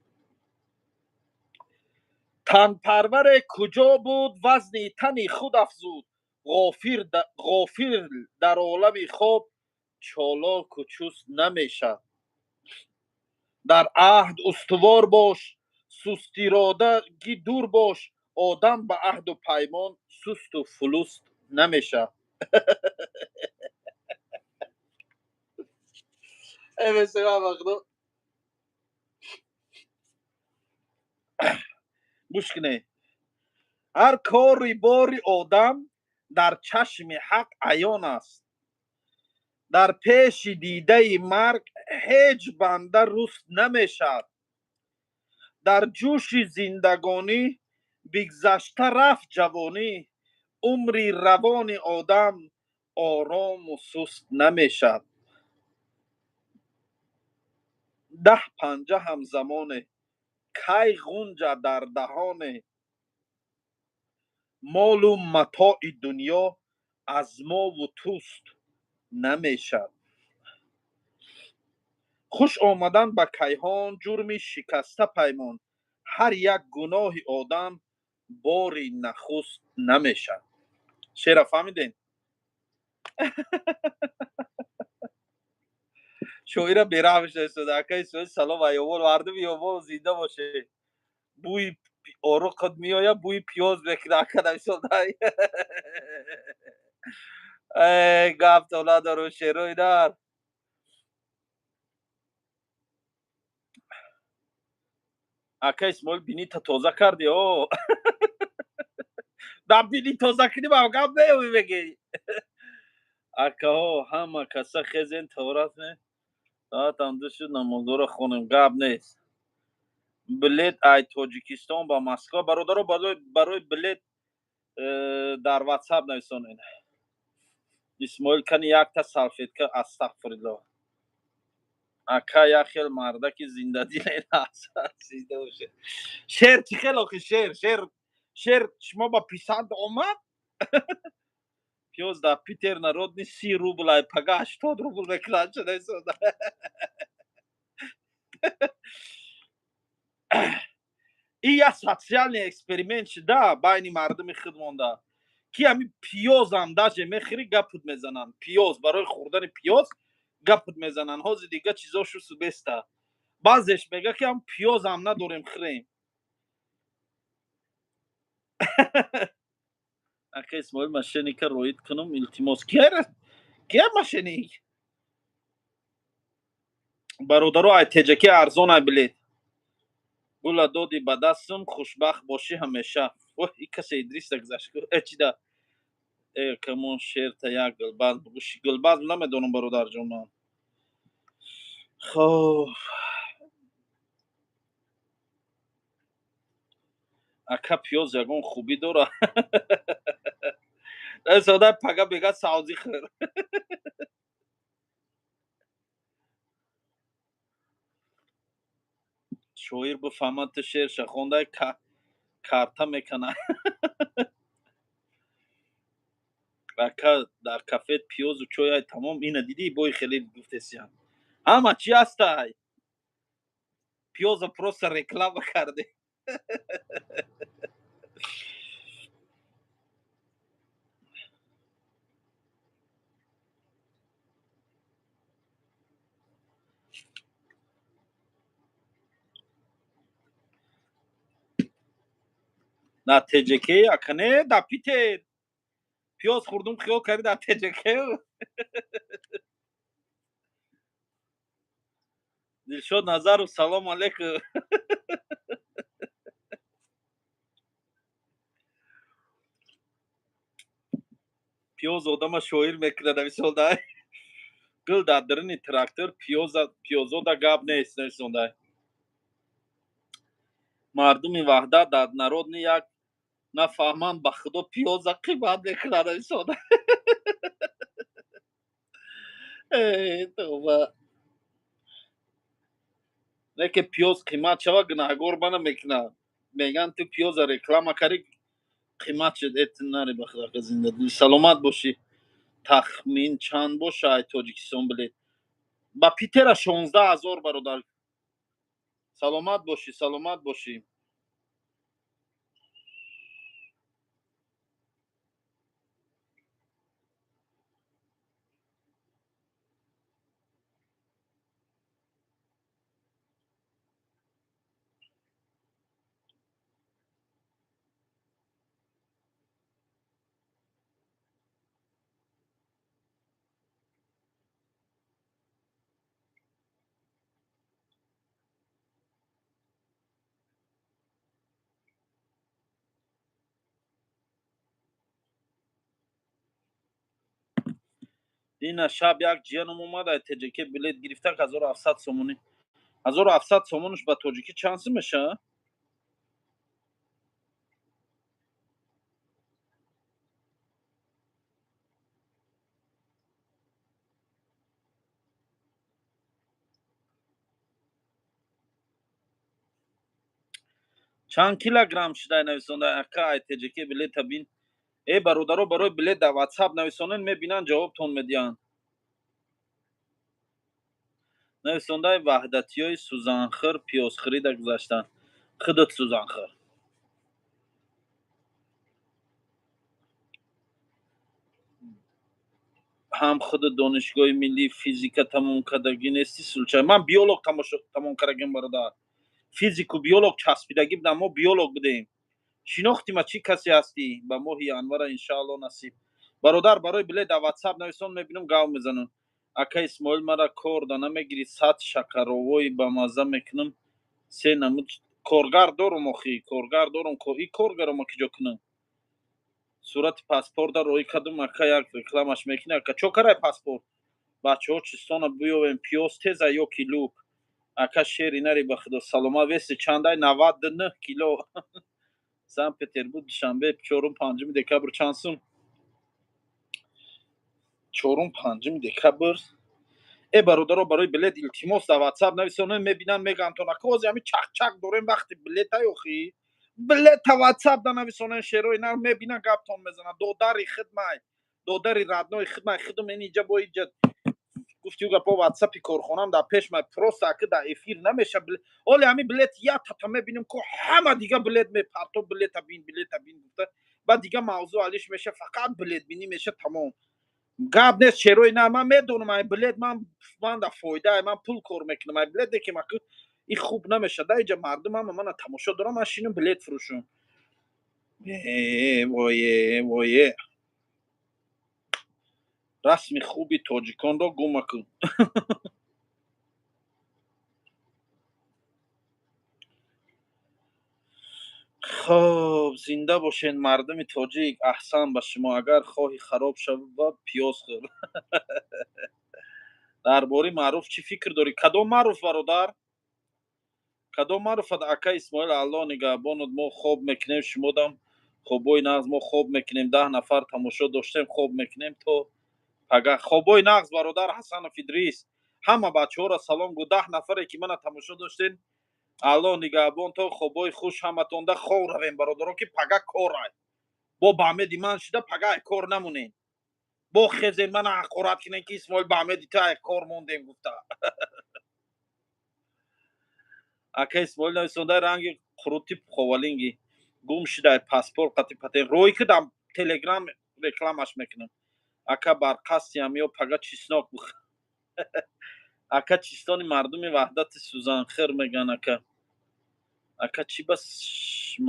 A: Танпарваре куҷо буд, вазни тани худ афзуд, ғофил дар олами хоб чолоку чуст намешавад. Дар аҳд устувор бош, сустиродагӣ дур бош, одам ба аҳду паймон сусту фулуст намешавад. Гӯш кунед. Ҳар кори бори одам дар чашми ҳақ аён аст. Дар пеши дидаи марг ҳеҷ банда руст намешавад. Дар ҷӯши зиндагонӣ бигзашта рафт ҷавонӣ, умри равони одам орому суст намешавад. Даҳ панҷа ҳамзамоне, кай ғунҷа дар даҳоне. Молу матои дунё аз мову туст намешад. Хуш омадан ба кайҳон ҷурми шикаста паймон. Ҳар як гуноҳи одам бори нахуст намешад. Шеъра фаҳмидем? Шоира бераҳм шуда. Акаи Исмоил, салом айёвол, мардуми ёвол зинда боше. Бӯи оруқат меояд, бӯи пиёз мекунад, ака нависондай. Э, гап то надору шерои дар. Ака Исмоил, бинита тоза кардӣ? О, дар бини тоза кунӣ ба гап меёвӣ мегӣ. Акаҳо, ҳама каса хезен, таҳорат не, соатам ду шуд, намоздора хонем. Гап нест. Билет ай Тоҷикистон ба Москва, бародаро, барои билет дар ватсап нависонед. Исмоил, кани якта салфетка. Астағфирулло, ака, як хел мардаки зиндадил зинда боше. Шеър чӣ хел охи? Шеър шумо ба писанд омад? Пиёз дар Питер народный 30 рубл, ай пага 80 рубл мекунад шуда. И як социальный эксперимент шуда байни мардуми худ монда, ки ҳами пиёзам даже мехӯри, гапут мезананд. Пиёз, барои хӯрдани пиёз гапут мезананд. Ҳозир дига чизо шусу беста. Баъзеш мега, ки ҳам пиёзам надорем хӯрем. Ака Исмоил, мошенника роид кунум, илтимос. Кия мошенник? Бародаро, ай теҷаки арзон ай билет. Гула доди ба дастам, хушбахт бошӣ ҳамеша. Оҳ, и касе Идриса гузашт. Э, чида? Э, камон, шерта як гулбазм бугӯши. Гулбазм намедонам, бародарҷон, ман. Хоб, ака, пиёз ягон хубӣ дора? Сода пага бега савзӣ хӯр. Шоир бифаҳмад, ту шеърша хондай, карта мекана. Ака, дар кафе пиёзу чой ай тамом. Ина дидӣ, бои хеле гуфтесиям, ҳама чи ҳастай, пиёза просто реклама карде. На ТЖК, ака, не, дар Питер пиёз хӯрдум, хиёл карди дар ТЖК. Дилшод Назаров, салому алейкум. Пиёз одама шоир мекунад, нависондай. Гул дар даруни трактор, пиёзода гап нест, нависондай. Мардуми Ваҳдат дар народный як нафаҳманд, ба худо, пиёза қимат мекунад, нависондай. Тоба, не ки пиёз қимат шава, гунаҳгор бана мекунад. Мегӯянд, ту пиёза реклама карди, қимат шуд. Эт нари, ба худо, зинда саломат бошӣ. Тахмин чанд боша ай Тоҷикистон билет ба Питера? 16 000, бародар. Саломат бошӣ, саломат бошӣ. Дина шаб як ҷияном омад, ай ТЖК билет гирифта, 1700 сомонӣ. 1700 сомонаш ба тоҷикӣ чанд сум мешавад? Чанд килограмм шудай нависонда, ака, ай теҷеке билета бин. Э, бародаро, барои билет дар Ватсап нависонен, мебинанд, ҷавобтон медиҳанд. Нависондаи ваҳдатиёи сӯзанхӯр пиёзхӯрида гузаштанд. Худат сӯзанхӯр. Ҳам худи Донишгоҳи миллии физика тамом кардагӣ нести, случай? Ман биолог тамом кардагим, бародар. Физику биолог часпидагӣ будам, мо биолог будем. Шинохтима, чӣ касе ҳастӣ? Ба моҳи январа, иншаалло, насиб. Бародар, барои билет дар Ватсап нависон, мебинам, гав мезанам. Ака Исмоил, мара кор да намегирӣ? 100 шакаровои ба мазза мекунам, се намуд. Коргар дорум, охи, коргар дорум. И коргарома киҷо кунам? Сурати паспорта роӣ кардум, ака, як рекламаш мекунӣ, ака? Чо карай паспорт? Бачаҳо, чистона биёвем, пиёз теза ё ки лук? Ака, шери нари, ба худо, салома. Веси чандай? 99 кило. Санкт Петербург, Душанбе, 4-5 декабр чанд сум? 4-5 декабр. Э, бародаро, барои билет, илтимос, дар Ватсап нависонем, мебинанд, мегӯянд то нака ози ҳами чақчақ дорем вақти билетай. Охи, билета Ватсап да нависонем, шерои нар мебинанд, гаптон мезананд. Додари хидмай, додари родной хидмай, хидм ин иҷа бо иҷа гуфти гапо. Ватсапи корхонам дар пеш май, просто аки дар эфир намеша. Оли ҳами билет я тата мебинем, ко ҳама дига билет мепарто, билета бин, билета бин гуфта, баъд дига мавзӯъ алиш меша, фақат билет бинӣ меша, тамом. Гап нест, шерои на, ман медонам, ай билет ман да фоида, ман пул кор мекунам ай билет, лекин аки и хуб намеша да. Иҷа мардум ҳама мана тамошо дорам, ман шинам билет фурӯшам. Вое, вое, расми хуби тоҷиконро гум макун. Хоб, зинда бошед, мардуми тоҷик. Аҳсан ба шумо. Агар хоҳӣ хароб шава, пиёз хӯр. Дар бораи Маъруф чӣ фикр дорӣ? Кадом Маъруф, бародар, кадом Маъруф? Ака Исмоил, Аллоҳ нигаҳбонат. Мо хоб мекунем, шумодам хобои нағз. Мо хоб мекунем, 10 нафар тамошо доштем, хоб мекунем то пага. Хобои нағз, бародар Ҳасанов Идрис, ҳама бачаҳоро салом гӯ. 10 нафаре ки мана тамошо доштем, Аллоҳ нигаҳбон, то хобои хуш ҳаматонда. Хоб равем, бародаро, ки пага корай. Бо баъмеди ман шида, пага ай кор намонем, бо хезен мана ҳақорат кунем, ки Исмоил, баъмеди ту ай кор мондем гуфта. Ака Исмоил нависонда, ранги қурути ховалинги гум шидай, паспорт қати патент рӯй кидам, Телеграм рекламаш мекунам. Ака, бар қасдиам ё пага чеснок бух. Ака, чистони мардуми ваҳдати сӯзанхӯр меган, ака. Ака, чӣ ба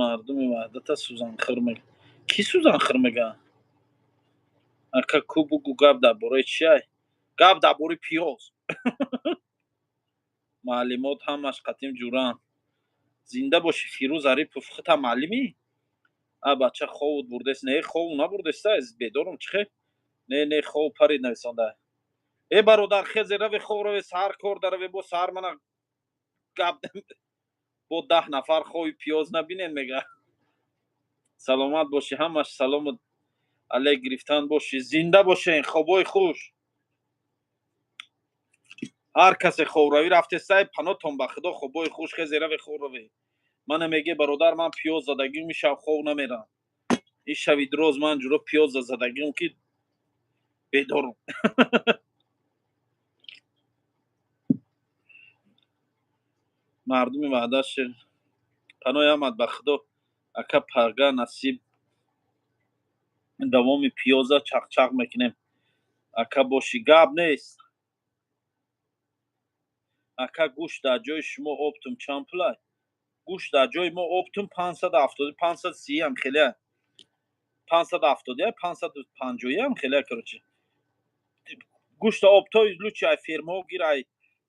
A: мардуми ваҳдата сӯзанхӯр меган? Кӣ сӯзанхӯр меган? Ака, ку бугу, гап дар бораи чиай? Гап дар бораи пиёз. Маълимот ҳамаш қатим ҷуранд. Зинда бошӣ, Фирӯз Арипов. Хута маълимӣ? А, бача, ховут бурдест? Не, хову набурдеста, бедорум. Чихе? Не, не, хов парид нависонда. Э, бародар, хезе раве, хов раве, саҳар кор дараве, бо саҳар мана гап бо 10 нафар хови пиёз набинен мега. Саломат бошӣ, ҳамаш салому алек гирифтан бошӣ. Зинда бошен, хобои хуш. Ҳар касе хобравӣ рафтестай, панотон ба худо, хобои хуш. Хезе раве, хоб раве. Мана меге, бародар, ман пиёз задагим, ин шаб хоб намерам. Ин шаби дроз ман ҷуро пиёз задагим, ки бедорум. Мардуми ваъда шер панои ҳамат ба худо. Ака, пага насиб давоми пиёза чақчақ мекунем. Ака, бошӣ, гап нест. Ака, гӯшт дар ҷои шумо оптом чанд пулай? Гӯшт дар ҷои мо оптом 570, 530-ам хеле, 570, 550-ам хеле. Короче, гӯшта оптои лучи ай фермаҳо гир, ай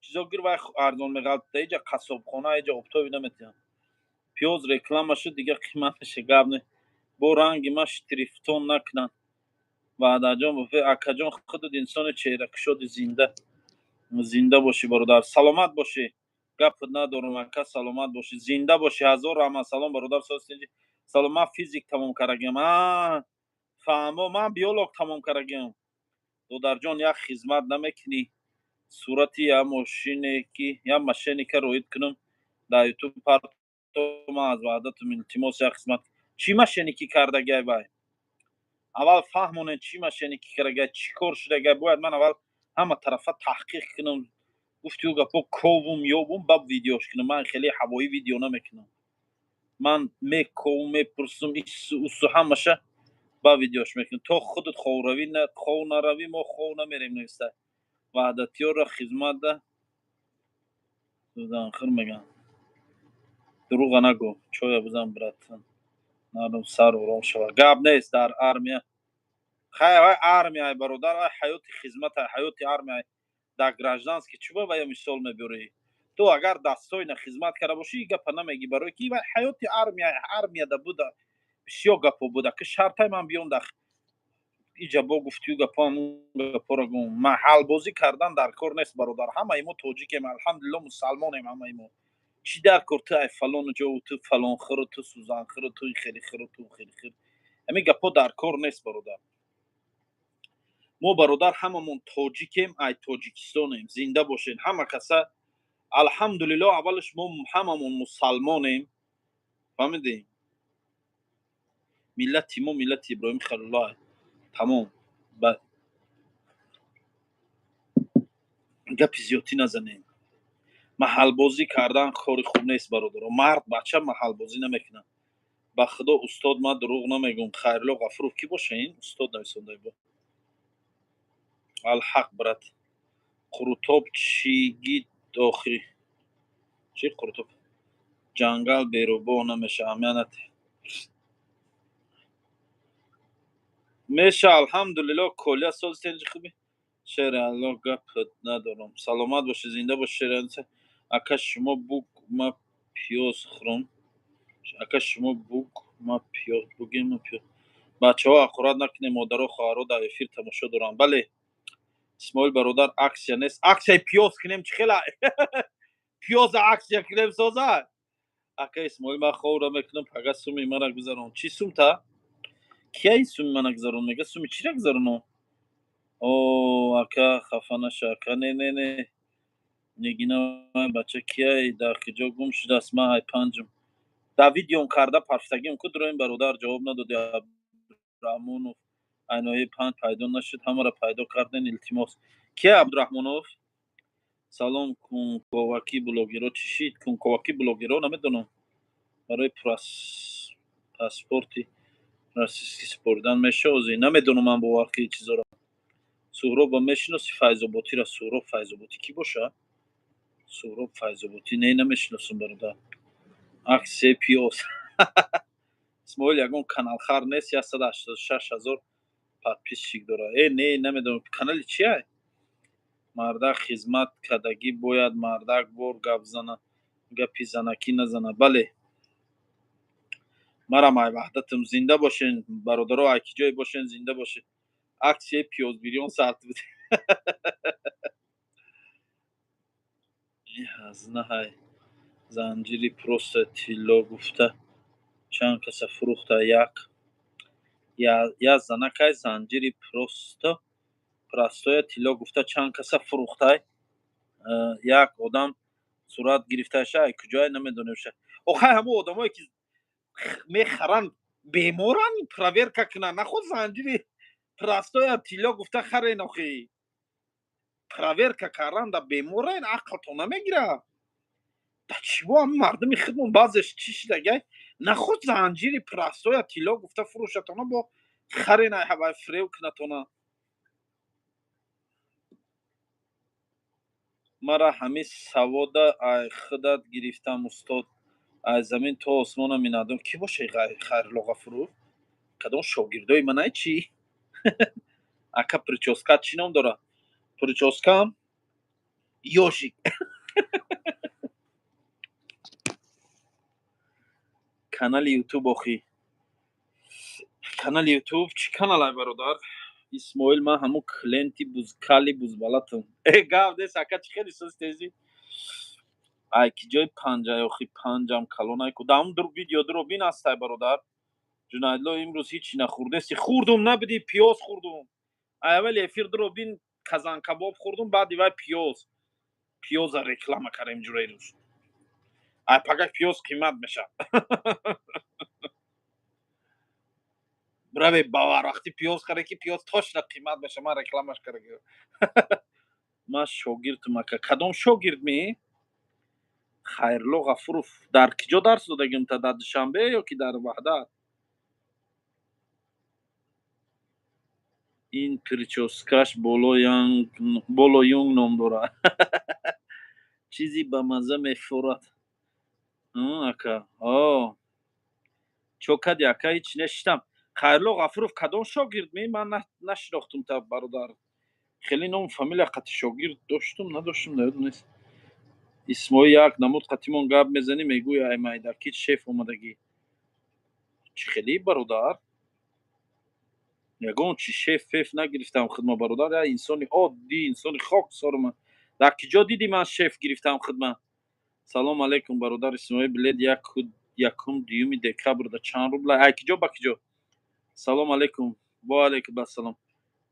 A: чизо гир, вай арзон меғалтида. Иҷа қассобхона, иҷа оптови наметиҳанд. Пиёз реклама шуд, дига қимат меша. Гап не, бо ранги ма штрифтон накунанд. Ваъдаҷон, акаҷон, худат инсони чеҳракушоди. Зинда, зинда бошӣ, бародар, саломат бошӣ. Гап надорам, ака, саломат бошӣ, зинда бошӣ, ҳазор раҳмат. Салом, бародар, салом. Ман физик тамом кардагиам. Фаҳмо, ман биолог тамом кардагиам. Додарҷон, як хизмат намекунӣ? Сурати я мошине ки я мошенника роид кунам, дар Ютуб. Ман аз Ваҳдатум, илтимос, як хизмат. Чӣ мошенникӣ кардагай вай? Аввал фаҳмонед, чӣ мошенникӣ кардагай, чӣ кор шудагай. Бояд ман аввал ҳама тарафа таҳқиқ кунам, гуфтиу гапо ковум, ёбум, баъд видеош кунам. Ман хеле ҳавоӣ видео намекунам. Ман мековум, мепурсум, ису усу ҳамаша, ба видеош мекунам. То худат ховравӣ, хов наравӣ, мо хов намерем. Нависта, Ваҳдатиёрро хизматда хир меган. Дурӯға нагӯ, чоя бизан, братан, нарм сар ором шава. Гап нест, дар армия хай, вай армияй, бародар, вай ҳаёти хизмата, ҳаёти армия. Дар гражданский чӣ ба вая мисол мебиёрӣ ту? Агар достойно хизмат карда бошӣ, и гапа намегӣ, барое ки вай ҳаёти армия. Армияда буда, бисёр гапо буда, ки шартай ман биём дар иҷа бо гуфтию гапо, гапоро гум. Маҳалбозӣ кардан дар кор нест, бародар. Ҳамаи мо тоҷикем, алҳамдулилло, мусалмонем ҳамаи мо. Чӣ дар кор ту ай фалону ҷо, ту фалонхиру, ту сӯзанхиру, ту хелихиру, ту хелихир? Ҳамин гапҳо дар кор нест, бародар. Мо, бародар, ҳамамон тоҷикем, ай Тоҷикистонем. Зинда бошед ҳама каса. Алҳамдулилло, аввалаш мо ҳамамон мусалмонем, фаҳмидем? Миллати мо миллати Иброҳим Халилуллоҳ. Тамом, ба гапи зиёдтӣ назанем. Маҳалбозӣ кардан кори хуб нест, бародаро. Мард бача маҳалбозӣ намекунад. Ба худо, устод, ман дурӯғ намегӯм. Хайрулло Ғафуров кӣ боша ин устод нависондаи бо? Алҳақ, брат. Қурутоб чигӣ охи? Чӣ қурутоб? Ҷангал берӯбоҳ намеша, аҳамият меша. Алҳамдулилло, колия сози тенҷи хуби. Шери Алло, гап надорам. Саломат бошӣ, зинда бошӣ, шери. Ака, шумо буг, ма пиёз хӯрам. Ака, шумо буг, ма пиёз бугем, ма пиёз. Бачаҳо, ҳақорат накунем, модаро, хоҳаро дар эфир тамошо доранд. Бале, Исмоил бародар, акция нест. Акцияи пиёз кунем, чӣ хела пиёза акция кунем, соза. Ака Исмоил, ман ховра мекунам, пага суми мара гузарон. Чӣ сумта? Кияи суми мана гузарон мега? Суми чира гузароно? О, ака, хафа наша, ака. Не, не, не. Нигина, бача кияй, дар куҷо гум шудааст? Ман ай панҷум дар видеом карда парфтагиам ку дуроин, бародар, ҷавоб надоди. Абдураҳмонов айнои панҷ пайдо нашуд, ҳамаро пайдо карден, илтимос. Кия Абдураҳмонов? Салом, кунковаки блогеро чӣ шид? Кунковаки блогеро намедонам. Барои паспорти российский супоридан мешавози? Намедонам ман, бовар ки чизоро. Суҳроба мешиноси, Файзоботира? Суҳроб Файзоботӣ кӣ боша? Суҳроб Файзоботӣ? Не, намешиносам, бародар. Акция пиёз. Исмоил ягон каналхар нест, 186 000 подписчик дорад. Э, не, намедонам, канали чия? Мардак хизмат кардагӣ бояд мардак бор гап зана, гапи занакӣ назана. Бале, марам ай Ваҳдатам. Зинда бошен, бародаро, ай ки ҷое бошен, зинда бошед. Акцияи пиёзбирён сарт буд. Ҳазнаҳай занҷири просто тилло гуфта чанд каса фурӯхта. Як я занакай занҷири просто простоя тилло гуфта чанд каса фурӯхтай. Як одам сурат гирифташа, ай куҷое намедонем. Охай, ҳамон одамое ки мехаранд, беморанд, проверка кунанд. Наход занҷири простоя тилло гуфта харен, охи проверка кардан да беморен, ақлто намегира. Да чиво ҳами мардуми худмон баъзеш чӣ шидагай? Наход занҷири простоя тилло гуфта фурӯшатона, бо харен, ай ҳавай фирев кунатона. Мара ҳамин савода ай худат гирифтам, устод. Аз замин то осмона минадом. Кӣ боша Хайрулло Ғафуров? Кадом шогирдои манай чӣ? Ака, прическа чӣ ном дорад? Прическаам Ёжик. Канали Ютуб охи? Канали Ютуб чӣ каналай, бародар? Исмоил, ман ҳамун клиенти бузкали бузбалатам. Э, гап нест, ака, чӣ хеле сози тези? Ай ки ҷои панҷай охи? Панҷам калонай ку. Даҳум видео дуро бин, ҳастай, бародар. Ҷунайдло, имрӯз ҳичи нахӯрдеси? Хӯрдум, набидӣ? Пиёз хӯрдум. Ай аввали эфир дуро бин, казанкабоб хӯрдум, баъди вай пиёз. Пиёза реклама кардем ҷураи рӯз. Ай пага пиёз қимат мешавад. Браве, ба вақти пиёз харе, ки пиёз точно қимат мешавад. Ман рекламаш карда. Ман шогирдам, ака. Кадом шогирд ми? Хайрло Ғафуров, дар киҷо дарс додагим та? Дар Душанбе ё ки дар Ваҳдат? Ин причёскаш Болоюнг ном дорад. Чизи ба мазза мефурад, ака. О, чо кади, ака? Ҳеч нешитам. Хайрло Ғафуров, кадом шогирд ми? Ман нашинохтум та, бародар. Хеле ному фамилия қати шогирд доштум, надоштум, наёдам нест. Исмоил, як намуд қатимон гап мезанӣ, мегӯи, ай майдаки шеф омадагӣ. Чӣ хеле, бародар? Ягон чи шеф феф нагирифтам хидма, бародар. Я инсони оддӣ, инсони хоксорма. Дар киҷо дидӣ ман шеф гирифтам хидма? Салом алейкум, бародар Исмоил. Билет 1-2 декабр да чанд рубла? Ай киҷо ба киҷо? Салом алейкум. Ва алейкум ассалом.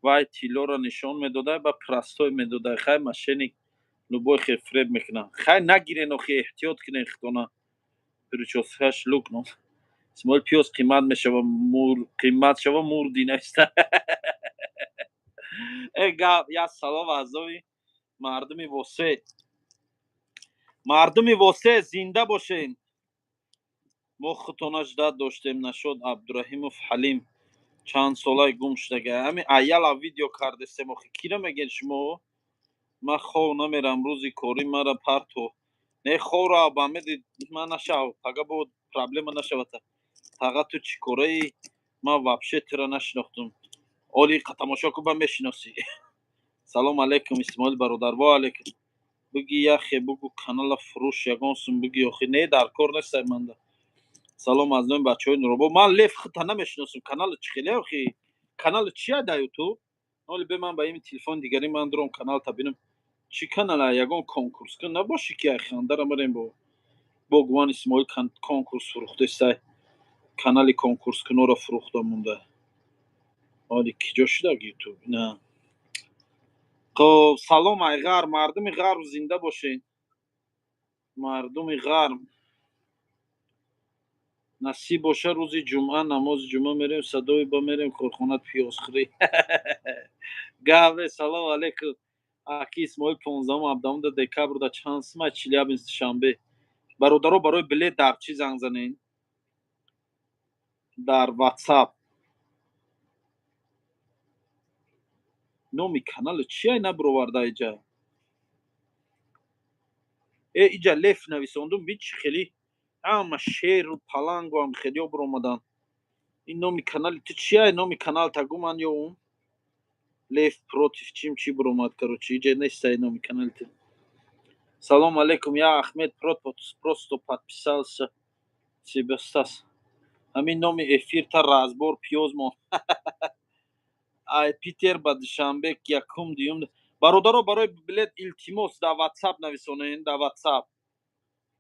A: Вай тиллоро нишон медодай, ба простой медодай. Хай, мошенник любой хел фреб мекунад. Хай, нагирен охи, эҳтиёт кунен хитона. Причёскаш лук ном. Исмоил, пиёз қимат мешава, мур қимат шава, мурди неста. Э гап, я салом азои мардуми Восе. Мардуми Восе, зинда бошен. Мо худтона ждать доштем, нашуд. Абдураҳимов Ҳалим чанд солай гум шудага. Ҳами аяла видео кардесем охи. Кира мегӯед шумо? Ман хов намерам, рӯзи корӣ мара парто. Не, ховра ба меди ман нашав, пага бо проблема нашавата. Тага, ту чӣ кораи? Ман вообще тура нашинохтум. Оли тамошо кун, ба мешиносӣ. Салом алейкум, Исмоил бародар. Ва алейкум. Буги, яхе бугу, канала фурӯш, ягон сум буги охи. Не, дар кор нестай манда. Салом аз номи бачаҳои Нуробо. Ман леф хута намешиносум. Канали чӣ хеле охи? Канали чия дар Ютуб? Оли бе, ман ба ими телефони дигари ман дуром, каналта бинам. Чӣ канала? Ягон конкурс кун набошӣ, ки ай хандара марем бо гуман Исмоил конкурс фурӯхтестай. Канали конкурскунора фурӯхта монда. Оли киҷо шудаг Ютуб? На. Хоб, салом ай ғарб, мардуми ғарб, зинда бошед. Мардуми ғарб. Насиб боша, рӯзи ҷумъа намози ҷумъа мерем, садои ба мерем корхона пиёзхӯрӣ. Гаве, салом алейкум. Аки Исмоил, 15-ум 17 декабр да чанд сума Челябинск Душанбе? Бародаро, барои билет дар чӣ занг занед? Дар Ватсап. Номи канали чия набуроварда иҷа? Э, иҷа леф нависондум, би чӣ хеле ҳама шеру палангу ҳам хелиҳо буромаданд. Ин номи канали ту чия? Номи канал тагу, ман ёвум. Лев против чим чӣ буромад, короче, иҷа нестай номи канали ту. Салом алейкум, я Ахмед, просто подписался себе. Стас, ҳамин номи эфирта разбор пиёз мон. Ай Питер ба Душанбе 1-2. Бародаро, барои билет, илтимос, дар Ватсап нависонед, дар Ватсап.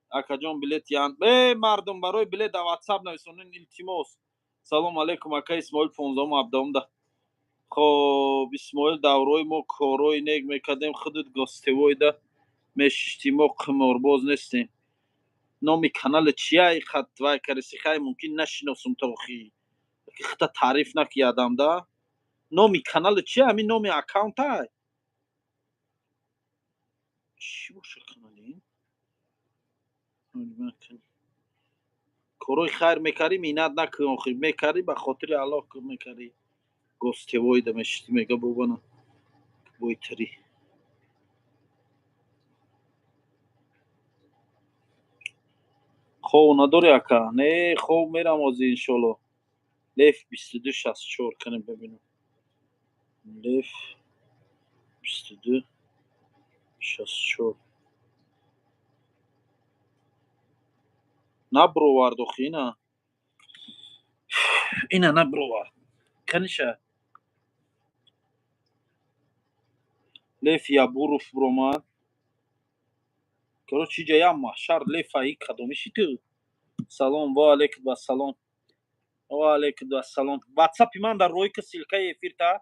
A: Акаҷон, билет ян. Э, мардум, барои билет дар Ватсап нависонед, илтимос. Салом алейкум, ака Исмоил, 15-ум 17-да. Хоб, Исмоил, даврои мо корҳои нек мекардем, худат гостевойда мешиштӣ, мо қиморбоз нестем. Номи канали чия? Хат вай кареси, хай, мумкин нашиносум то охи. Хита таъриф накиядам да. Номи канали чия? Ҳамин номи аккаунтай? Чӣ боша канали? Корҳои хайр мекардӣ, миннат накун охи, мекардӣ, ба хотири Аллоҳ мекардӣ. Гостевойда мешиштӣ, мега бобана бойтарӣ. Хов надорӣ, ака? Не, хов мерам ҳозир, иншоалло. Лев 2264, канем бибинам. Лев 2264 набуровард охи, ина набуровард. Каниша Лев Ябуров буромад. Короче, иҷа як маҳшар лефа, и кадомиши ту? Салом, ва алейкум ассалом. Ва алейкум ассалом. Ватсапи ман дар рӯи ка ссылкаи эфирта.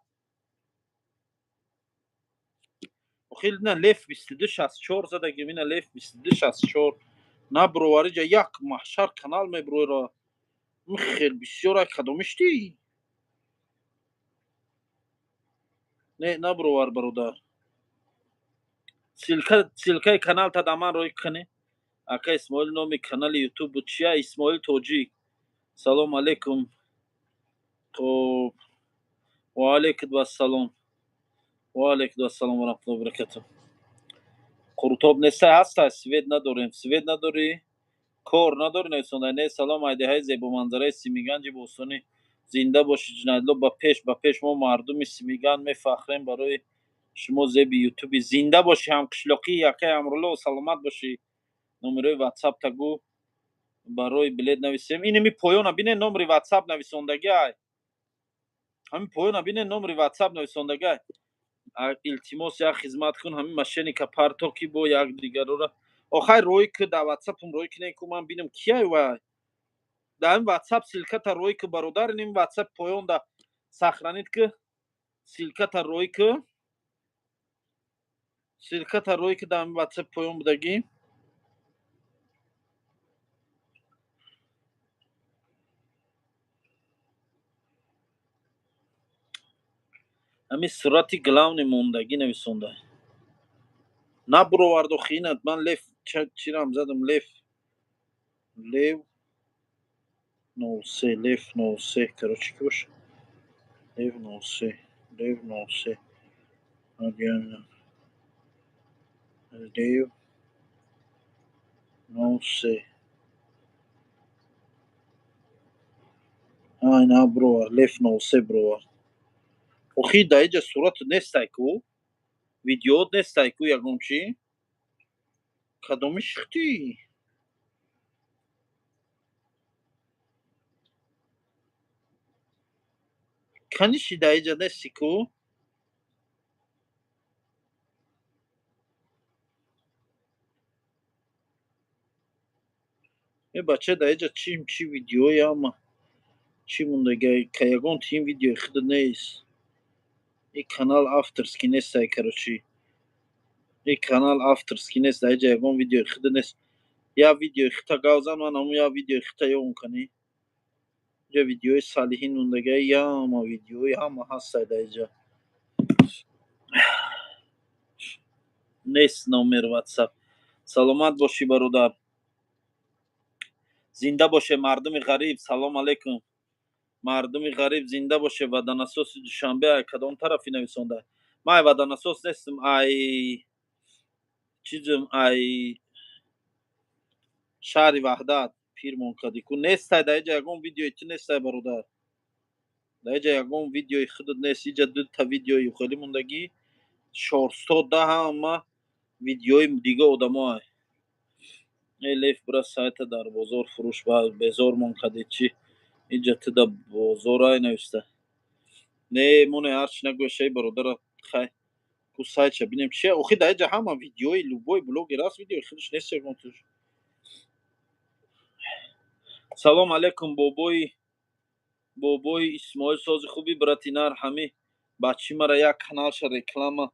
A: Охи, ина Лев 2264 задагим, ина Лев 2264. Набровари ҷа як маҳшар канал меброира. Хел бисёр ай кадомиштӣ? Не, набровар, бародар. Ссылкаи каналта да ман рой кунӣ. Ака Исмоил, номи канали ютуб буд чия? Исмоил Тоҷик. Салом алейкум. Хоб, ва алейкум вассалом. Ва алейкум вассалом ва раҳматуллоҳи ва баракатуҳ. Қурутоб нестай, ҳастай, свет надорем. Свет надорӣ? Кор надорӣ, нависонда. Не, салом, айдиҳаи зебоманзараи Симиганҷи бостонӣ. Зинда бошӣ, Ҷунайдло, ба пеш, ба пеш. Мо мардуми Симиган мефахрем барои шумо, зеби ютуби. Зинда бошӣ, ҳамқишлоқӣ, акаи Амрулло, саломат бошӣ. Номерои ватсап тагу барои билет нависем. Инеми поёна бине, номери ватсап нависондагиай. Ҳамин поёна бине, номери ватсап нависондагиай. Илтимос, як хизмат кун, ҳамин мошенника парто, ки бо як дигарора. Охай, рой ки дар ватсапум рой кине ку, ман бинам кияй вай. Дар ҳамин ватсап ссылката рой ки, бародар, иним ватсап поёнда сохранить ки, ссылката рой ки, ссылката рой ки, дар ҳамин ватсап поён будагӣ. Ҳамин сурати главный мондагӣ нависонда. Набуроварду хинат, ман лев чирам задам, лев, лев 03, лев 03, короче, ки боша? Лев 03, лев 03, лев 03. Ай, на бровар, лев 03 бровар. Охи, дар иҷа сурат нестай ку, видеот нестай ку, ягон чӣ? Кадоми шихтӣ? Каниши, дар иҷа нести ку. Е, бача, дар иҷа чӣ чӣ видеои ама чӣ мондага? Ка ягон тим видеои худат нест. И канал авторский нестай, короче, и канал авторский нест. Дар иҷа ягон видеои худат нест. Як видеои хита гав зан, ман ҳамун як видеои хита ёвм канӣ. Иҷа видеои Салиҳин мондага, яма видеои ҳама ҳастай дар иҷа. Нест номер ватсап. Саломат бошӣ, бародар. Зинда боше мардуми ғариб. Салом алейкум, мардуми ғариб, зинда боше. Ваданасоси Душанбе ай кадом тарафи нависонда? Ман ай ваданасос нестам, ай чизм, ай шаҳри Ваҳдат. Пирмон кади ку, нестай дар иҷа ягон видеои ту нестай, бародар. Дар иҷа ягон видеои худат нест. Иҷа дута видеои хелӣ мондагӣ, 410 ҳама видеои дига одамоай. Э, лев, бира сайта дар бозор фурӯш, безормон кади чӣ? Иҷа туда бозорай нависта. Не, моне, ҳарчи нагӯяшаи, бародара. Хай ку, сайтша бинем чи. Охи, дар иҷа ҳама видеои любой блогер аст, видеои худаш нест ягон туш. Салом алейкум, бобои, бобои Исмоил, сози хуби, брати нар. Ҳами бачи мара як каналша реклама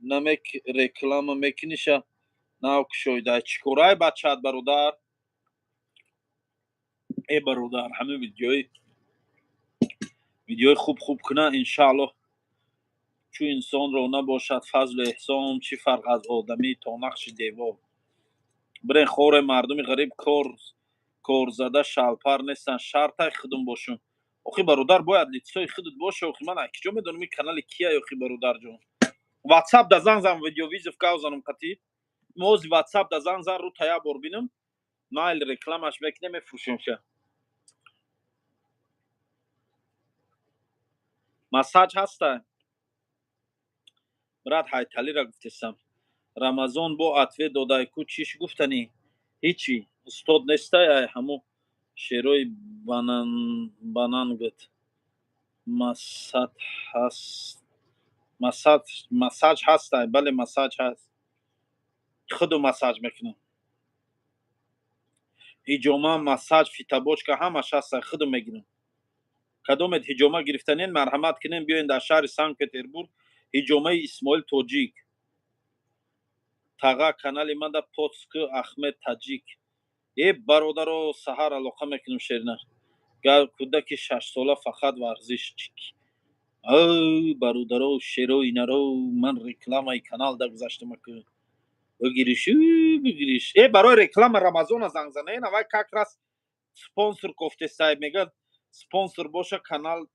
A: намек, реклама мекуниша, нав кушоида. Чӣ корай бачаат, бародар? Э, бародар, ҳами видеои хуб хуб куна, иншааллоҳ. Чӯ инсонро набошад фазлу эҳсон, чӣ фарқ аз одамӣ то нақши девор? Бирен, хоре мардуми ғариб, кор корзада шалпар нестанд, шартай худум бошум. Охи, бародар, бояд лицои худат боша. Охи, ман киҷо медонам ин канали кия? Охи, бародарҷон, ватсап да занг зан, видеовызов гав занам қатӣ. Мози ватсап да занг зан, рӯ та як бор бинам. Майл, рекламаш мекунем, мефурӯшемша. Массаж ҳаста, брат. Ҳайталира гуфтесам. Рамазон бо ответ додай ку, чиш гуфтанӣ? Ҳичи, устод нестай, ай ҳаму шерои банангт. Масад ҳаст, массаж ҳастай? Бале, массаж ҳаст, худу массаж мекунам. Ҳиҷома, массаж, фитобочка, ҳамаш ҳастай, худу мегирам. Кадомет ҳиҷома гирифтанен, марҳамат кунем, биёен дар шаҳри Санкт Петербург, ҳиҷомаи Исмоил Тоҷик. Таға, канали манда подск, Ахмед Таҷик. Э, бародаро, саҳар алоқа мекунем. Шерина гар кӯдаки 6-сола фақат варзиш. Бародаро, шерои наро, ман рекламаи канал дагузаштам, ака, бигириш, бигириш. Э, барои реклама Рамазона занг зана, навай как раз спонсор кофтесай, мега спонсор боша, канал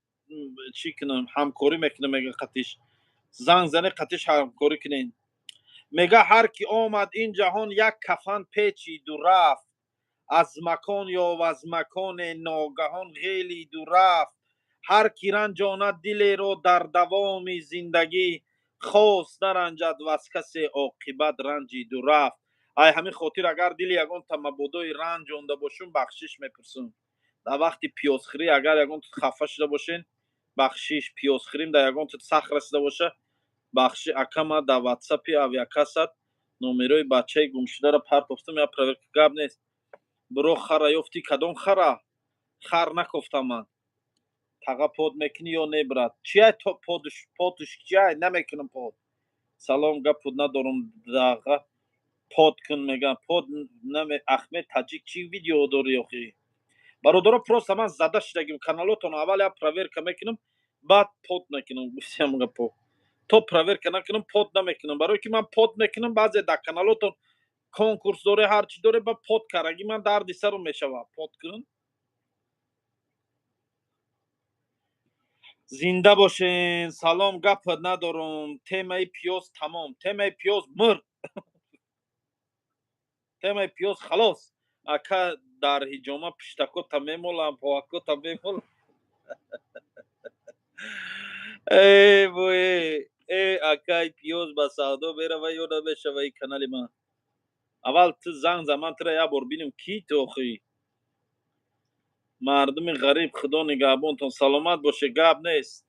A: чӣ кунам, ҳамкорӣ мекунам, мега қатиш занг зане, қатиш ҳамкорӣ кунен. Мега ҳар ки омад ин ҷаҳон, як кафан печиду рафт, аз макон ёв аз маконе ногаҳон ғелиду рафт. Ҳар ки ранҷонад дилеро дар давоми зиндагӣ, хос наранҷад ваз касе оқибат ранҷиду рафт. Ай ҳамин хотир, агар дили ягонта мабодои ранҷонда бошум, бахшиш мепурсум. Дар вақти пиёзхӯрӣ агар ягон хафа шуда бошен, бахшиш. Пиёзхӯрим дар ягон сах расида боша, бахши. Акама дар ватсапи авиакассат номерои бачаи гумшударо партофтам, я проверка. Гап нест, биро, хара ёфтӣ? Кадом хара? Хар накофтам ман. Таға, под мекунӣ ё не, брат? Чиай подуш? Подуш чиай? Намекунам под. Салом, гапуд надорум, даға под кун, мегам под наме. Ахмед Таҷик, чӣ видео дорӣ охи? Бародаро, просто ман зада шудагим. Каналотон аввал я проверка мекунам, баъд под мекунам. Гуфтиам гапо, то проверка накунам, под намекунам, барое ки ман под мекунам, баъзе дар каналотон конкурс доре, ҳарчи доре, ба под караги ман дарди сарум мешава. Под кун. Зинда бошен. Салом, гап надорум, темаи пиёз тамом, темаи пиёз мурд, темаи пиёз халос. Ака, дар ҳиҷома пиштакота мемолам, поакота мемолам. Э вое, э, акай, пиёз ба савдо мерава ё намешава? И канали ман аввал ту занг за, ман тура як бор бинем, ки ту охи. Мардуми ғариб, Худо нигаҳбонтон, саломат боше, гап нест.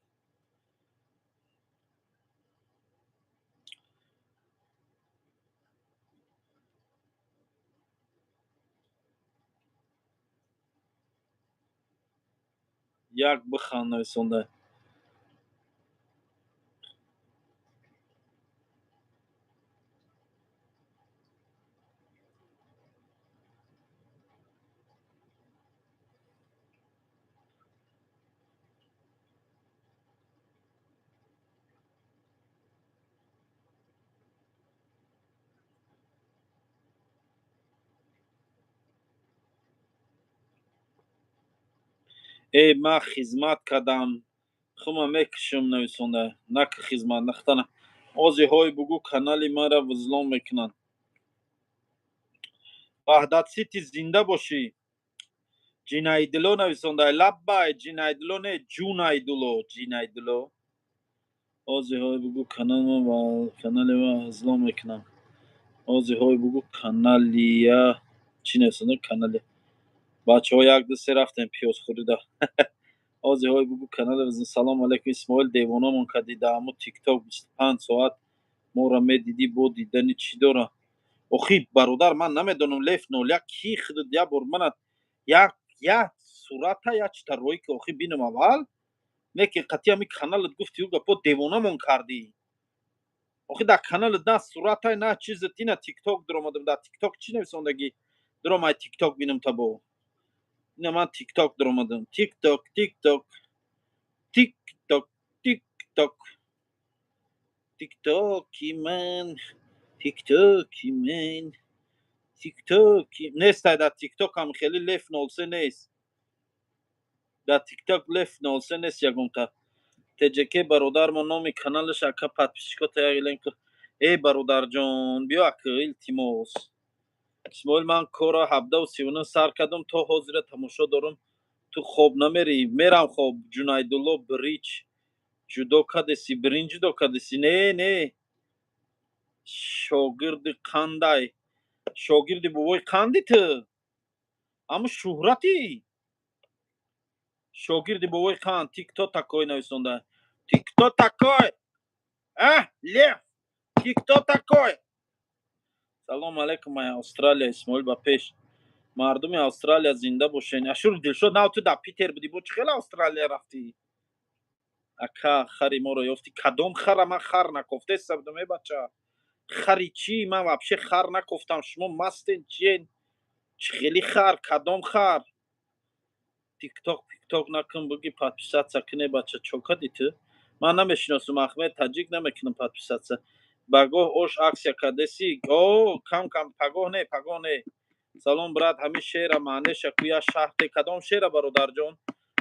A: Як биханд нависонда. Э, ман хизмат кардам, хума мекушам, нависонда. Нак хизмат нахтана озиҳои бугӯ, канали маро взлом мекунанд. Ваҳдат Сити, зинда бошӣ. Ҷинайдило нависонда, лаббай. Ҷинайдило не, Ҷунайдуло, Ҷинайдило. Озиҳои бугӯ, канали ма взлом мекунам. Озиҳои бугӯ, каналия чӣ нависонда? Канали бачаҳо, як, ду, се, рафтем пиёзхӯрида. Озиҳои бугӯ, канали. Салому алайкум, Исмоил, девонамон кардӣ. Дааму Тикток 25 соат моро медидӣ, бо дидани чӣ дора охи? Бародар, ман намедонам, Лев 01 ки худат, як бор мана як сурата, як чита рӯй ки охи бинам аввал, не ки қатъи ҳами каналат гуфти ӯ гапо, девонамон кардӣ охи. Дар каналат на суратай, на чизат. Ина Тикток дуромадам, дар Тикток чӣ нависондагӣ? Дуром, ай Тикток бинам табо. Ина ман Тикток дуромадам. Тикток, Тикток, Тикток, Тикток, Тиктоки ман, Тиктоки ман, Тиктоки нестай. Дар Тикток ҳам хеле Лев 03 нест, дар Тикток Лев 03 нест ягонта. Тҷк бародармо, номи каналаш, ака, подписчикота як линк. Эй, бародарҷон, биё, ака, илтимос. Исмоил, ман корро 17:39 сар кардам, то ҳозира тамошо дорам. Ту хоб намерӣ? Мерам хоб. Ҷунайдулло, брич ҷудо кардеси, биринҷ ҷудо кардеси? Не, не, шогирди қандай, шогирди бобои қанди ту, аммо шӯҳратӣ, шогирди бобои қанд. Ты кто такой, нависонда. Ты кто такой, а, лев, ты кто такой? Салому алайкум, ай Австралия, Исмоил, ба пеш. Мардуми Австралия, зинда бошен. Ашур Дилшод, нав ту дар Питер будӣ, бо чӣ хел Австралия рафтӣ? Ака, хари моро ёфтӣ? Кадом хара? Ман хар накофтеста будам. Э, бача, хари чӣ? Ман вообще хар накофтам. Шумо мастен, чиен? Чӣ хели хар, кадом хар? Тикток пикток накун, буги подписаться куне, бача, чо кади ту? Ман намешиносум, Ахмед Таҷик, намекунам подписаться. Багоҳ ош акция кардеси? О, кам кам, пагоҳ не, пагоҳ не. Салом, брат, ҳамин шеъра маънеша куя шаҳте. Кадом шеъра, бародарҷон?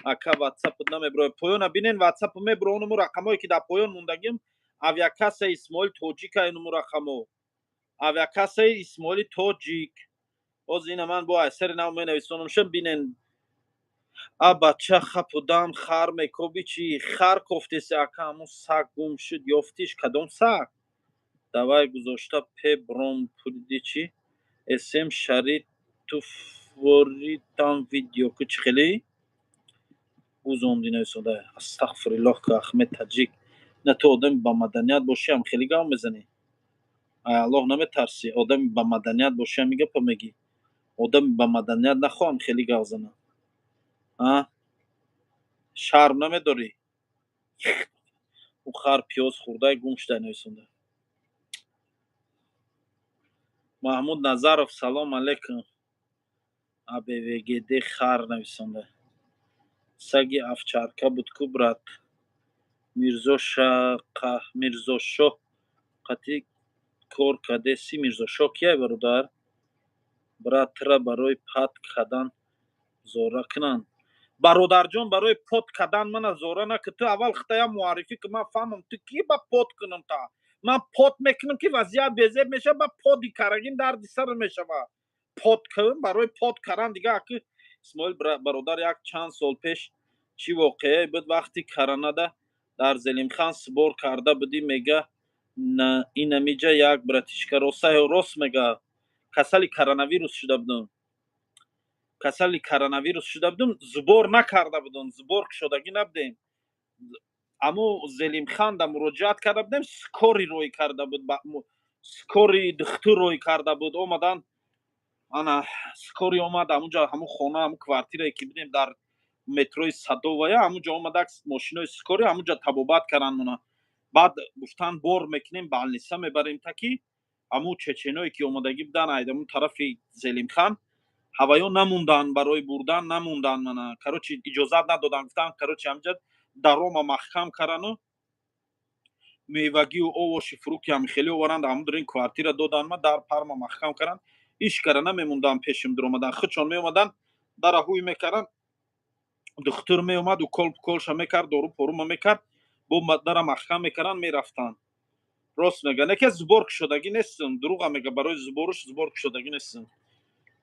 A: Ака, ватсапут намеброяд. Поёна бинен, ватсапу меброонуму рақамое ки дар поён мондагим, авиакассаи Исмоил Тоҷика, инуму рақамо авиакассаи Исмоили Тоҷик. Боз ина ман бо айсари нав менависонамшам, бинен. А бача, хапудам, хар мекоби, чи хар кофтеси, ака? Ҳамун саг гум шуд, ёфтиш? Кадом саг? Давай гузошта пе бром пуриди чи см шари туфворитам видео ку, чӣ хеле гузонди нависода. Астағфируллоҳ, ка Ахмед Таҷик, на ту одами ба маданият бошӣ, ҳам хеле гап мезанӣ. Ай Аллоҳ наметарсӣ? Одами ба маданият бошӣ, ҳами гапа мегӣ? Одами ба маданият нахоҳам хеле гап занам. А шарм намедорӣ? Ӯ хар пиёз хӯрдай гум шудай нависонда. Маҳмуд Назаров, салом алейкум. Абвгд хар нависонда. Саги овчарка буд ку, брат. Мирзошоҳ қатъи кор кардеси? Мирзошоҳ кияй, бародар? Брат, тура барои пат кардан зора кунанд. Бародарҷон, барои пот кардан мана зора накун. Ту аввал хитаям муаррифӣ кун, ман фаҳмам ту ки ба пот кунам. Та ман пот мекунам, ки вазъият безеб мешавад, ба поди карагин дарди сар мешавад. Пот кун, барои пот кардан дига. Аки Исмоил бародар, як чанд сол пеш чӣ воқеае буд, вақти каранада дар Зелимхан сбор карда будӣ, мега инамиҷа як братишка ростаю рост мега, касали коронавирус шуда будум, касали коронавирус шуда будум, сбор накарда будум, сбор кушодагӣ набудем. Амо Зелимханда муроҷиат карда будем, скорый рӯй карда буд, скорый духтур рӯй карда буд. Омадан, ана скорый омад ҳамунҷа, ҳамун хона, ҳамун квартирае ки будем дар метрои Садовая, ҳамунҷа омадак мошинои скорый, ҳамунҷа табобат кардан мона. Баъд гуфтан, бор мекунем, больница мебарем, таки ҳамун чеченое ки омадагӣ будан айдамун тарафи Зелимхан, ҳаваё намундан, барои бурдан намундан мана. Короче, иҷозат надодан, гуфтан, короче, ҳамҷа дарома маҳкам кардану мевагию овоши фрукти ҳами хеле оваранд, ҳамун дар ин квартира додан ма, дар парма маҳкам кардан, иш кара намемондан пешим дуромадан, худшон меомадан, дара ҳуй мекардан, духтур меомад, укол пуколша мекард, дору порума мекард, бо дара маҳкам мекардан, мерафтанд. Рост мега, не ки сбор кушодагӣ нестам, дурӯға мега, барои сборуш сбор кушодагӣ нестам,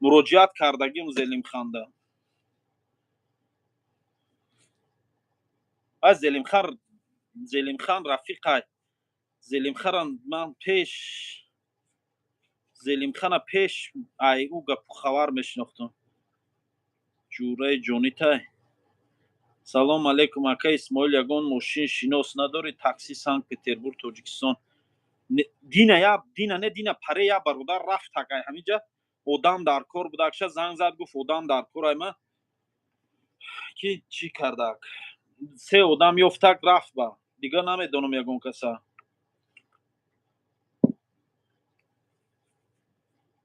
A: муроҷиат кардагим Зелимханда. А Зелимхан, Зелимхан рафиқай. Зелимханам ман пеш, Зелимхана пеш ай ӯ гапу хабар мешинохтам. Ҷураи ҷонитай. Салом алейкум, ака Исмоил, ягон мошин шинос надорӣ, такси, Санкт Петербург, Тоҷикистон? Дина я дина не, дина паре я бародар рафт акай, ҳаминҷа одам дар кор будакша, занг зад, гуфт, одам дар кор айма, ки чӣ кардак, се одам ёфтак, рафт, ба дигар намедонам ягон каса.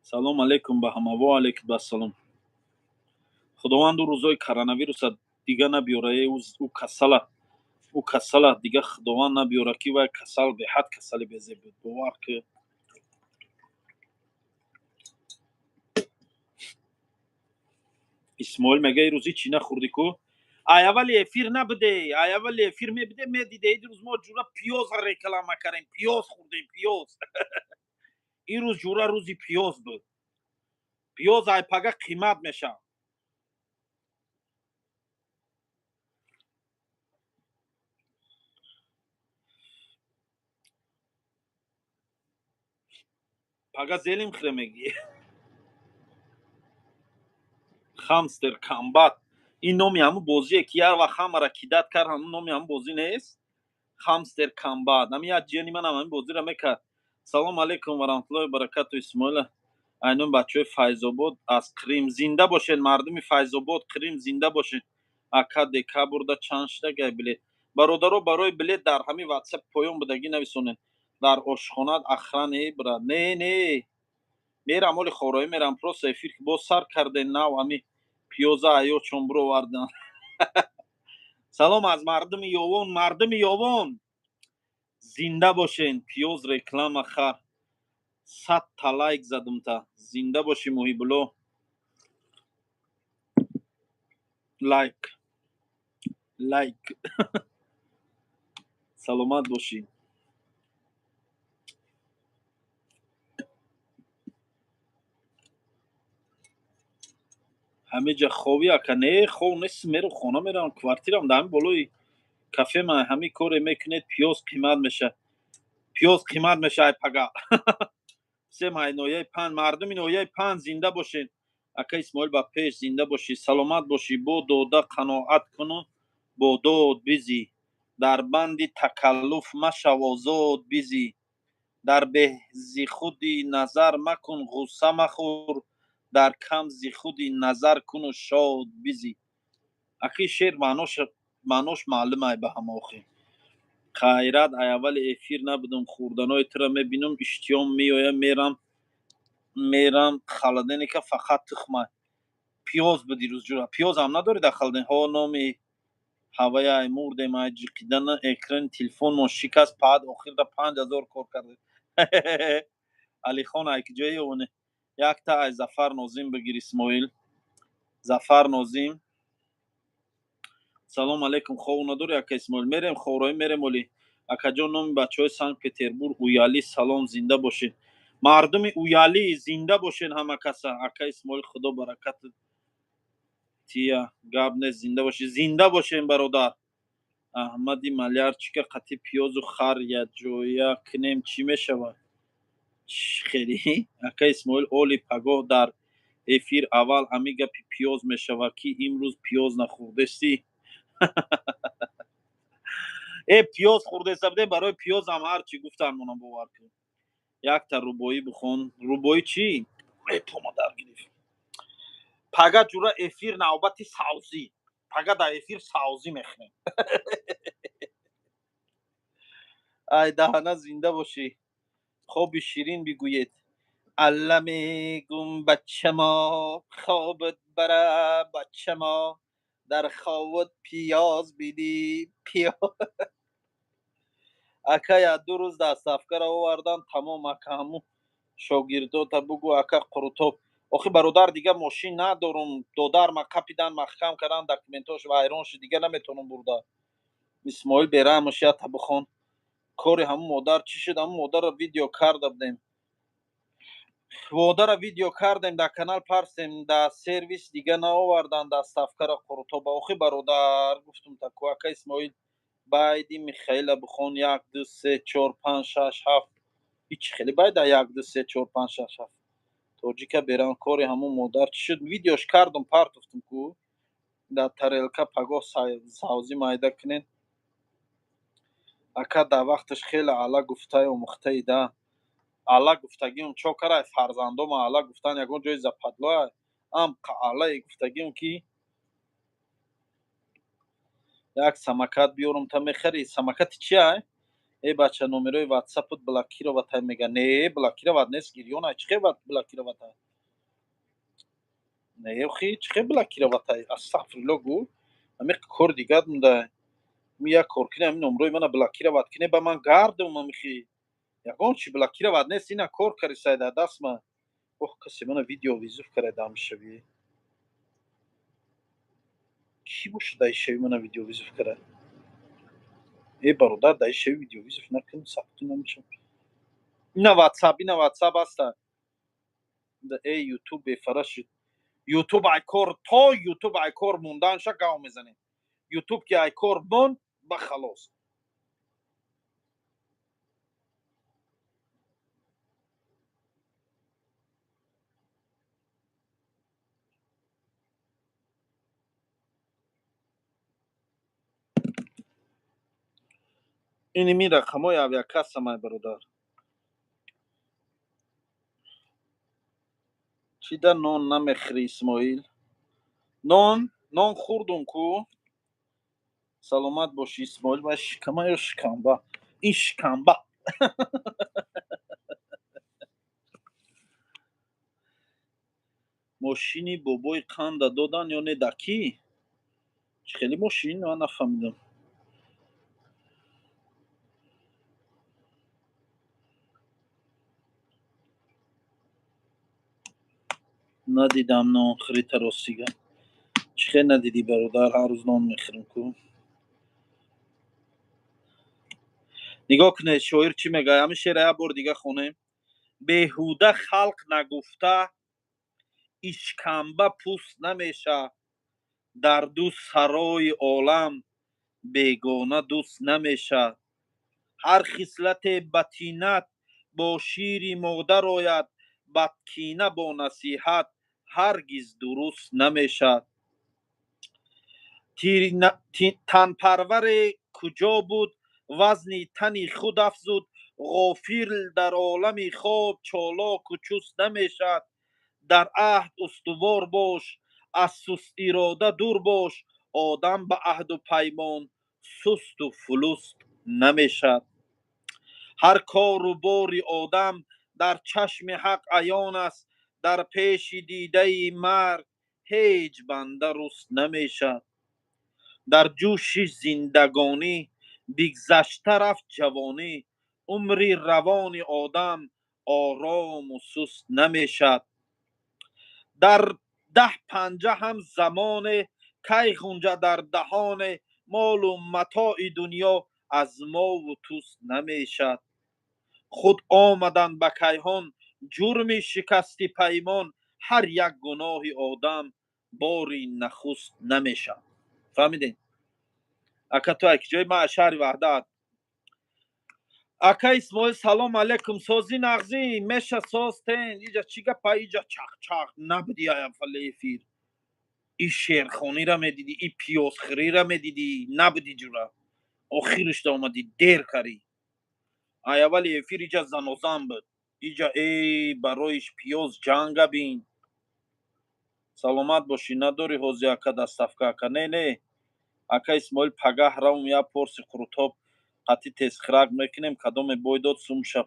A: Салом алейкум ба ҳама. Во алейкум ассалом. Худованду рӯзои коронавируса дига набиёра, ӯ касала, ӯ касала дига Худованд набиёра, ки вай касал беҳад касали безеб буд, бовар ки. Исмоил мега, рӯзи чӣ нахӯрдӣ ку? Ай аввали эфир набуде, ай аввали эфир мебуде, медиде. Ин рӯз мо ҷура пиёза реклама кардем, пиёз хӯрдем, пиёз. Ин рӯз ҷура рӯзи пиёз буд. Пиёз ай пага қимат мешавад. Пага зелим хӯре мегӣ. Хамстер Комбат, ин номи ҳамун бозие ки яр вақт ҳамара кидать кард, ҳамун номи ҳамун бозӣ нест? Хамстер Комбат, ҳами як ҷияни манам ҳамин бозиро мекард. Салом алейкум ва раҳматуллоҳи баракату, Исмоила, айнон бачаҳои Файзобод аз Қрим, зинда бошед, мардуми Файзобод, Қрим, зинда бошед. Ака, декабрда чанд шудагай билет? Бародаро, барои билет дар ҳамин ватсап поён будагӣ нависонед. Дар ошхона охрана, брат? Не, не. Мерам оли хороӣ мерам, просто эфир боз сар карде нав ами пиёза аёчон бировардан. Салом аз мардуми Ёвон, мардуми Ёвон зинда бошен. Пиёз реклама хар, 100 та лайк задумта. Зинда бошӣ, Муҳибулло. Лайк, лайк, саломат бошӣ. Ҳамеҷа ховӣ, ака? Не, хов нест, мерам хона, мерам квартирам дар ҳами болои кафема. Ҳами коре мекунед, пиёз қимат меша, пиёз қимат меша. Ай пага сем ай ноҳияи Панҷ. Мардуми ноҳияи Панҷ зинда бошед. Ака Исмоил, ба пеш, зинда бошӣ, саломат бошӣ. Бо дода қаноат куну бо дод бизӣ, дар банди такаллуф машав, озод бизӣ. Дар беҳзи худи назар макун, ғусса махӯр, дар кам зи худи назар куну шод бизӣ. Аки шеър маънош маълумай ба ҳама. Охи хайрат, ай аввали эфир набудум, хӯрданои туро мебинам, иштиём меоя, мерам холодильника, фақат тухма, пиёз буд дирӯз. Ҷура, пиёзам надорӣ дар холодильник? Ҳо, номи ҳаваяй, мурдем ай ҷиқидана, экрани телефонмон шикаст, паъд охирда 5000 кор карда. Алихон, ай куҷои ёвоне? Якта ай Зафар Нозим бигир, Исмоил. Зафар Нозим, салом алейкум. Хов надорӣ, ака Исмоил? Мерем ховроӣ, мерем оли. Акаҷон, номи бачаҳои Санкт Петербург, Уялӣ салом, зинда бошед. Мардуми Уялӣ зинда бошед ҳама каса. Ака Исмоил, худо баракат тия, гап нест, зинда бошед, зинда бошем, бародар. Аҳмади Малярчика қати пиёзу хар якҷоя кунем, чӣ мешавад? Хели, ака Исмоил, оли пагоҳ дар эфир аввал ҳами гапи пиёз мешавад, ки имрӯз пиёз нахӯрдестӣ. Э, пиёз хӯрдеста будем, барои пиёзам ҳар чӣ гуфтан монам, бовар кун. Якта рубоӣ бихон. Рубоӣ чӣ? Э, пома дар гирифт. Пага, ҷура, эфир навбати савзӣ, пага дар эфир савзӣ мехӯрем. Ай даҳана, зинда бошӣ. Хоби ширин бигӯед. Алла мегум, бачамо, хобат бара, бачамо, дар ховат пиёз бидӣ, пиёз. Ака, я 2 рӯз доставкаро овардан, тамом. Ака, ҳаму шогирдота бугӯ. Ака, қурутоб. Охи бародар, дига мошин надорум, додарма қапидан, маҳкам кардан, документош вайрон шуд, дига наметавонам бурда. Исмоил бераҳмаш, ята бихон. Кори ҳамун модар чӣ шуд? Ҳамун модарро видео карда будем, модарро видео кардем, дар канал парсем. Дар сервис дига наовардан доставкаро, қурутоба. Охи бародар, гуфтум таку. Ака Исмоил, байди Михаила бихон. Як, ду, се, чор, панҷ, шаш, ҳафт. Ҳичи хеле байда, як, ду, се, чор, панҷ, шаш, ҳафт. Тоҷика берам, кори ҳамун модар чӣ шуд? Видеош кардум, партофтум ку дар тарелка. Пагоҳ савзӣ майда кунед. Ака, дар вақташ хеле ала гуфтаи омӯхтаи да. Ала гуфтагиум чо карай? Фарзандома ала гуфтан ягон ҷои западлоа ам алае гуфтагиум, ки як самокат биёрум та мехарӣ. Самокати чи ай? Э, бача, номерои ватсапут блокировать мега. Не, блокировать нест, гирён ай. Чихе блокировать? Не, охи, чихе блокировать? Астағфирулло, гу ами кор дигар мунда. Ми як кор кине, ами номрои мана блокировать кине, ба ман гардум. Амихи ягон чи блокировать нест, ина кор кари сайда дастма. Ох, касе мана видео вызов карда амшави. Кӣ бошад дар ишави мана видео вызов карда? Э, бародар, дар ишави видео вызов накун, сабту намешавам. Ина ватсап, ина ватсап аста. Э, Ютуб бефара шуд. Ютуб ай кор, то Ютуб ай кор монданша гав мезанем. Ютуб ки ай кор монд, ба халос. Ини рақамҳои авиакассамай, бародар. Чӣ да нон намехӯрӣ, Исмоил? Нон, нон хӯрдум ку. Саломат бошӣ, Исмоил. Ва шикама ё шикамба? Ин шикамба. Мошини бобои қанда додан ё не, да кӣ? Чӣ хели мошин, ман нафаҳмидам. Надидам нонхӯрита, ростига. Чӣ хел надидӣ, бародар? Ҳар рӯз нон мехӯрем ку. Нигоҳ кунед, шоир чӣ мегӯяд. Ҳамин шеъра як бори дига хонем. Беҳуда халқ нагуфта: ишкамба пӯст намеша. Дар ду сарои олам бегона дӯст намеша. Ҳар хислате ба тинат бо шири модар ояд, бадкина бо насиҳат ҳаргиз дуруст намешад. Танпарваре куҷо буд, вазни тани худ афзуд. Ғофил дар олами хоб чолоку чуст намешад. Дар аҳд устувор бош, аз сустирода дур бош. Одам ба аҳду паймон сусту фулуст намешад. Ҳар кору бори одам дар чашми ҳақ аён аст. Дар пеши дидаи марг ҳеҷ банда руст намешад. Дар ҷӯши зиндагонӣ бигзашта рафт ҷавонӣ. Умри равони одам орому суст намешад. Дар 10 панҷа ҳам замоне, кай ғунҷа дар даҳоне. Молу матои дунё аз мову туст намешад. Худ омадан ба кайҳон ҷурми шикасти паймон. Ҳар як гуноҳи одам бори нахуст намешад. Фаҳмидем, ака? Ту аки ҷои ман, шаҳри Ваҳдат. Ака Исмоил, салом алейкум. Сози, нағзӣ? Меша, соз тен. Иҷа чӣ гапа? Иҷа чақчақ набуди. Аввали эфир и шерхонира медидӣ, и пиёзхӯрира медидӣ, набуди, ҷура. Охиришда омадӣ, дер карӣ. Ай аввали эфир иҷа занозан буд. Иҷа эй, бароиш пиёз ҷанга бин. Саломат бошӣ. Надорӣ ҳози, ака, доставка, ака? Не, не, ака Исмоил, пагаҳ равм, як порси қурутоб қатӣ тезхӯрак мекунем. Кадоме бой дод, сумша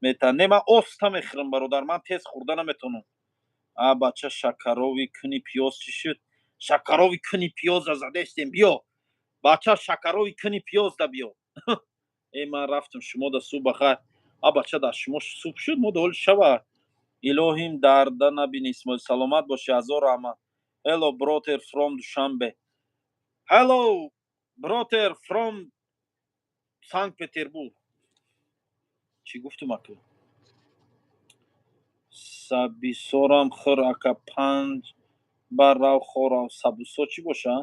A: мета. Не, ман оста мехӯрам, бародар, ман тез хӯрда наметавонам. А бача, шакарови куни пиёз чӣ шуд? Шакарови куни пиёза задестем. Биё, бача, шакарови куни пиёз да биё. Э, ман рафтам, шумо да субҳ бахайр. А бача, дар шумо субҳ шуд, мо да ҳоли шава. Илоҳим, дарда набини, Исмоил. Саломат бошӣ, ҳазор раҳмат. Hello, brother from Душанбе. Hello, brother from Санкт Петербург. Чӣ гуфтум, аку? Сабисорам хӯр, ака, панҷ бар рав хорав. Сабусо чӣ боша?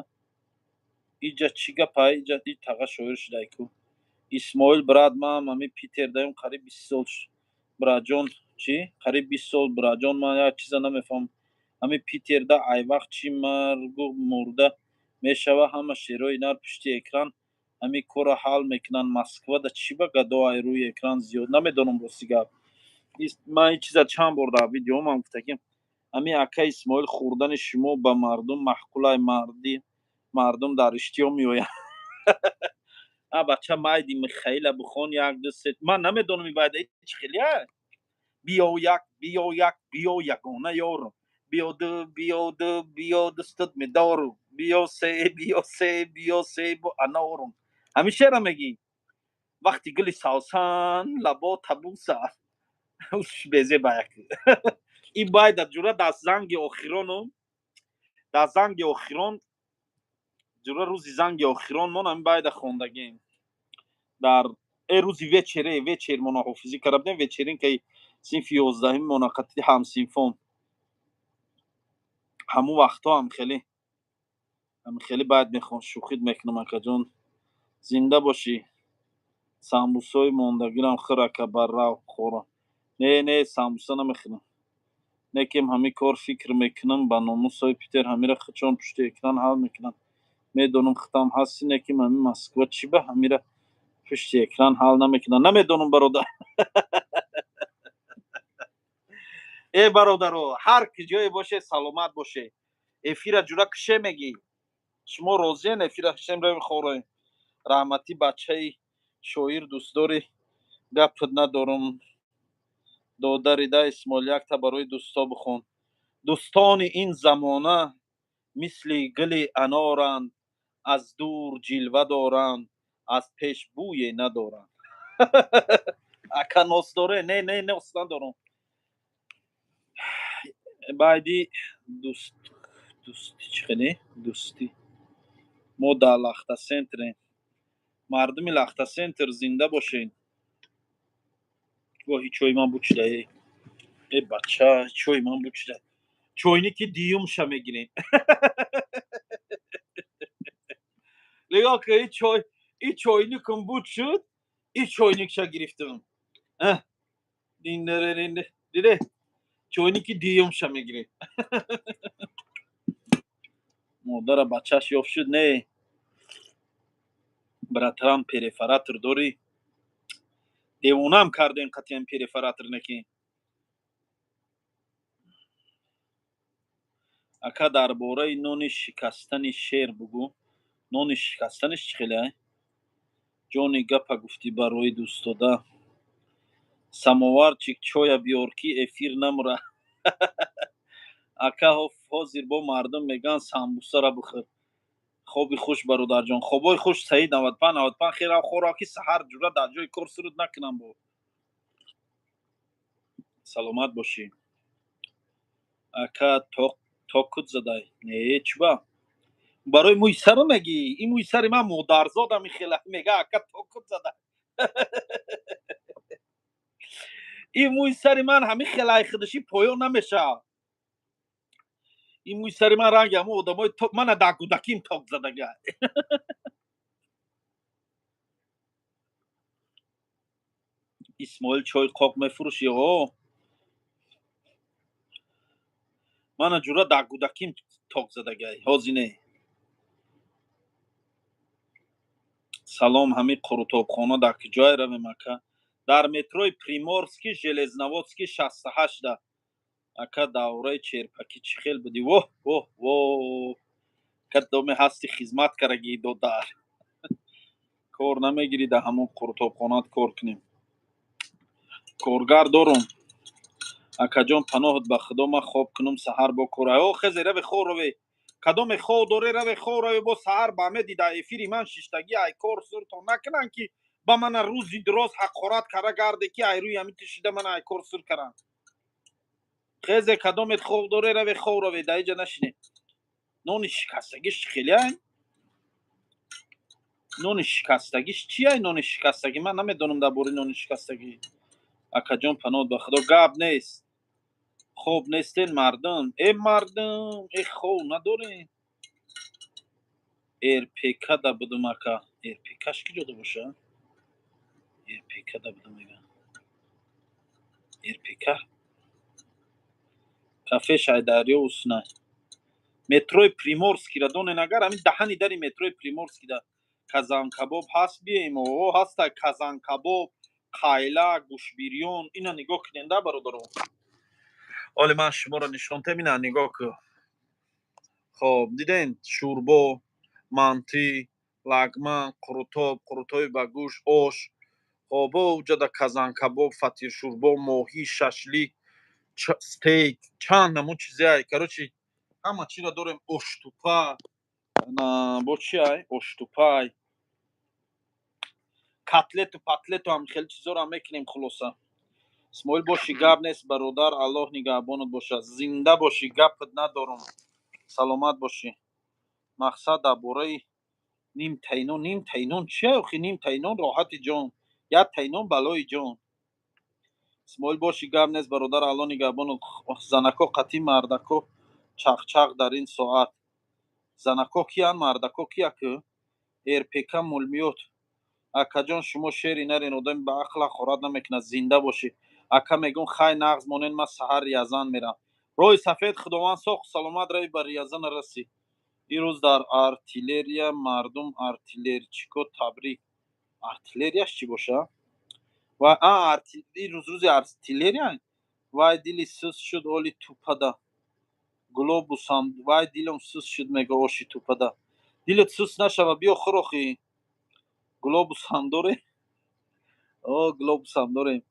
A: Иҷа чӣ гапа? Иҷа и таға шоир шудай ку. Исмоил брат, ман ами Питер даем қариб 20 сол, братҷон. Чӣ, қариб 20 сол, братҷон? Ман як чиза намефаҳмам. Ами Питерда айвақт чӣ маргу мурда мешава, ҳама шерои нар пушти экран ҳамин корро ҳал мекунанд. Москвада чӣ ба гадо ай рӯи экран зиёд, намедонам, рости гап. Ман ин чиза чанд бор дар видеомам гуфтагим. Ҳамин, ака Исмоил, хӯрдани шумо ба мардум маъқулай, марди мардум дар иштиҳо меоянд. А бача, майди Михаила бихон, як, ду, се. Ман намедонам и байда чӣ хелия. Биё як, биё як, биё ягона ёрум, биё ду, биё ду, биё дӯстат медорум, биё се, биё се, биё себу анорум. Ҳамин шеъра мегӣ? Вақти гули савсан лабо табуса безе ба як ин байда, ҷура, дар занги охирону дар занги охирон, ҷура, рӯзи занги охирон мон ҳамин байда хондагем. Дар рӯзи вечере, вечер мона ҳофизӣ карда будем, вечеринкаи синфи 11-ҳими мона қатъи ҳамсинфон. Ҳамун вақтҳо ҳам хеле, ҳам хеле байд мехон. Шӯхит мекунам, акаҷон, зинда бошӣ. Самбусои мондагирам хӯр, ака, бар рав хӯрам. Не, не, самбуса намехӯрам. Некем ҳамин кор фикр мекунам, ба номусои Питер ҳамира хучон пушти экран ҳал мекунанд. Медонам, хитам ҳасти, неким ҳамин Москва чӣ ба ҳамира пушти экран ҳал намекунанд, намедонам, бародар. Э, бародаро, ҳар ки ҷое боше, саломат боше. Эфира, ҷура, кише мегӣ? Шумо розиен, эфира кишем, равем хороем? Раҳматӣ, бачаи шоир, дӯстдори гапат надорам. Додари да, Исмоил, якта барои дӯстҳо бихон. Дӯстони ин замона мисли гули аноранд, аз дур ҷилва доранд, аз пеш бӯе надоранд. Ака, нос доре? Не, не, нос надорам. Баъди дӯст, дӯстӣ чӣ хеле дӯстӣ. Мо дар Лахта Центрем. Мардуми Лахта Центр, зинда бошед. Воҳи, чои ман бучида. Э бача, чои ман бучида. Чойники диюмша мегирем. Нигоҳ ки, и чой, и чойникам буд шуд, и чойникша гирифтам. Диде, чойники диюмша мегирем. Модара бачаш ёфт шуд. Не, братан, перфоратор дорӣ? Девонаам кардем қатъиян, перфоратор неки. Ака, дар бораи нони шикастани шер бугӯ. Нони шикастаниш чӣ хеле? Ҷони, гапа гуфтӣ барои дӯстода. Самоварчик, чоя биёр, ки эфир намура. Ака, ҳозир бо мардум мегӯянд, самбусара бихӯр. Хоби хуш, бародарҷон, хобои хуш. Саид 95 95, херав хорав, ки саҳар ҷура дар ҷои кор суруд накунам. Бо саломат бошӣ. Ака, токут задай? Не, чуба, барои мӯи сару мегӣ? Ин мӯи сари ман модарзодам хела мега. Ака, токут зада. Ин мӯи сари ман ҳамин хелай худаши поён намешавад. Ин мӯи сари ман ранги ҳамон одамои мана дар кӯдаким ток задага. Исмоил, чой қоқ мефурӯшӣ? О, мана ҷура дар кӯдаким ток задагай, ҳози не. Салом, ҳамин қурутобхона дар куҷое равем, ака? Дар метрои Приморский, Железноводский 68-да. Ака, давраи черпакӣ чӣ хел будӣ? Воҳ, воҳ, воҳ, кадоме ҳасти, хизмат карагӣ, додар. Кор намегирӣ? Дар ҳамон қурутобхонаат кор кунем. Коргар дорум. Акаҷон, паноҳат ба Худо, ман хоб кунум, саҳар бо кор. О, хезе, раве, хор раве. Кадоме хов доре, раве, хов раве. Бо саҳар ба меди дар эфири ман шиштагӣ, ай кор суртон накунанд, ки ба мана рӯзи дроз ҳақорат кара гарде, ки ай рӯи ҳамин тишида мана ай кор сур каранд. Хезе, кадомет хов доре, раве, хов раве, дар иҷа нашине. Нони шикастагиш хеле ай? Нони шикастагиш чи ай? Нони шикастагӣ ман намедонам дар бораи нони шикастагӣ. Акаҷон, паноҳ ба Худо, гап нест. Хоб нестен, мардум? Э мардум, э, хов надорем. РПК да будум, ака. РПКш киҷода боша? РПК да будум мега. РПК кафе Шайдарё уснай. Метрои Приморскийра донен? Агар ҳамин даҳани дари метрои Приморскийда казанкабоб ҳаст, бием. О, ҳаста казанкабоб, қайла, гӯшбирён. Ина нигоҳ кунен да, бародаро. Оле ман шуморо нишон тем. Ина нигоҳ кун. Хоб, диден? Шӯрбо, мантӣ, лагман, қурутоб, қурутоби ба гӯшт, ош. Хоб, уҷада казанкабоб, фатиршӯрбо, моҳӣ, шашлик, стейк, чанд намуд чизе. Короче, ҳама чиро дорем. Оштупа бо чи ай? Оштупай, котлету патлету ҳам хеле чизоро ҳам мекунем. Хулоса, Исмоил, боши, гап нест, бародар, Аллоҳ нигаҳбонат бошад. Зинда бошӣ, гапат надорум, саломат бошӣ. Мақсад, дар бораи ним тайнон. Ним тайнон чия охи? Ним тайнон роҳати ҷон, як тайнон балои ҷон. Исмоил, боши, гап нест, бародар, Аллоҳ нигаҳбонат. Занако қатъи мардако чақчақ дар ин соат. Занако киян, мардако кия ку? РПК мулмиёт. Акаҷон, шумо шери нарен, одами ба ақл ҳақорат намекунад. Зинда бошӣ, ака. Мегӯм, хай, нағз монен, ман саҳар Рязан мерам. Роҳи сафед, Худованд соҳ саломат рави, ба Рязан расӣ. Ирӯз дар артиллерия мардум артиллерчико табрик. Артиллерияш чӣ боша? Ва ирӯз рӯзи артиллерия. Вай, дили суст шуд оли тупада. Глобусам, вай, дилам суст шуд, мега, оши тупада. Дилат суст нашава, биё хӯрохи. Глобусам доре? О, глобусам дорем.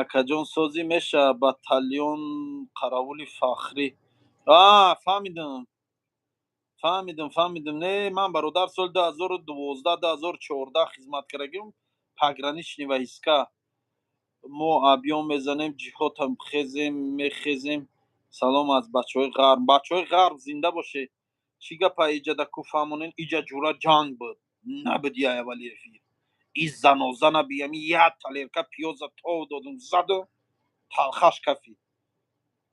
A: Акаҷон, созӣ меша батальон қаравули фахрӣ? А, фаҳмидам, фаҳмидам, фаҳмидам. Не, ман, бародар, соли 2012, 2014 хизмат кардагим, пограничный войска. Мо объём мезанем, ҷиҳотам хезем, мехезем. Салом аз бачаҳои ғарб. Бачаҳои ғарб, зинда бошед. Чӣ гапа иҷада ку, фаҳмонен. Иҷа ҷура ҷанг буд, набуд я аввали эфир. И заноза набиями, як талерка пиёза тов додум, заду талхаш кафид.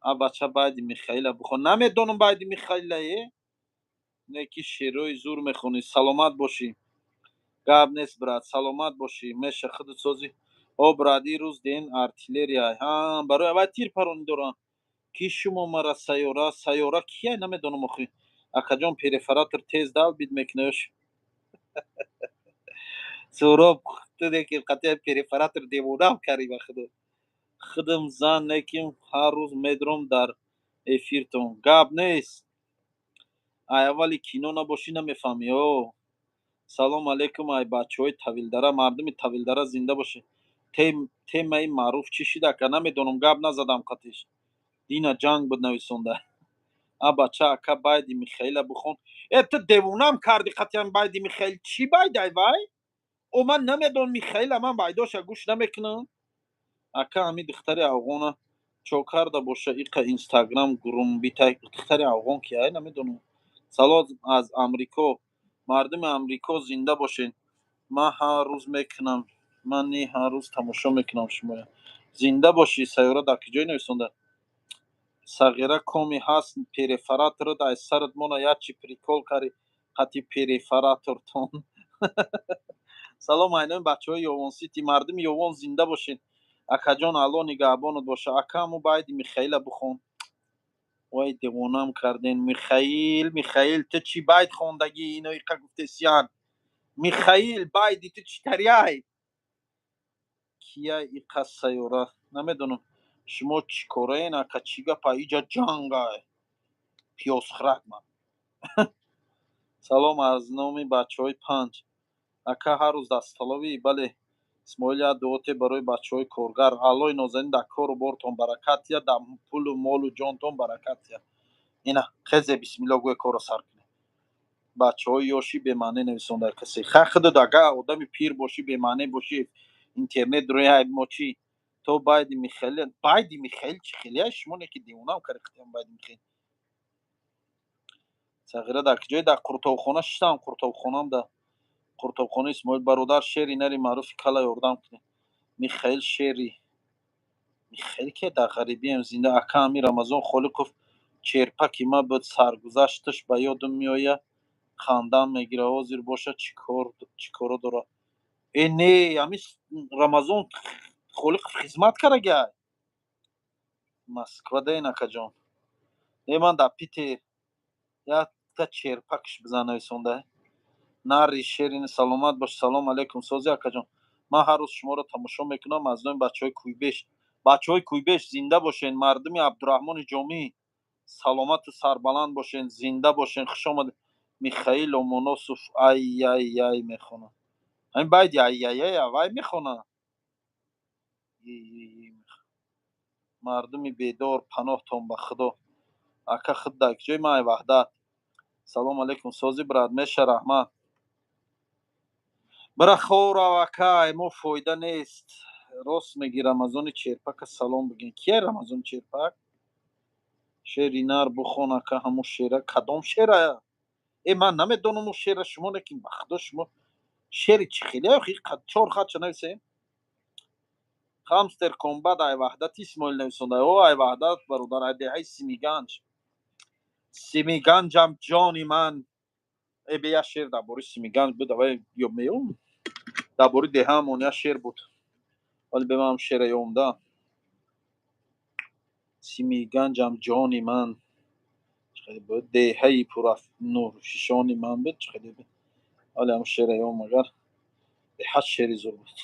A: А бача, байди Михаила бихон. Намедонам байди Михаила е, не ки шерои зур мехонӣ. Саломат бошӣ, гап нест, брат, саломат бошӣ. Меша, худут созӣ? О, брат, ирӯз ден артиллерия ҳа, барои аввал тир паронӣ дорам. Ки шумо мара сайёра, сайёра кия, намедонам охи. Акаҷон, перфоратор тез далбид мекунаш. Суроб, ту неки қатъи перфоратор девонам карди, ба худо. Худам зан неким, ҳар рӯз медром дар эфиртон. Гап нест, ай аввали кино набошӣ, намефаҳмӣ. О, салом алейкум, ай бачаҳои Тавилдара. Мардуми Тавилдара, зинда бошед. Темаи маъруф чӣ шид, ака? Намедонам, гап назадам қатиш. Дина ҷанг буд, нависонда. А бача, ака, байди Михаила бихон. Э, ту девонам карди қатъиян. Байди Михаил чӣ байдай вай? О, ман намедонам Михаила, ман байдоша гӯш намекунам. Ака, ҳами духтари афғона чо карда боша, иқа Инстаграм гурумбита. Духтари афғон ки ай, намедонам. Салом аз Амрико. Мардуми Амрико, зинда бошед. Ман ҳар рӯз мекунам, ман ни ҳар рӯз тамошо мекунам шумоя. Зинда бошӣ. Сайёра дар куҷое нависонда? Сағира коми ҳаст, перфораторот ай сарат мона, ячи прикол кари қати перфоратортон. Салом айнои бачаҳои Ёвон Сити. Мардуми Ёвон, зинда бошед. Акаҷон, Алло нигаҳбонат боша. Ака, ҳаму байди Михаила бихон. Вой, девонам карден. Михаил, Михаил, ту чӣ байд хондагӣ? Ино иқа гуфтесиян. Михаил, байди ту чӣ тариай? Кия иқа сайёра, намедонам. Шумо чӣ кораен, ака? Чӣ гапа? Иҷа ҷангай, пиёзхӯрак ман. Салом аз номи бачаҳои Панҷ. Ака, ҳар рӯз дасталовӣ? Бале. Исмоил, як дуоте барои бачаҳои коргар. Аллои нозанин дар кору бортон баракат диҳад, дар пулу молу ҷонтон баракат диҳад. Ина хезе, бисмилло гӯе, корро сар кунед. Бачаҳои ёшӣ бемаъне нависонда касе. Хай, худат агар одами пир бошӣ, бемаъне бошӣ, интернет рӯи мо чӣ? То байди Михаил, байди Михаил чӣ хелия? Шумо неки девонам кари худям. Байди Михаил. Сағира дар куҷое? Дар қуртобхона шиштам, қуртобхонам, да қуртобхона. Исмоил бародар, шери нари маъруфи кала ёрдам кунед. Михаил, шери Михаил ки дар ғарибиам зинда. Ака, ами Рамазон Холиқов черпаки ма буд, саргузашташ ба ёдам меояд, хандам мегира. Ҳозир боша, чӣ коро дорад? Э, не, ами Рамазон Холиқов хизмат карагай Москва даин, акаҷон. Не, ман дар Питер. Якта черпакш бизан, нависонда нари шерини. Саломат бош. Салом алейкум, сози, акаҷон? Ман ҳар рӯз шуморо тамошо мекунам. Аз номи бачаҳои Кӯйбеш. Бачаҳои Кӯйбеш, зинда бошен. Мардуми Абдураҳмони Ҷомӣ, саломату сарбаланд бошен, зинда бошен. Хуш омадед. Михаил Ломоносов ай яй яй мехонад. Ҳамин байди ай яй яй вай мехонад. Мардуми бедор, паноҳтон ба Худо. Ака, худ дар куҷои? Ман ай Ваҳдат. Салом алейкум, сози, брат? Меша, раҳмат. Бира ховрав, ака, ай мо фоида нест. Рост мегӣ. Рамазони Черпака салом бигин. Кия Рамазони Черпак? Шери нар бихон, ака, ҳамун шера. Кадом шера? Э, ман намедонам шера. Шумо неки, ба Худо, шумо шери чӣ хеле? Чор хатша нависем. Хамстер Комбат ай Ваҳдати, Исмоил нависонда. О, ай Ваҳдат, бародар, ай деҳаи Симиганҷ. Симиганҷам ҷони ман. Э, бе як шер дар бораи Симиганҷ буд, авай ё меём, дар бораи деҳаамон як шер буд, вале бе манам шера ёмда. Симиганҷам ҷони ман, чӣ хеле буд, деҳаи пурнурфишони ман буд, чӣ хеле буд, вале ҳам шера ём, агар беҳад шери зур буд.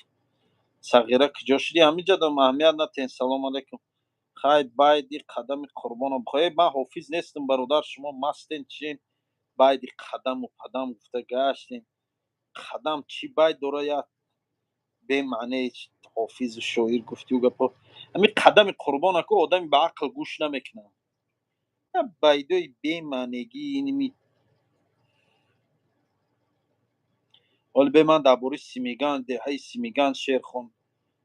A: Сағира, куҷо шудӣ? Ҳамиҷа дам, аҳамият натен. Салом алейкум. Хай, байди қадами қурбоно бихо. Э, ман ҳофиз нестам, бародар, шумо мастен, чиен? Байди қадаму падам гуфта гаштем. Қадам чӣ байд дора? Як бемаъне ҳофизу шоир гуфтиу гапо. Ҳами қадами қурбона ку одами ба ақл гӯш намекунад. Байдои бемаънегӣ иними. Ҳоли бе ман дар бораи Симиган, деҳаи Симиган шеър хон.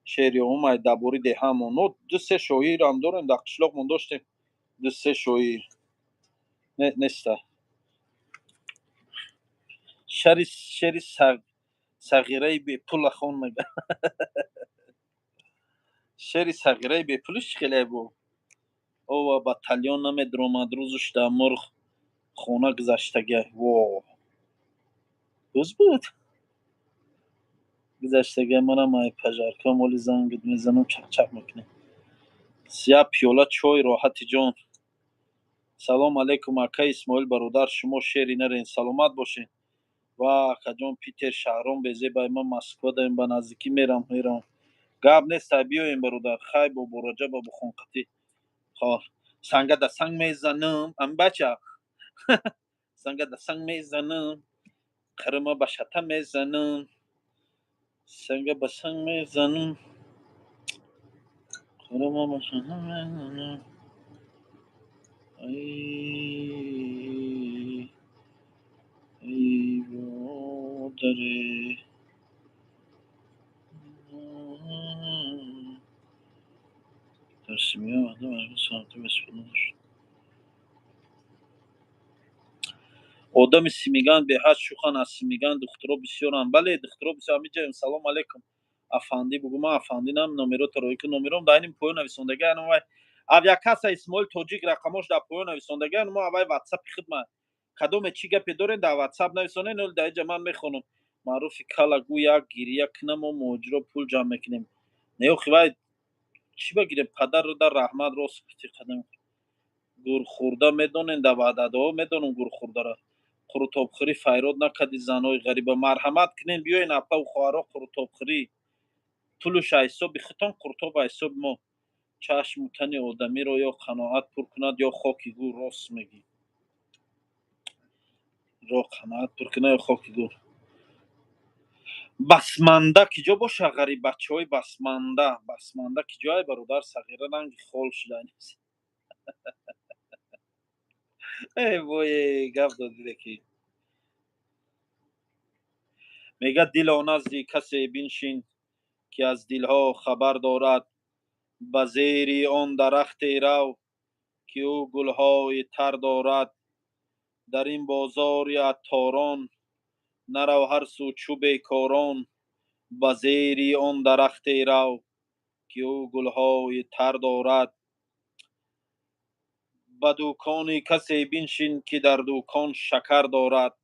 A: Шеъри омай дар бораи деҳаамон. Но ду се шоирам дорем, дар қишлоқмон доштем ду се шоир. Не, неста. Шари шери сағираи бепула хон мега. Шери сағираи бепулиш чӣ хеле бу? Ова батальон намедромад, рӯзуш дар мурғ хона гузаштага. Во. Рӯз буд? Гузаштага манам ай пожарка моли занг мезанам, чақчақ мекунем. Як пиёла чой роҳати ҷон. Салом алейкум, ака Исмоил бародар, шумо шери нарен, саломат бошед. Ва акаҷон Питер шаҳрон безебай, ман Москва даем, ба наздикӣ мерам, мерам. Гап нест, ай биёем бародар, хай бо Бораҷаба бухонқатӣ. Хо, санга да санг мезанам, ам бача. Санга да санг мезанам, қирма ба шата мезанам. Санга ба санг мезанам. Қирма ба шата мезанам. Ай, ай модаре. Дар семья одами Симиган беҳад шухан, аз Симиган духтуро бисёранд. Бале, духтуро бисёр. Ҳамиҷаем. Салом алейкум. Афандӣ бугу, ман афандӣ нам, номерота роӣ кун, номером дар ин поён нависондага. Ана вай авиакасса Исмоил Тоҷик рақамош дар поён нависондага. Мо авай ватсапи хидма. Кадоме чӣ гапе дорен, дар ватсап нависонен, ол дар инҷа ман мехонам. Маъруфи кала гӯ як гирия кунам, мо муҳоҷиро пул ҷамъ мекунем. Не, охи вай чӣ багирем? Падарро дар раҳмат рост гуфти қадам. Гурхӯрда медонен дар ваъдадоҳо, медонам гурхӯрдара. Қурутобхӯрӣ файрод накарди занҳои ғариба. Марҳамат кунен, биёен апаву хоҳаро қурутобхӯрӣ. Пулуш аз ҳисоби худтон, қурутоб аз ҳисоби мо. Чашму тани одамиро ё қаноат пур кунад, ё хоки гӯр. Рост мегӣ. Ро қаноат пур кунад ё хоки гӯр. Басманда киҷо боша, ғариб бачаҳои басманда. Басманда киҷоай бародар, сағира ранги хол шуда. Эй вой, гап додиде ки. Мегӯяд дило назди касе биншин, ки аз дилҳо хабар дорад. Ба зери он дарахте рав, ки ӯ гулҳои тар дорад. Дар ин бозори атторон нарав ҳар сӯ чӯ бекорон. Ба зери он дарахте рав, ки ӯ гулҳои тар дорад. Ба дукони касе биншин, ки дар дукон шакар дорад.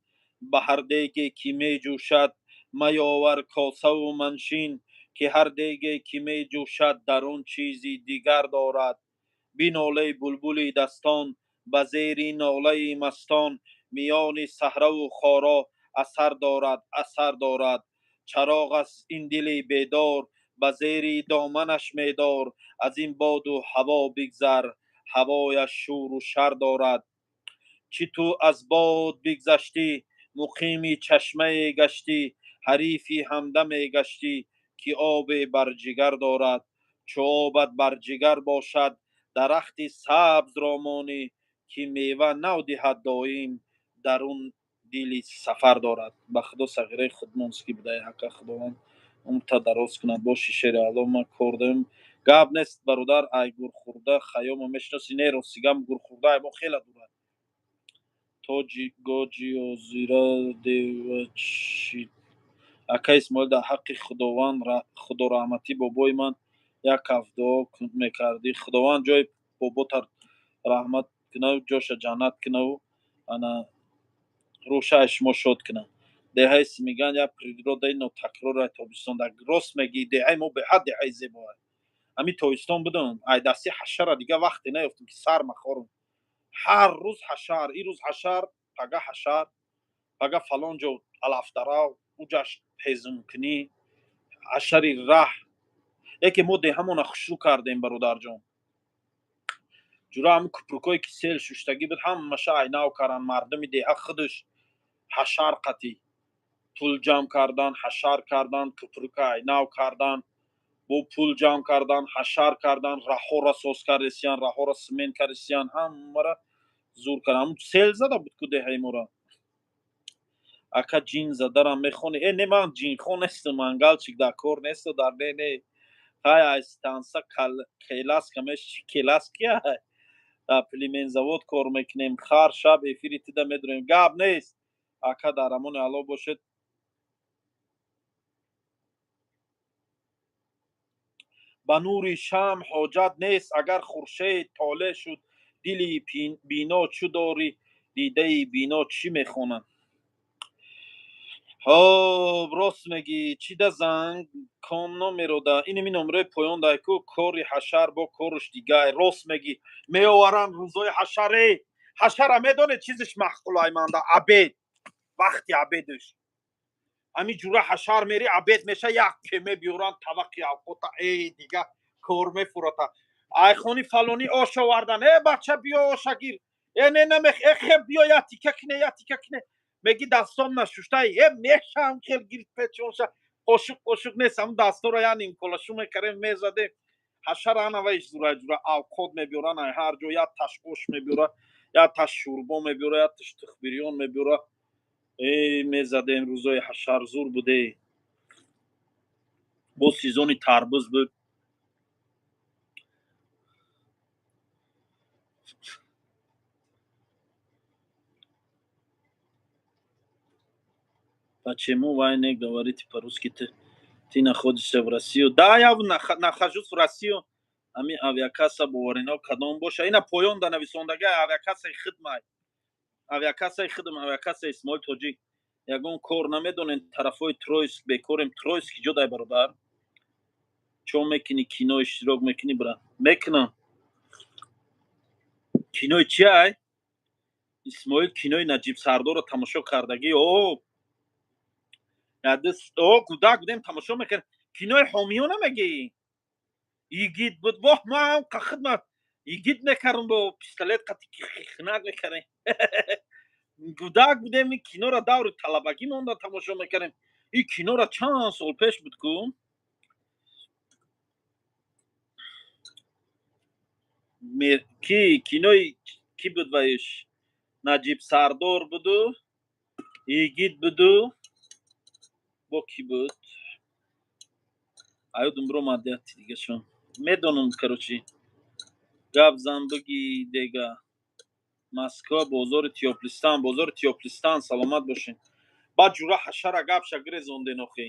A: Ба ҳар деге ки меҷӯшад маёвар косаву маншин, ки ҳар деге ки меҷӯшад дар он чизи дигар дорад. Бинолей булбули дастон ба зери нолаи мастон, миёни саҳраву хоро асар дорад, асар дорад. Чароғ аст ин дили бедор, ба зери доманаш медор. Аз ин боду ҳаво бигзар, ҳавояш шӯру шар дорад. Чӣ ту аз бод бигзаштӣ, муқими чашмае гаштӣ, ҳарифи ҳамдаме гаштӣ, ки обе бар ҷигар дорад. Чу обат бар ҷигар бошад, дарахти сабзро монӣ, ки мева нав диҳад доим, дарун дили сафар дорад. Ба худо сағираи худмонский будай, ҳака Худованд умрта дароз кунад. Боши шери Алло, ман кор дорем. Гап нест бародар, ай гурхӯрда Хайёмо мешиноси? Не, ростигам гурхӯрда ай мо хела дурад. Тоҷи гоҷиёзира девачи. Ака Исмоил, дар ҳаққи Худованд, худораҳматӣ бобои ман як каф дуо мекардӣ. Худованд ҷои бобота раҳмат кунаву ҷоша ҷаннат кунаву ана рӯҳшаи шумо шод кунад. Деҳаи Симиган як природаи нотакрора тобистон. Дар рост мегӣ, деҳаи мо беҳад деҳаи зебоа. Ҳамин тобистон будам, ай дасти ҳашара дига вақте наёфтам, ки сар махорам. Ҳар рӯз ҳашар, ин рӯз ҳашар, пага ҳашар, пага фалон ҷо алафдарав, уҷаш ҳезумкунӣ, ҳашари раҳ. Яке мо деҳамона хушрӯ кардем, бародарҷон. Ҷура ҳамин купрукое ки сел шуштагӣ буд, ҳамаша айнав кардан. Мардуми деҳа худаш ҳашар қатӣ пул ҷамъ кардан, ҳашар кардан, купрука айнав кардан, бо пул ҷамъ кардан, ҳашар кардан, раҳҳоро соз кардесиян, раҳҳоро смент кардесиян, ҳамаро Зур кардам. Ҳамун сел зада буд ку деҳаи мора. Ака, ҷин задарам мехонӣ? Э, не, ман ҷинхон нестам, мангалчик дар кор несту дар не, не. Ҳай, ай станса келаска меш, келаския, дар племензавод кор мекунем. Ҳар шаб эфири тида медурем. Гап нест, ака, дар амони Алло бошед. Ба нури шам ҳоҷат нест, агар хуршед толеъ шуд дили бино. Чӯ дори дидаи бино чӣ мехонад? Ҳоб, рост мегӣ. Чӣ да занг ком номерода? Инами номерои поён дай ку. Кори ҳашар бо коруш дигай. Рост мегӣ, меоваранд рӯзои ҳашаре. Ҳашара медонед, чизиш маъқулай манда? Обед, вақти обедаш. Ҳамин ҷура ҳашар мери, обед меша, як кеме биёранд табақи авқота. Эй, дига кор мефурата. Айхони фалонӣ ош овардан. Э, бача, биё, оша гир. Э, не, намех. Э, хеб, биё, я тика кине, я тика кине. Меги, дастом нашуштай. Э, мешам хел гирд печонша. Қошуқ, қошуқ нест, ҳамн дастора я нимколашу мекарем, мезадем. Ҳашара анаваиш зура. Ҷура авқот мебиёран ай ҳар ҷо, я таш ош мебиёра, я таш шӯрбо мебиёра, я таш тухбирён мебиёра. Э, мезадем. Рӯзои ҳашар зур буде. Бо сезони тарбуз буд. Почему вы не говорите по-русски? Ты находишься в Россию? Да, я нахожусь в Россию. Ами авиакасса боварино кадом боша? Ина поён да нависондага, авиакассаи хидмай. Авиакассаи хидм, авиакасса Исмоил Тоҷик. Ягон кор намедонен, тарафҳои Троицк бекорем. Троицк ҷо дай, бародар? Чо мекунӣ? Кино иштирок мекунӣ, брат? Мекунам. Кинои чи ай? Исмоил, кинои Наҷиб Сардорро тамошо кардагӣ? О, о, кӯдак будем, тамошо мекард. Кинои ҳомиё намегӣ? Игит буд. Воҳ, ман хидмат игит мекардам, бо пистолет қати хинак мекардем. Кӯдак будем, ин киноро даври талабагӣ монда тамошо мекардем. Ин киноро чанд сол пеш буд ку. Ки кинои кӣ буд ваиш? Наҷиб Сардор буду, Игит буду, бо кӣ буд? Аюдум биромад яти дигашон. Медонам, короче. Гап зан, бигӣ дега. Москва, бозори Тёплистан, бозори Тёплистан. Саломат бошед. Баъд ҷура ҳашара гапша гирезонден охи.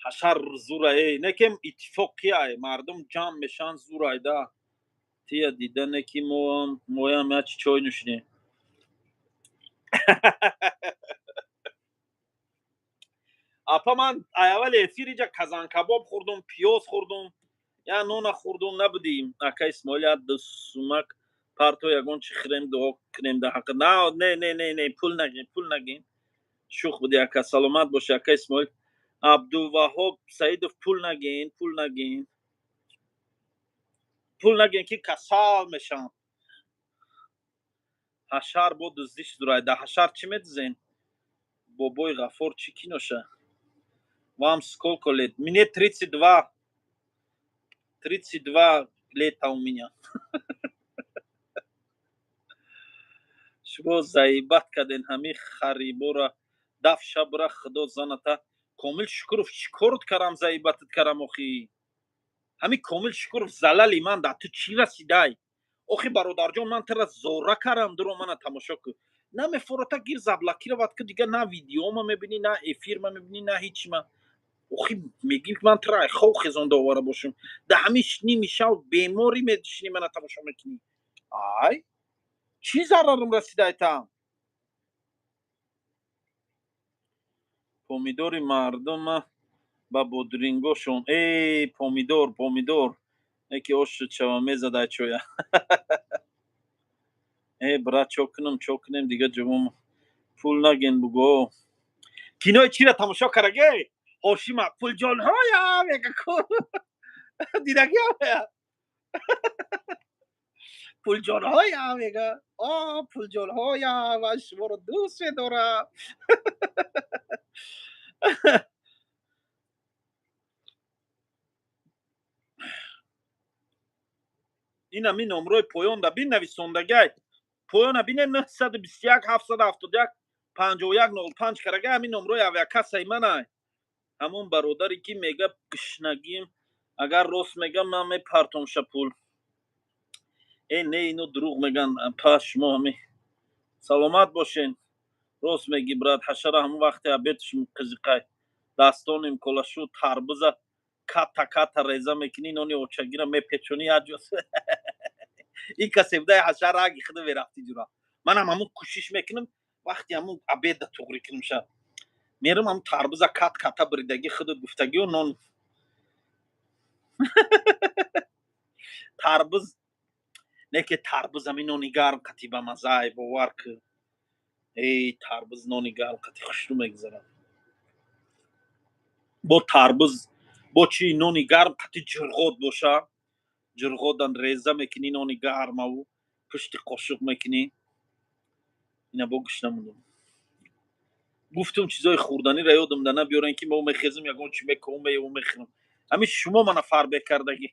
A: Ҳашар зура э, некем иттифоқияй, мардум ҷамъ мешаванд, зурай да. Тия дида неки моям ячи чой нӯшидем. Апа, ман аввали эфир иҷа казанкабоб хӯрдум, пиёз хӯрдум, я нона хӯрдум, набудим. Ака Исмоил, я дусумак парто, ягон чи хӯрем, дуо кунем дар ҳаққ. На, не, не, не, не, пул нагин, пул нагин. Шух буди, ака, саломат боши, ака Исмоил. Абдуваҳоб Саидов, пул нагин, пул нагин, пул нагин, ки касал мешавам. Ҳашар бо дуздиш дурай. Дар ҳашар чӣ медузен? Бобои Ғаффор чӣ киноша? Вам сколько лет? Мне 32, 32 лета у меня. Шумо заибат карден ҳамин харибора даф шабра, худо заната. Комил Шукуров, чӣ корот кардам, заибатат кардам охи? Ҳамин Комил Шукуров, залали ман дар ту чӣ расидай охи, бародарҷон? Ман тара зора кардам, дуро мана тамошо кун. Намефорота, гир заблокировать ку, дига на видеома мебинӣ, на эфирма мебинӣ, на ҳичима. Охи, мегӣ ман тара хов хезонда овара бошам. Да ҳамин ними шав беморӣ медишинӣ, мана тамошо мекунӣ. Ай, чӣ зарарам расидай там? Помидори мардума ба бодрингошон. Эй, помидор, помидор яке ош шуд, шава мезадай чоя. Э, брат, чо кунам, чо кунем дига? Ҷавом, пул наген, буго. Кинои чира тамошо караге? Ҳошима, пулҷонҳоям яка ку дидагиам. Пулҷонҳоям мега. О, пулҷонҳоям, ман шуморо дӯст медорам. Ин ҳамин номрои поёнда бин, нависондагай. Поёна бине, 921 771 51 05 карага. Ҳамин номрои авиакассаи манай. Ҳамон бародаре ки мега гушнагим, агар рост мегам, ман мепартомша пул. Э, не, ино дурӯғ меган. Пас шумо ҳами саломат бошен. Рост меги, брат. Ҳашара ҳамон вақте обедш қизиқай дастоним колашу тарбуза ката ката реза мекунӣ, нони очагира мепечонӣ, яҷо ин касе будай, ҳашара аги худа мерафти ҷура. Манам ҳамон кӯшиш мекунам, вақти ҳамон обеда туғрӣ кунамша, мерам, ҳамон тарбуза кат ката биридагӣ, худат гуфтагиё, нон тарбуз не ки тарбуз, ҳамин нони гарм қати ба маззаи, бовар ку. Эй, тарбуз нони гарм қати хушрӯ мегузарад. Бо тарбуз, бо чи, нони гарм қати ҷирғот боша, ҷирғодан реза мекунӣ, нони гармаву пушти қошуқ мекунӣ. Ина бо гӯш намудам, гуфтум, чизои хӯрданиро ёдам да набиёрен, ки мо мехезим, ягон чи мекунем, меём, мехӯрам. Ҳамин шумо мана фарбеҳ кардагӣ.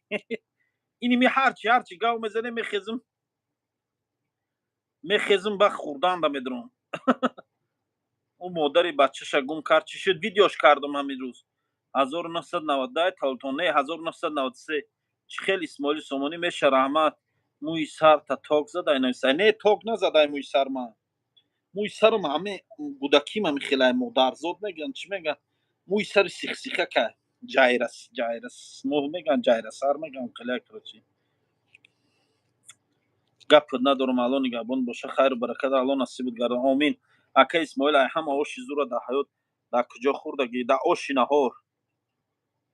A: Иними ҳарчи гав мезанем, мехезим, ба хӯрданда медурам. Ӯ модари бачаша гум кард, чӣ шуд? Видеош кардам ҳамин рӯз, 1990 таваллудтон, не, 1993. Чӣ хел Исмоили Сомонӣ меша? Раҳмат. Мӯи сарта ток задай, нависа. Не, ток назадай мӯи сар ман. Мӯи сарам ҳаме гудаким, ҳами хелай модарзод мегӯянд, чӣ мегӯянд, мӯи сари сихсихака, ҷайрас ҷайрас моҳ мегӯянд, ҷайрасар мегӯянд, хеле, короче, гап надорам. Алло нигаҳбон боша, хайру баракат Алло насибат гардон, омин. Ака Исмоил, ай ҳама оши зура дар ҳаёт дар куҷо хӯрдагӣ? Дар оши наҳор.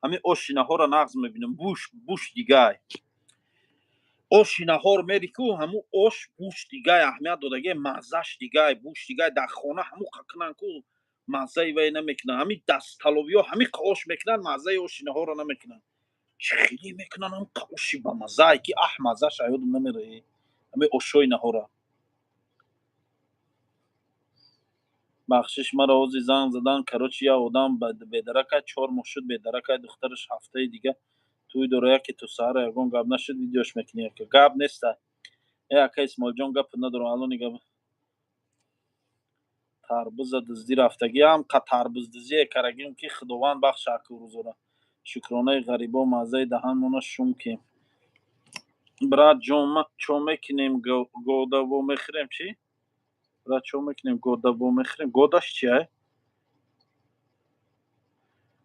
A: Ҳамин оши наҳорро нағз мебинам. Буш дигай оши наҳор мери ку, ҳамун ош буш дигай, аҳамият додагай, маззаш дигай, буш дигай. Дар хона ҳамун қакунан ку, маззаи вай намекунанд. Ҳамин дастталовиҳо ҳамин ош мекунанд, маззаи оши наҳорро намекунанд. Чӣ хеле мекунанд ҳамин оши ба маззае ки, аҳ, маззаш аёдам намераи ҳамин ошҳои наҳора. Бахшиш, маро ҳозир занг задан. Короче, як одам бедаракай, 4 моҳ шуд бедаракай, духтараш ҳафтаи дига тӯй дора. Яке то саҳара ягон гап нашуд, видеош мекунӣ, яка гап неста. Э, ака Исмоилҷон, гап надорам, алло нигаҳ. Тарбуза дуздӣ рафтагӣ, ҳам қа тарбуздузие карагим, ки Худованд бахша аку рӯзора. Шукронаи ғарибо, маззаи даҳанмона шум кем. Брат ҷон, чо мекунем, года во мехӯрем? Чӣ, брат, чо мекунем, года во мехӯрем? Годаш чия?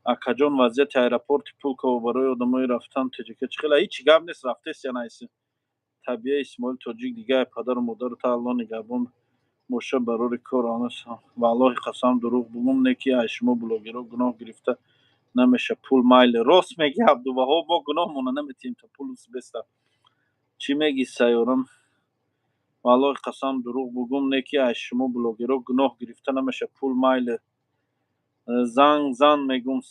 A: Акаҷон, вазъияти аэропорти Пулково барои одамои рафтан Тоҷика чӣ хела? Ҳичи гап нест, рафтест я наиси табия. Исмоил тоҷик дигар, падару модару та Алло нигаҳбон боша, барори кор. Валлоҳи қасам, дурӯғ бугум, не ки ай шумо блогерҳо гуноҳ гирифта намеша пул. Майли, рост меги, Абдуваҳоб, мо гуноҳмона наметиҳем то пул беста. Чӣ меги, сайёрам? Валлоҳи қасам, дурӯғ бугум, не ки ай шумо блогерҳо гуноҳ гирифта намеша пул. Майли, занг зан, мегум,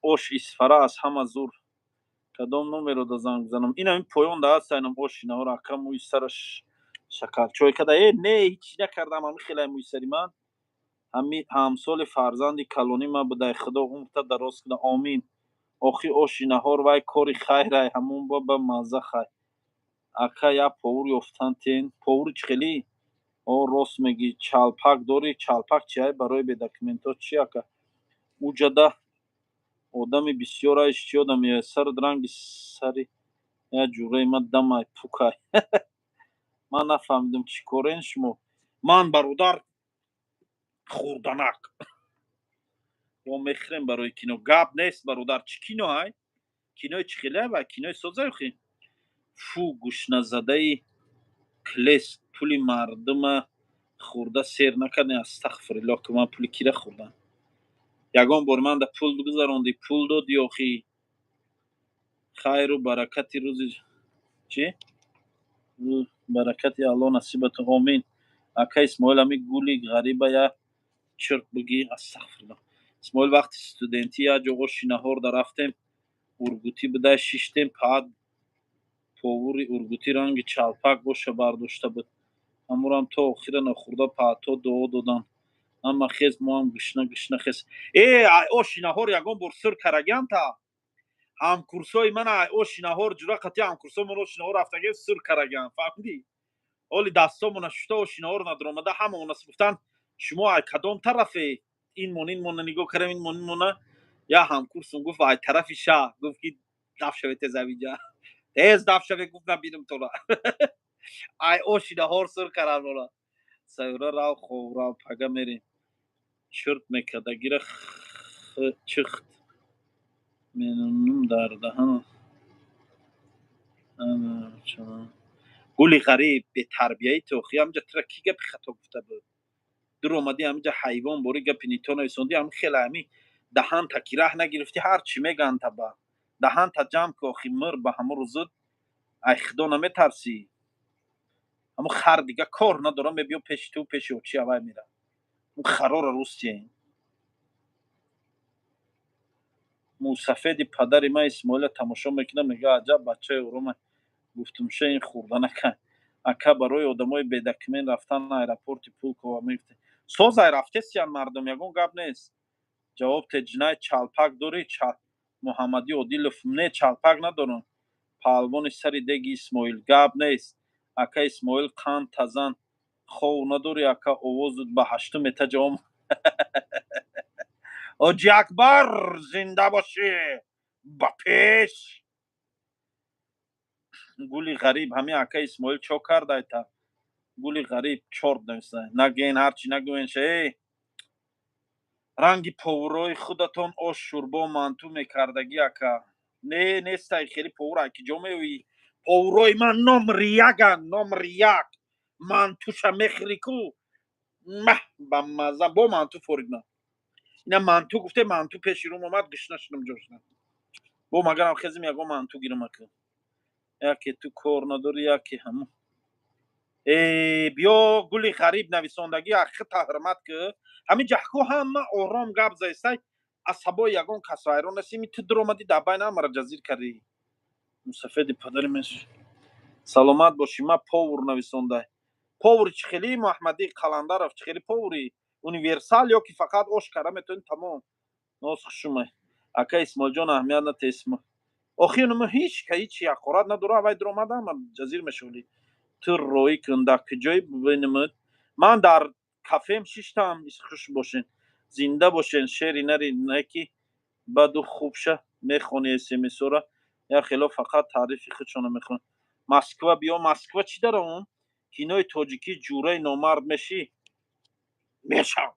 A: ош Исфара аз ҳама зур. Кадом номеро да занг бизанам? Ин ҳамин поён да ҳаст, айнам оши наҳор. Ака, мӯи сараш шакарчой када. Э, не, ҳичи накардам, ҳамин хелай мӯи сари ман. Ҳами ҳамсоли фарзанди калонӣ ман будай, Худо умрта дароз кунад, омин. Охи, оши наҳор вай кори хайрай, ҳамон ба мазза. Хай, ака, як повур ёфтан тен. Повури чӣ хелӣ? О, рост мегӣ. Чалпак дорӣ? Чалпак чиай? Барои бедокументҳо чи, ака? Уҷада одами бисёр айш, чӣ одаме? Сарат ранги сари як ҷураи ма дамай пукай. Ман нафаҳмидам, чӣ корен шумо. Ман, бародар, хурданак мо мехӯрем барои кино. Гап нест, бародар. Чӣ кино ай? Кинои чӣ хеле ва кинои созай охи? Фу, гӯшназадаи клес, пули мардума хӯрда сер накардем. Астағфириллоҳ, ки ман пули кира хӯрдам? Ягон бор ман да пул гузарондӣ, пул додӣ охи? Хайру баракати рӯзи чӣ, баракати Алло насибату, омин. Ака Исмоил, ҳами гули ғариба я чирк бигӣ. Астағфируллоҳ. Исмоил, вақти студентӣ як ҷо оши наҳор да рафтем, ургутӣ будай, шиштем. Паат повури ургутӣ ранги чалпак боша бардошта буд, ҳамурам то охира нахӯрда паато дуо додан. Ама хез, моам гушна гушна хез. Э, оши наҳор ягон бор сир карагиам та. Ҳамкурсои мана ошинаҳор ҷура қати ҳамкурсомон ошинаҳор рафтаге сур караган, фаҳмидӣ? Оли дастомона шута ошинаҳор надромада, ҳамаона гуфтанд: «Шумо ай кадом тарафе?» Инмон инмона нигоҳ кардем, инмон инмона. Я ҳамкурсум гуфт: «Ай тарафи шаҳр». Гуфт ки даф шаве, тез авиҷа, тез даф шаве, гуфт, набинам тора. Ай ошинаҳор сур каран. Сайёра рав, хов рав, пага мерем. Чурт мекардагира чихт менунум дар даҳан. Гули ғариб, бетарбияи ту охи, ҳамҷа тура кӣ гапи хато гуфта буд? Дур омадӣ, ҳамҷа ҳайвон бори гапи нито нависондӣ. Ҳам хеле ҳами даҳанта ки раҳ нагирифтӣ, ҳар чӣ мегӯянд, таба даҳанта ҷамъ ки. Охи, мир ба ҳамун рӯзуд, ай худо наметарсӣ? Ҳамун хар дига кор надорам, мебиё пеши ту, пеши очи авай мера. Он харора рустие. Мусафеди падари ман Исмоила тамошо мекунам, мега: «Аҷаб бачаи орома». Гуфтумша ин хурданака. Ака, барои одамои бедокумент рафтан аэропорти Пулково мегуфте. Соз ай рафтесиян мардум, ягон гап нест. Ҷавоб те, ҷинай чалпак дорӣ? Муҳаммадӣ Одилов, не, чалпак надорам. Паҳлвони сари деги Исмоил, гап нест. Ака Исмоил, қанд тазан хов надорӣ? Ака, овозут ба ҳаштум этажа ом. Ҳоҷи Акбар, зинда бошӣ, ба пеш. Гули ғариб, ҳамин ака Исмоил чо кардайта? Гули ғариб чорт нависта. Нагӯен, ҳарчи нагӯен ше. Ранги повурои худатон ош, шӯрбо, манту мекардагӣ, ака. Не, нестай хели повур, ай ки ҷо меоӣ? Повурои ман номри якан, номри як. Мантуша мехӯрӣ ку, маҳ ба мазза. Бо манту форидна. Ина манту гуфте, манту пеши рум омад, гишна шудам, ҷошна. Бо магарам хезим, ягон манту гирам, ака. Яке ту кор надорӣ, яке ҳамун. Э, биё, гули ғариб нависондагӣ, ахита ҳурмат ки. Ҳамин ҷаҳку ҳама ором гап заистай, асабои ягон кас вайрон несими. Ту дуромадӣ, дар байна ҳамаро ҷазир кардӣ. Мусафеди падари меш, саломат бошӣ. Ма повур нависондай. Повури чӣ хели, Муҳаммадӣ Қаландаров, чӣ хели повури? Универсал ё ки фақат ош кара метавонӣ, тамом? Ноз хушумай. Ака Исмоилҷон, аҳамият нате. Исмо охир нума ҳеч ка ҳичи ҳақорат надора, авай дуромада ҳама ҷазир мешавӣ. Ту роӣ кун, дар куҷои бинимуд? Ман дар кафем шиштам. Хуш бошен, зинда бошен. Шери нари неки баду хубша мехони смсора, як хело фақат таърифи худшона мехонад. Москва биё. Москва чӣ дара? Он кинои тоҷикӣ ҷураи номард мешӣ? Мешам.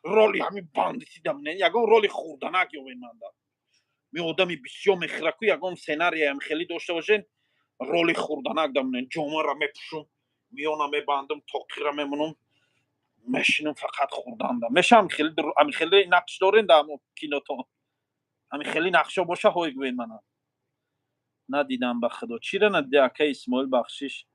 A: Роли ҳамин бандити дам не, ягон роли хурданак ёвен манда. Ми одами бисёр мехӯраку, ягон сценариям хеле дошта бошен, роли хурданак дам не. Ҷомаро мепӯшум, миёна мебандам, тоқира мемонам, мешинам, фақат хурданда мешам. Хеле ами хеле нақш дорен дар кинотон? Ами хеле нақшо боша, ҳой гӯен мана. Надидам, ба худо. Чира надиди, ака Исмоил? Бахшиш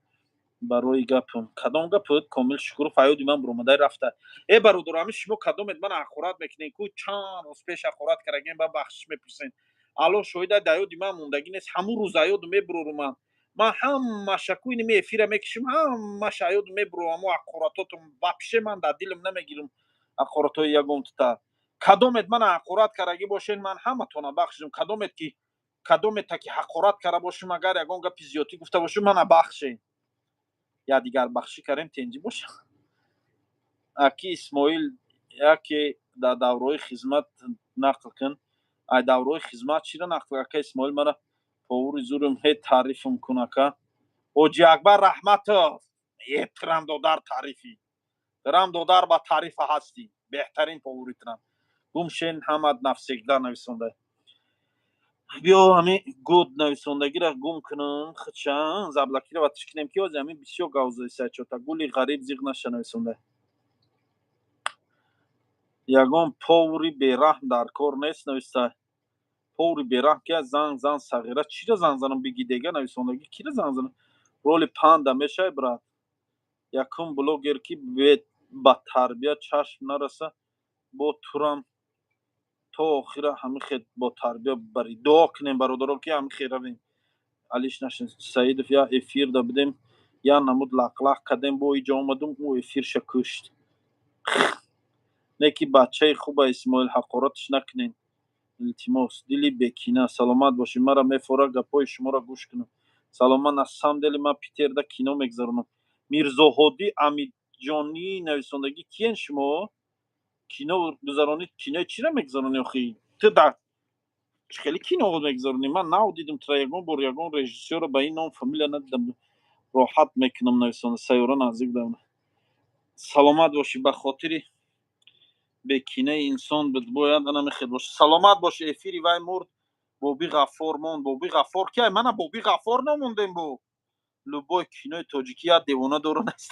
A: барои гапам. Кадом гапут? Комил Шукуров ҳаёди ман буромадай рафта. Э, бародаро, ҳами шумо кадомед ман ҳақорат мекунед ку? Чанд рӯз пеш ҳақорат кардаген, ба бахшиш мепурсен. Алло шоҳида, даёди ман мондагӣ нест. Ҳамун рӯз аёду мебурору ман ҳамаша ку иними эфира мекишим, ҳамаша аёду мебурору. Ҳамо ҳақоратотум вообще ман дар дилам намегирам. Ҳақоратҳои ягонтута кадомед ман ҳақорат кардагӣ бошен, ман ҳаматона бахшидам. Кадомед ки, кадомета ки ҳақорат карда бошем, агар ягон гапи зиёдтӣ гуфта бошем, мана бахшем. Якдигар бахшӣ карем, тенҷӣ боша. Аки Исмоил, яке дар давраҳои хизмат нақл кун. Ай давраҳои хизмат чиро нақл? Ака Исмоил, мара повури зурум ҳе таърифм кун. Ака Ҳоҷи Акбар Раҳматов, е тирам додар, таърифи тирам додар, ба таърифа ҳастӣ, беҳтарин повури тирам. Гумшен ҳамад навсегда нависонда. Биё, ҳами гуд нависондагиро гум кунам, худша заблокира ва тиш кунем, ки ози ҳамин бисёр гавзаиса чота. Гули ғариб зиқ наша нависонда. Ягон повури бераҳм дар кор нест, нависта. Повури бераҳм ки занг зан, сағира. Чира занг занам, биги дега нависондагӣ? Кира занг занам? Роли панда мешавӣ, брат? Якум блогер ки ба тарбия чашм нараса, бо турам то охира ҳамин хел бо тарбия барӣ. Дуо кунем, бародаро, ки ҳамин хел равем. Алиш нашин. Саидов, я эфирда будем, я намуд лақлақ кардем, бо иҷо омадум, ӯ эфирша кушт. Не ки бачаи хуба Исмоил, ҳақораташ накунем. Илтимос, дили бекина, саломат бошӣ. Мара мефора гапҳои шуморо гӯш кунам. Саломат. На самом деле ман Питерда кино мегзаронам. Мирзоҳодӣ Амидҷонӣ нависондагӣ, киен шумо? Кино гузаронӣ, кинои чиро мегузаронӣ охи? Ту дар хеле кино мегузаронӣ. Ман нав дидам тура, ягон бор ягон режиссёра ба ин ном, фамилия надидам. Роҳат мекунам, нависонда сайёра наздик дам. Саломат бошӣ. Ба хотири бекинаи инсон бояд анамехел боша. Саломат бошӣ. Эфири вай мурд, Боби Ғаффор монд. Боби Ғаффор ки? Мана Боби Ғаффор номондем. Бо любой кинои тоҷикӣ як девона дора нест.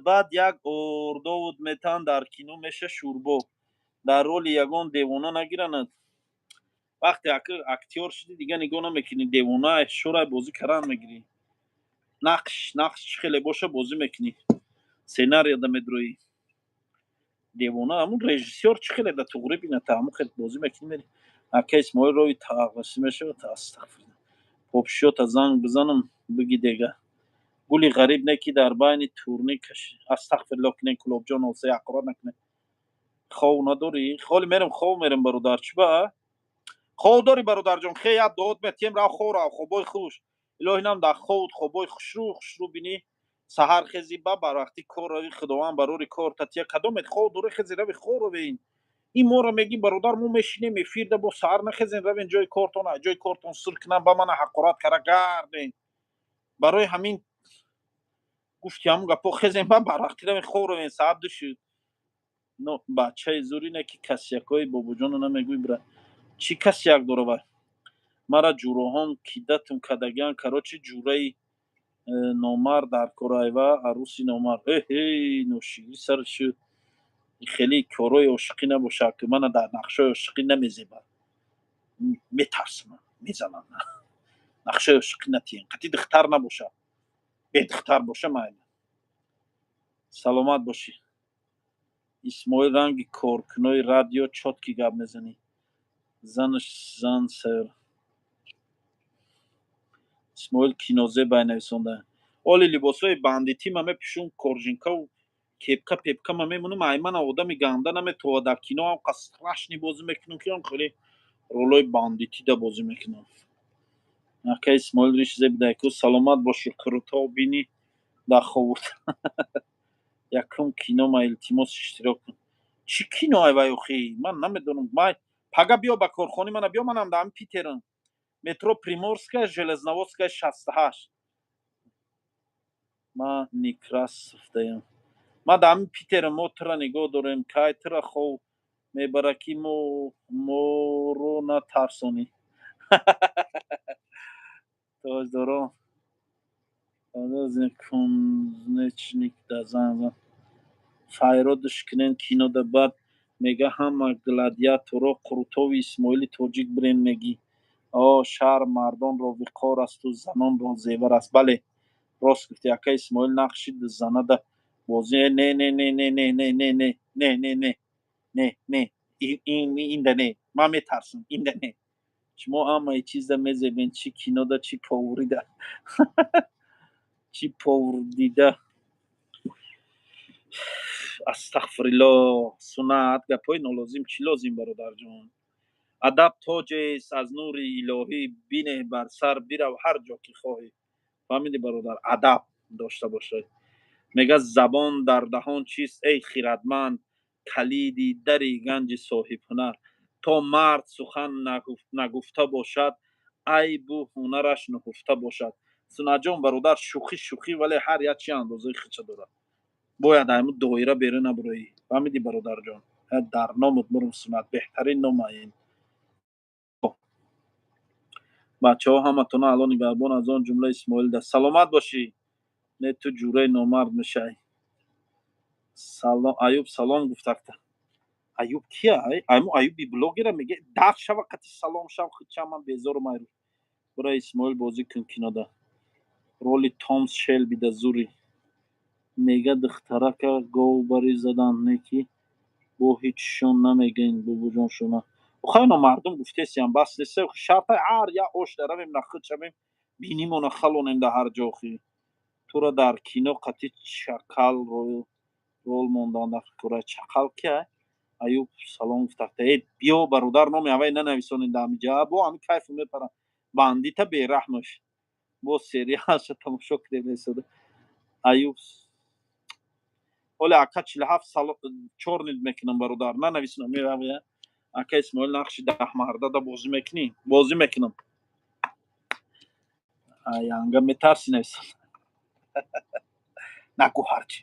A: Баъд як ордовуд метан дар кино меша шӯрбо. Дар роли ягон девона нагиранад. Вақте актёр шудӣ, дига нигоҳ намекунӣ, девона шӯрай бозӣ кардан мегирӣ. Нақш чӣ хеле боша, бозӣ мекунӣ, сценарияда медроӣ. Девона ҳамун режиссёр чӣ хеле да туғрӣ бинад, ҳамун хел бозӣ мекунӣ, мери. Ака Исмоил рои тағвасӣ мешавад. Астағфирулло. Попшиёта занг бизанам, биги дега. Гули ғариб не ки дар байни турни каши. Астағфирулло кунен, Кулобҷон, олса ҳақорат накунен. Хов надорӣ? Холи мерем, хов мерем, бародар. Чӣ ба хов дорӣ, бародарҷон? Хе, як дуот метиҳем, рав, хов рав, хобои хуш. Илоҳи нам дар ховут хобои хушрӯ хушрӯ бинӣ, саҳар хези, ба барвақти кор рави, Худованд барори кор татия. Кадомет хов дорӣ, хези, рави, хов равин. Ин моро мегӣ, бародар, мо мешинем эфирда, бо саҳар нахезен, равен ҷои кортон, ҷои кортон сир кунам, ба мана ҳақорат кара гарден. Барои ҳамин гуфти ҳамун гапо, хезем, ба барвақти равен, хов равен, саат 2 шуд. Но бачаи зури не ки касякҳои бобоҷоно намегӯй, бира. Чӣ касяк дора вай? Мара ҷуроҳон кидатум кардагиан. Короче, ҷураи номард дар корайва, арӯси номард. Эҳе, ношигирӣ сар шуд. Хеле корҳои ошиқӣ набошад, ки мана дар нақшҳои ошиқӣ намезебад, метарсам, мезанам. Нақшаи ошиқӣ натиҳем, қатъи духтар набошад, бедухтар боша, майли. Саломат бошӣ, Исмоил. Ранги коркунои радио чёткий гап мезанӣ. Занаш зан сер. Исмоил кинозебай нависонда. Оли либосҳои бандитӣ ма мепӯшум, коржинкаву кепка пепка ма мемонам. Аймана одами ганда наметова. Дар кино ҳам қа страшный бозӣ мекунам, ки ҳам хеле ролҳои бандитида бозӣ мекунам. Ака Исмоил, риш зебидайку. Саломат бошу. Круто бини дар ховут. Якум кино ма, илтимос, иштирок кун. Чӣ кино ай вай охи? Ман намедонам. Май пага биё ба корхони мана, биё, манам дар Питерам, метро Приморская, Железноводская, 68. Ман Некрасов даям. Ма дар ҳамин Питерам. Мо тура нигоҳ дорем. Кай тура хов мебара, ки мо моро натарсонӣ? Тоҷдорон кузнечник да занг зан, файродш кунен кинода. Баъд мега ҳама гладиаторо Қурутови Исмоили тоҷик бирен. Мегӣ о шарм мардонро виқор асту занонро зевар аст. Бале, рост гуфти, ака Исмоил. Нақши занада бозӣ. Не, не, не, не, не, не, не, не, не, не, не, не, не, инда не, ман метарсам, инда не. Шумо ҳамаи чизда мезебен, чӣ кинода, чӣ поврида, чӣ поврдида. Астағфириллоҳ. Суннат, гапҳои нолозим чӣ лозим, бародарҷон? Адаб тоҷест аз нури илоҳӣ, бинеҳ бар сар, бирав ҳар ҷо ки хоҳӣ. Фаҳмидӣ, бародар? Адаб дошта бошед. Мега: забон дар даҳон чист, эй хирадманд? Калиди дари ганҷи соҳибҳунар. То мард сухан нагуфта бошад, айбу ҳунараш нуҳуфта бошад. Суннатҷон, бародар, шӯхӣ шӯхӣ, вале ҳар як чи андозаи худша дорад. Бояд ҳамун доира берун набуроӣ. Фаҳмидӣ, бародарҷон? Дар номут мурум, Суннат, беҳтарин ном ин. Бачаҳо, ҳаматона Алло нигаҳбон, аз он ҷумла Исмоил да. Саломат бошӣ. Не, ту ҷураи номард мешавӣ. Аюб салом гуфтакта. Аюб кия? Айму Аюби блогера меге. Даф шава, қати салом шав, хича, ман безорум айрӯ. Бура, Исмоил, бозӣ кун кинода. Роли Томс Шелби да зури. Мега духтарака гов бари задан, не ки бо ҳичшон намегӯен, бобоҷон шуна. Охайно мардум гуфтесиям, бас нест. Шарта ҳар як ош даравем, нахуд шавем, бинимона халонем дар ҳар ҷо. Охи, тура дар кино қати чакал. Рол мондан дар кора чақал ки Аюб салом гуфтахта. Э, биё бародар, номи аввай нанависонед ҳамиҷа, бо ҳами кайфу мепарам. Бандита бераҳмаш. Бо сериалша тамошо кардем есода. Аюб ҳоле ака 47 сало чорнид мекунам, бародар, нанависонам меравя. Ака Исмоил, нақши даҳмарда да бозӣ мекунӣ? Бозӣ мекунам. Аянга метарси нависон. Нагӯ ҳарчи.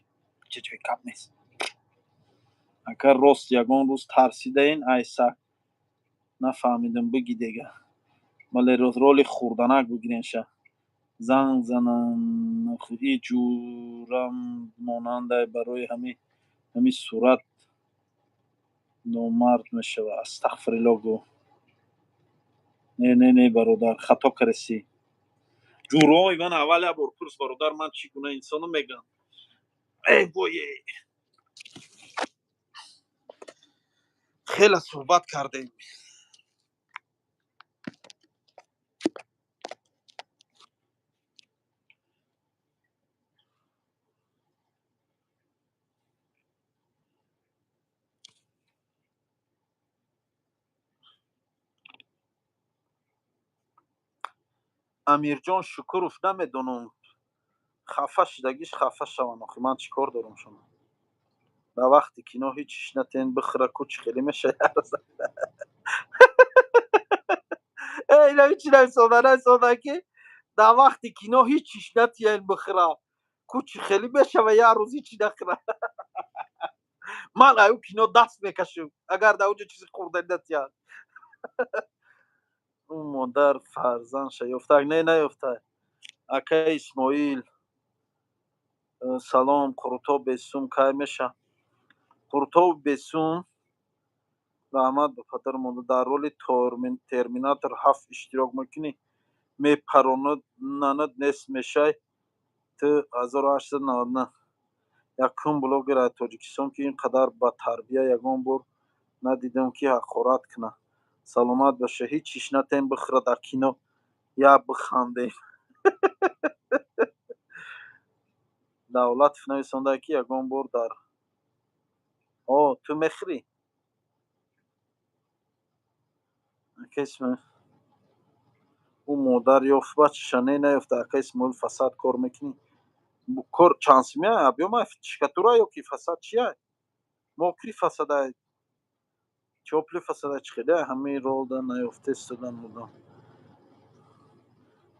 A: Чӣ ҷои гап нест. Ака, рост, ягон рӯз тарсидаин ай саг? Нафаҳмидам, биги дега. Бале, роли хурданак бигиренша. Занг занам и ҷурам монандай, барои ҳами сурат номард мешава. Астағфирилло гӯ. Не, не, не, бародар, хато каресӣ. Ҷурои ман аввал як бор пурс, бародар, ман чӣ гуна инсону мегӯям. Эй вой, хеле суҳбат кардем. Амирҷон Шукуров, намедонам, хафа шудагиш хафа шаванд, охи ман чӣ кор дорам шумо? Дар вақти кино ҳеҷ натен бихӯра, ку чӣ хеле мешавад. Эй, инами чӣ нависонда? Нависонда ки дар вақти кино ҳеҷ чиш натиен бихӯра, ку чӣ хеле мешава, як рӯз ҳеҷ нахӯра. Ман аю кино даст мекашам, агар дар онҷо чизи хӯрданӣ натиҳанд. Ӯ модар фарзандша ёфтак? Не, наёфта. Ака Исмоил, салом. Қурутоб бесум кай меша? Қурутоб бесум, раҳмат ба падару модар. Дар роли Терминатор 7 иштирок мекунӣ, мепаронад нанад нест мешай ту. 1899 якум блогер аз Тоҷикистон, ки ин қадар ба тарбия, ягон бор надидам, ки ҳақорат кунад. Саломат боша. Ҳеҷ чиш натем бихӯра, дар кино я бихандем. Давлатов нависонда ки ягон бор дар о ту мехӯрӣ? Ака Исмоил, ӯ модар ёфт бачаша? Не, наёфта. Ака Исмоил, фасад кор мекунӣ? Кор чанд сумия? Объёма штукатура ё ки фасад чия? Мокри фасада, тёплый фасада, чӣ хеле ҳамаи ролда наёфта истодан мудом.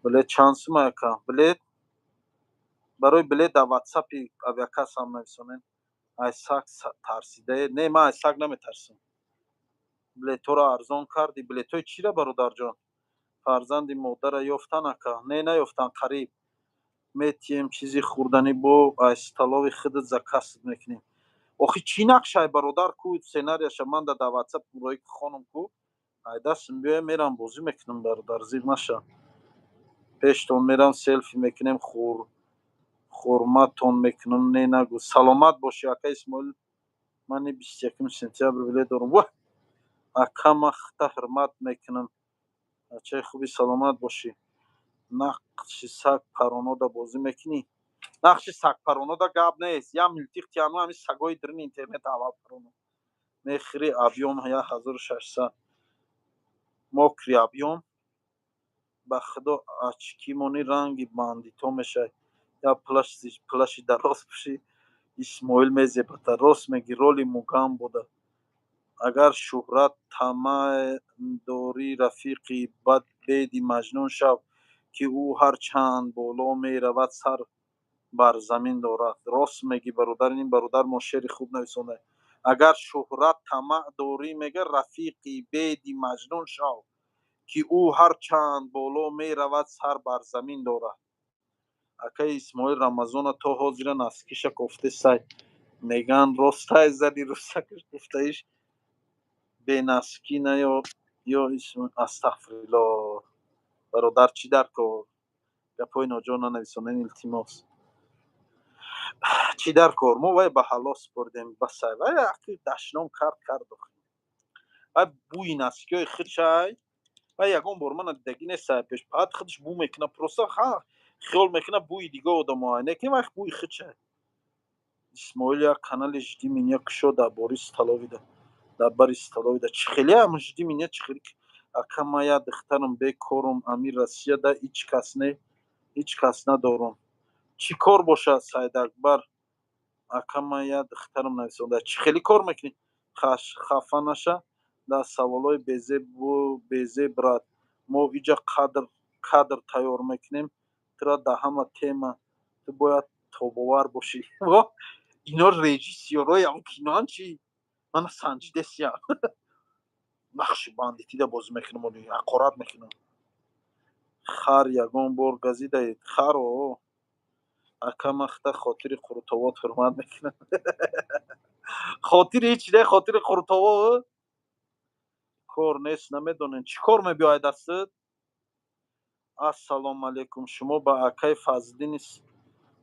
A: Билет чанд сума, ака? Билет, барои билет дар ватсапи авиакассам нависонед. Ай саг тарсидае? Не, ман ай саг наметарсам. Билетҳоро арзон кардӣ? Билетҳои чира, бародарҷон? Фарзанди модара ёфтан, ака? Не, наёфтан, қариб метием чизи хӯрданӣ, бо ай столови худат заказ мекунем. Охи чӣ нақшай, бародар, ку сценарияша ман дар ватсап роӣ хонум ку, ай дастам биёя, мерам бозӣ мекунам, бародар, зиқ наша. Пештон мерам, селфи мекунем, хурматтон мекунам. Не, нагӯ. Саломат бошӣ, ака Исмоил. Мани 21 сентябр билет дорам. Ва ака, ман хата ҳурмат мекунам, бачаи хуби, саломат бошӣ. Нақши саг паронода бозӣ мекунӣ? Нақши сагпаронода гап нест, я милтиқ тиану ҳами сагои дирини интернет аввал пароно. Мехӯри? Объём 1600, мокрый объём. Ба худо, очкимони ранги бандито мешавад. Я плащи дароз пӯшӣ, Исмоил мезебата. Рост мегӣ, роли мугам буда. Агар шӯҳрат тамаъ дорӣ, рафиқи бад беди Маҷнун шав, ки ӯ ҳарчанд боло меравад, сар бар замин дорад. Рост мегӣ, бародар, ин бародар мо шеъри хуб нависонда. Агар шӯҳрат тамаъ дорӣ, мега, рафиқи беди Маҷнун шав, ки ӯ ҳарчанд боло меравад, сар бар замин дорад. Акаи Исмоил, Рамазона то ҳозира носкиша кофтесай, меган, ростай? Зани русакаш гуфтаиш бе носки на ё астағфирилло. Бародар, чӣ дар кор? Гапҳои ноҷо нанависонед, илтимос. Чӣ дар кор? Мо вай ба ҳалос супоридем, басай. Вай ақи дашном кард, кард. Вай бӯи носкиҳои худшай, вай ягон бор мана дидагӣ нестай пеш, баъд худаш бӯ мекунад, просто хиёл мекунад бӯи дига одамоа, не ки вай бӯи худшай. Исмоил, як канали «Жди меня» кушо, дар бори столовида, дар бари столовида. Чӣ хеле ам «Жди меня», чӣ хеле? Ака, ма як духтарам, бекорум, ами Россияда ҳеҷ кас не, ҳеҷ кас надорум. Чӣ кор бошад, Саидакбар? Ака, ман як духтарам, нависонда. Чӣ хеле кор мекунӣ? Хафа наша дар саволҳои безеб, брат. Мо иҷа қадр кадр тайёр мекунем тура, дар ҳама тема ту бояд тобовар бошӣ. Ино режиссёрҳои ам киноан чи? Мана санҷидесия, нақши бандитида бозӣ мекунам, ҳақорат мекунам. Хар ягон бор газидаед? Харо, ака, махта хотири қурутобот ҳурмат мекунам. Хотири ҳеч не, хотири қурутобо. Кор нест, намедонем чӣ кор мебиёяд дастат. Ассалому алайкум, шумо ба акаи Фазлиддини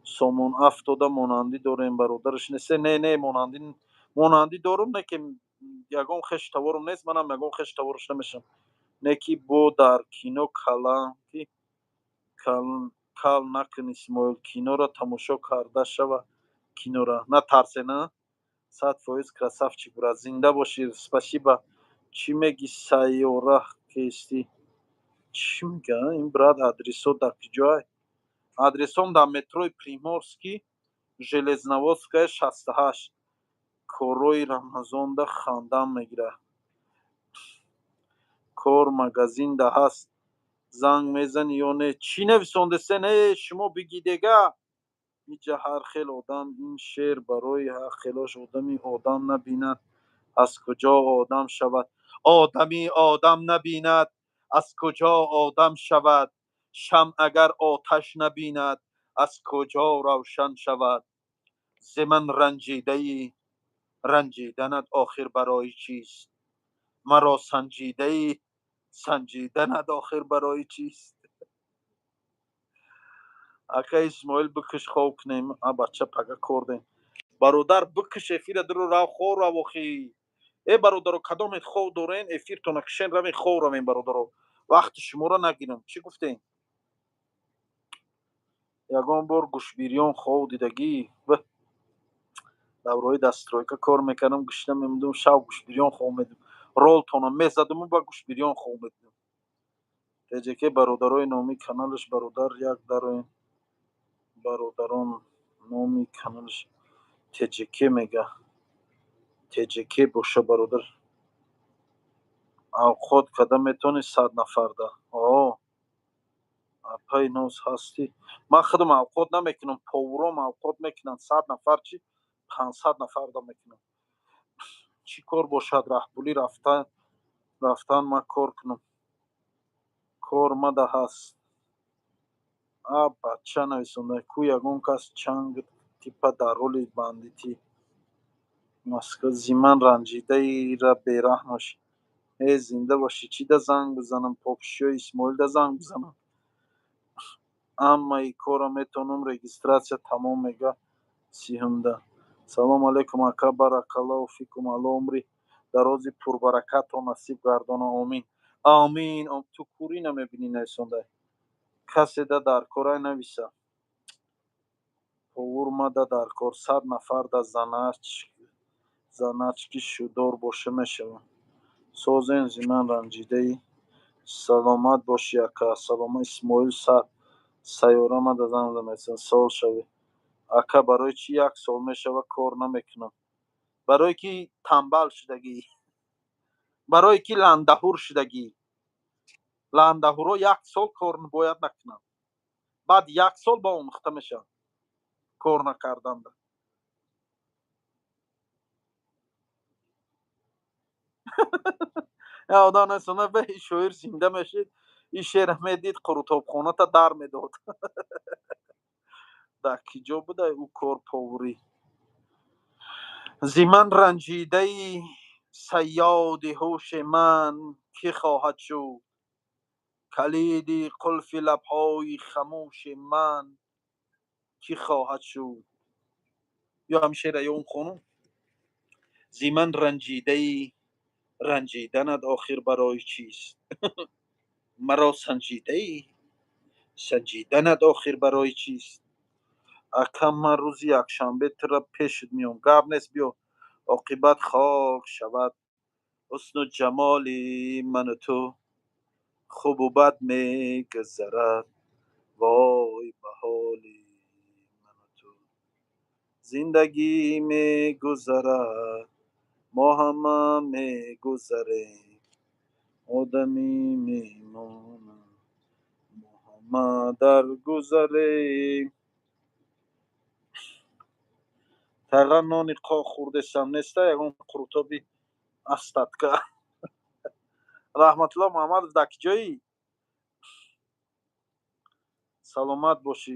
A: Сомон афтода монандӣ дорем, бародараш несте? Не, не, монандӣ дорум, не ки ягон хеш таворум нест, манам ягон хеш тавораш намешавам. Не ки бо дар кино каланки кал накун, Исмоил, киноро тамошо карда шава, кинора натарсе на 100% красавчик, брат, зинда бошӣ, спасибо. Чӣ меги, сайёра кести? Чӣ мега ин брат? Адресо дар куҷоай? Адресом дар метрои Приморский, Железноводская, 68. Корҳои Рамазонда хандам мегирад. Кор магазинда ҳаст, занг мезанӣ ё не? Чӣ нависондесе? Не, шумо бигидега. Иҷа ҳар хел одам, ин шеър барои ҳар хелош. Одами одам набинад, аз куҷо одам шавад? Одами одам набинад, аз куҷо одам шавад? Шамъ агар оташ набинад, аз куҷо равшан шавад? Зи ман ранҷидаӣ, ранҷиданат охир барои чист? Маро санҷидаӣ, санҷиданат охир барои чист? Ака Исмоил, бикиш, хоб кунем. А бача, пага кор дем. Бародар, бикиш эфира, дуру рав, хоб рав. Охи, э бародаро, кадомет хоб дорен, эфиртона кишен, равен, хоб равен. Бародаро, вақти шуморо нагирам. Чӣ гуфтем? Ягон бор гӯшбирён хоб дидагӣ? Даврои дар стройка кор мекардам, гӯшта мемудум, шав гӯшбирён хоб медидам. Ролтона мезадуму ба гӯшбирён хоб медидам. Теҷаке, бародарои, номи каналаш, бародар, як дароем. Бародарон, номи каналаш Теҷеке мега. Теҷеке боша, бародар. Авқот када метавонӣ 100 нафарда? О, апаи ноз ҳастӣ. Ман худам авқот намекунам, поваром авқот мекунанд. 100 нафар чи, 500 нафарда мекунам. Чӣ кор бошад? Раҳпулӣ рафтан, ман кор кунам. Кор мада ҳаст. А бача, нависонда ку ягон кас чанг типа дар роли бандитӣ Москва. Зи ман ранҷидаира бераҳм бошӣ. Э, зинда бошӣ. Чӣ да занг бизанам? Попшиёи Исмоил да занг бизанам? Аммаи корро метавонам, регистрация тамом мега сиҳумда. Салому алайкум, ака, баракаллоҳу фикум, Алло умри дарози пурбаракатро насиб гардона, омин, омин. Ту курӣ намебинӣ, нависонда. Касе да дар корай, нависа. Повар мада дар кор, 100 нафар да. Заначки шудор боша, мешавам. Созен, зи ман ранҷидаӣ. Саломат бошӣ, ака, салома. Исмоил, сайёра мада занг занед, сол шавӣ. Ака, барои чӣ як сол мешава кор намекунам? Барое ки тамбал шудагӣ, барое ки ландаҳур шудагӣ. Ландаҳурҳо як сол кор бояд накунанд, баъд як сол ба омӯхта мешаванд кор накарданда. Одам несона бе шоир зинда мешид, ин шеъра медид, қурутобхоната дар медод. Дар ки ҷо буда ӯ кор поварӣ? Зи ман ранҷидаи, сайёди ҳуши ман кӣ хоҳад шуд? Калиди қулфи лабҳои хамӯши ман кӣ хоҳад шуд? Ё ҳамин шеъра, ё он хонум. Зи ман ранҷидаи, ранҷиданат охир барои чист? Маро санҷидаӣ, санҷиданат охир барои чист? Ака, ман рӯзи якшанбе тура пешит меом. Гап нест, биё. Оқибат хок шавад ҳусну ҷамоли ману ту, хубу бад мегузарад, вой ба ҳоли ману ту. Зиндагӣ мегузарад, мо ҳама мегузарем, одамӣ мемонад, мо ҳама дар гузарем. Тайға нони қоқ хӯрдесам, неста ягон қурутоби остатка. Раҳматулло Муҳаммадов, дар киҷоӣ? Саломат бошӣ.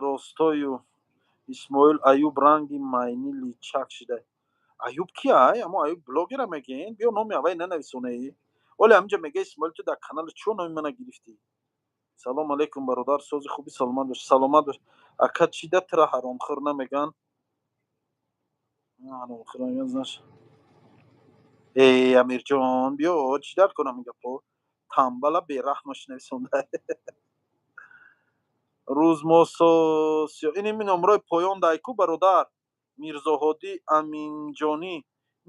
A: Ростою Исмоил Аюб ранги майни личак шида. Аюб ки ай? Амо Аюб блогера мегӯен? Биё, номи аввай нанависонеӣ. Оле ҳаминҷа мега Исмоил, ту дар канали чо номи мана гирифтӣ? Салом алейкум, бародар, сози хуби, саломат бош, саломат бош. Ака, чӣ да тура ҳаромхӯр намеган? Ҳаромхӯр намеган, знаш. Эй, Амирҷон, биё, чӣ дар кунам ин гапҳо? Тамбала бераҳмаш нависонда. Рӯз мососиё. Ин ин номрои поён дайку, бародар. Мирзоҳодӣ Аминҷонӣ.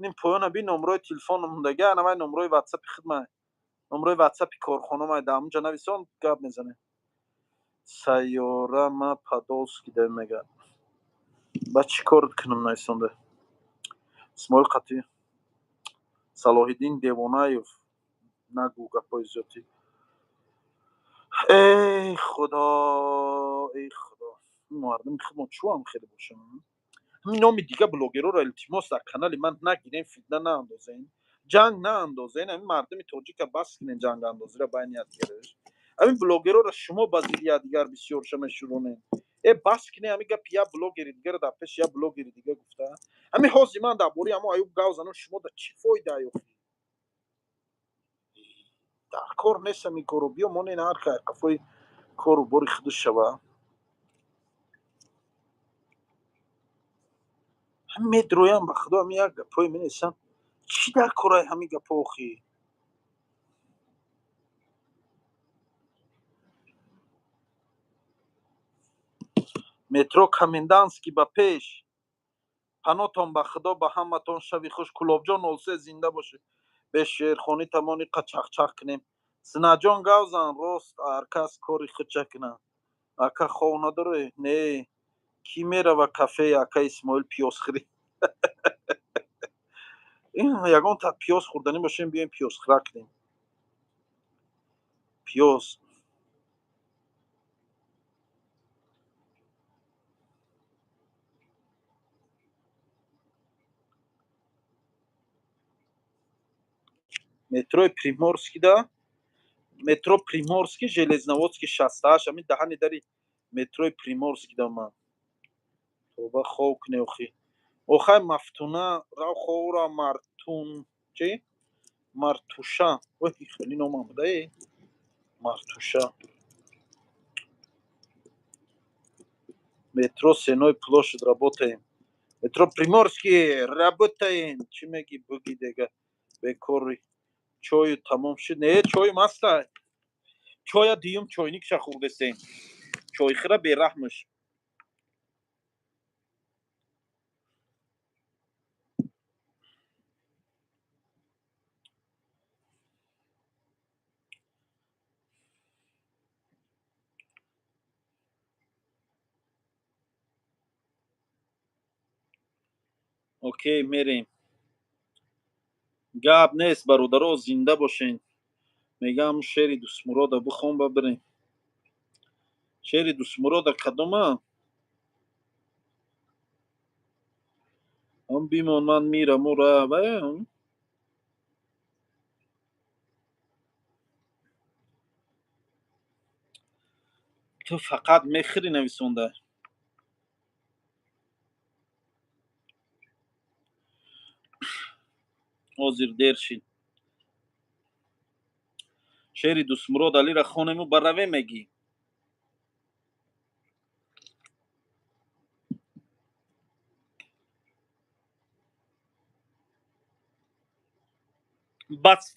A: Ин поёна би, номрои телефон мондага, анавай номрои ватсапи хидмай. Номрои ватсапи корхонамай, дар ҳамунҷа нависон, гап мезанем. Сайёра ма Подолский да мега. Ба чӣ кор кунам нависонда? Исмоил Қатӣ. Салоҳиддин Девонаев, нагӯ гапҳои зиёдӣ. Эй Худо, эй Худо. Мардуми худмон чӯ ҳам хеле бошанд? Ҳамин номи дига блогерҳоро илтимос дар канали ман нагирем, фитна наандозем, ҷанг наандозем. Ҳамин мардуми тоҷика бас кунем ҷангандозиро байни якдигараш. Ҳамин блогерҳоро шумо ба зидди якдигар бисёрша мешӯронем. Э, бас кунем ҳамин гапи як блогери дигара дар пеши як блогери дига гуфта. Ҳамин ҳозир ман дар бораи ҳамо Аюб гав занам, шумо да чӣ фоида ёфтед? Дар кор нест ҳамин корро. Биё, монен, ҳар кай қафои кору бори худаш шава. Ҳамин медроям, ба Худо, ҳамин як гапҳое менависам. Чӣ дар корай ҳамин гапҳо охӣ? Метро Комендантский ба пеш. Панотон ба Худо, ба ҳаматон шави хуш. Кулобҷон Олсе, зинда бошед. Бе шеърхонӣ тамони қачақчақ кунем. Синаҷон, гавзан, рост, ҳар кас кори худша кунад. Ака, хов надорӣ? Не. Кӣ мерава кафеи ака Исмоил пиёзхӯрӣ? Ин ягон та пиёз хӯрданӣ бошем, биёем пиёзхӯра кунем. Пиёз. Метрои Приморский да, метро Приморский, Железноводский 68, ҳамин даҳани дари метрои Приморский да ман. Тоба, хов куне охи. Охай, Мафтуна, рав ховра Мартун, чи? Мартуша. Ой, хеле номам буда, э. Мартуша. Метро Сенной площадь работаем. Метро Приморский работаем. Чӣ меги, буги дега? Бекори. Чою тамом шуд. Не, чоим ҳаста. Чоя дуюм чойникша хӯрдесем. Чойхӯра бераҳмаш. Окей, мерем. Гап нест, бародаро, зинда бошен. Мегам, шери Дустмурода бихон, ба бирем. Шери Дустмурода кадома? Он бимон, ман мирам, ура. Ту фақат мехӯрӣ, нависонда. Ҳозир дер шид. Шеъри Дустмурод Алира хонему бараве мегӣ. Бас,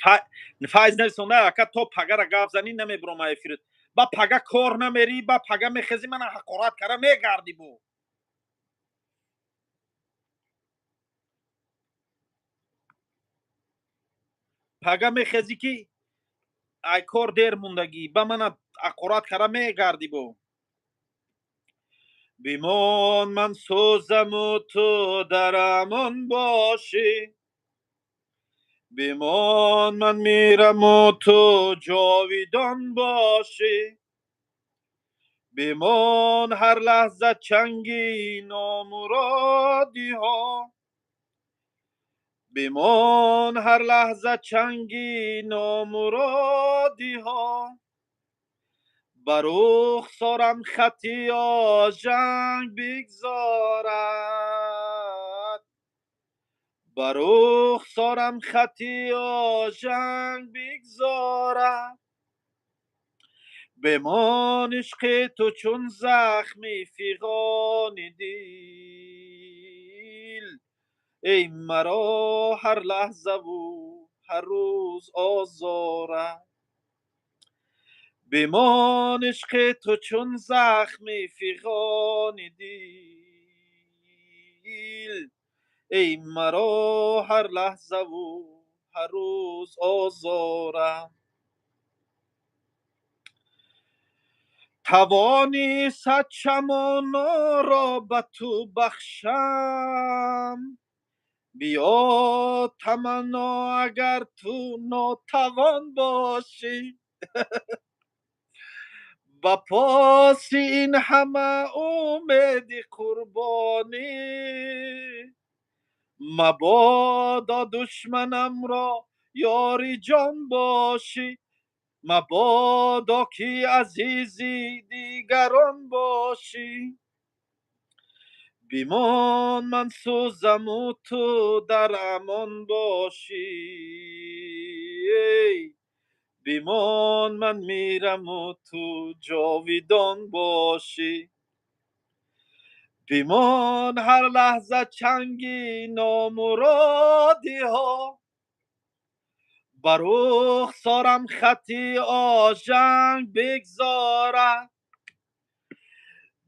A: Файз нависонда, ака, то пагара гап занӣ, намебуром эфирит. Ба пага кор намерӣ, ба пага мехезӣ, мана ҳақорат кара мегардӣ бо. Пага мехезӣ, ки ай кор дер мондагӣ, ба мана ҳақорат кара мегардӣ бо. Бимон, ман сӯзаму ту дар амон бошӣ. Бимон, ман мираму ту ҷовидон бошӣ. Бимон, ҳар лаҳза чанги номуродиҳо. Бимон, ҳар лаҳза чанги номуродиҳо. Ба рухсорам хати ожанг бигзорад. Ба рухсорам хати ожанг бигзорад. Бимон, ишқи ту чун захми фиғони дил. Эй маро ҳар лаҳзаву ҳар рӯз озорад. Бимон, ишқи ту чун захми фиғони дил. Эй маро ҳар лаҳзаву ҳар рӯз озорад. Тавони сад чамоноро ба ту бахшам. Биё таманно, агар ту нотавон бошӣ. Ба поси ин ҳама умеди қурбонӣ, мабодо душманамро ёри ҷон бошӣ. Мабодо ки азизи дигарон бошӣ. Бимон, ман сӯзаму ту дар амон бошӣ. Бимон, ман мираму ту ҷовидон бошӣ. Бимон, ҳар лаҳза чанги номуродиҳо. Ба рухсорам хати ожанг бигзорад.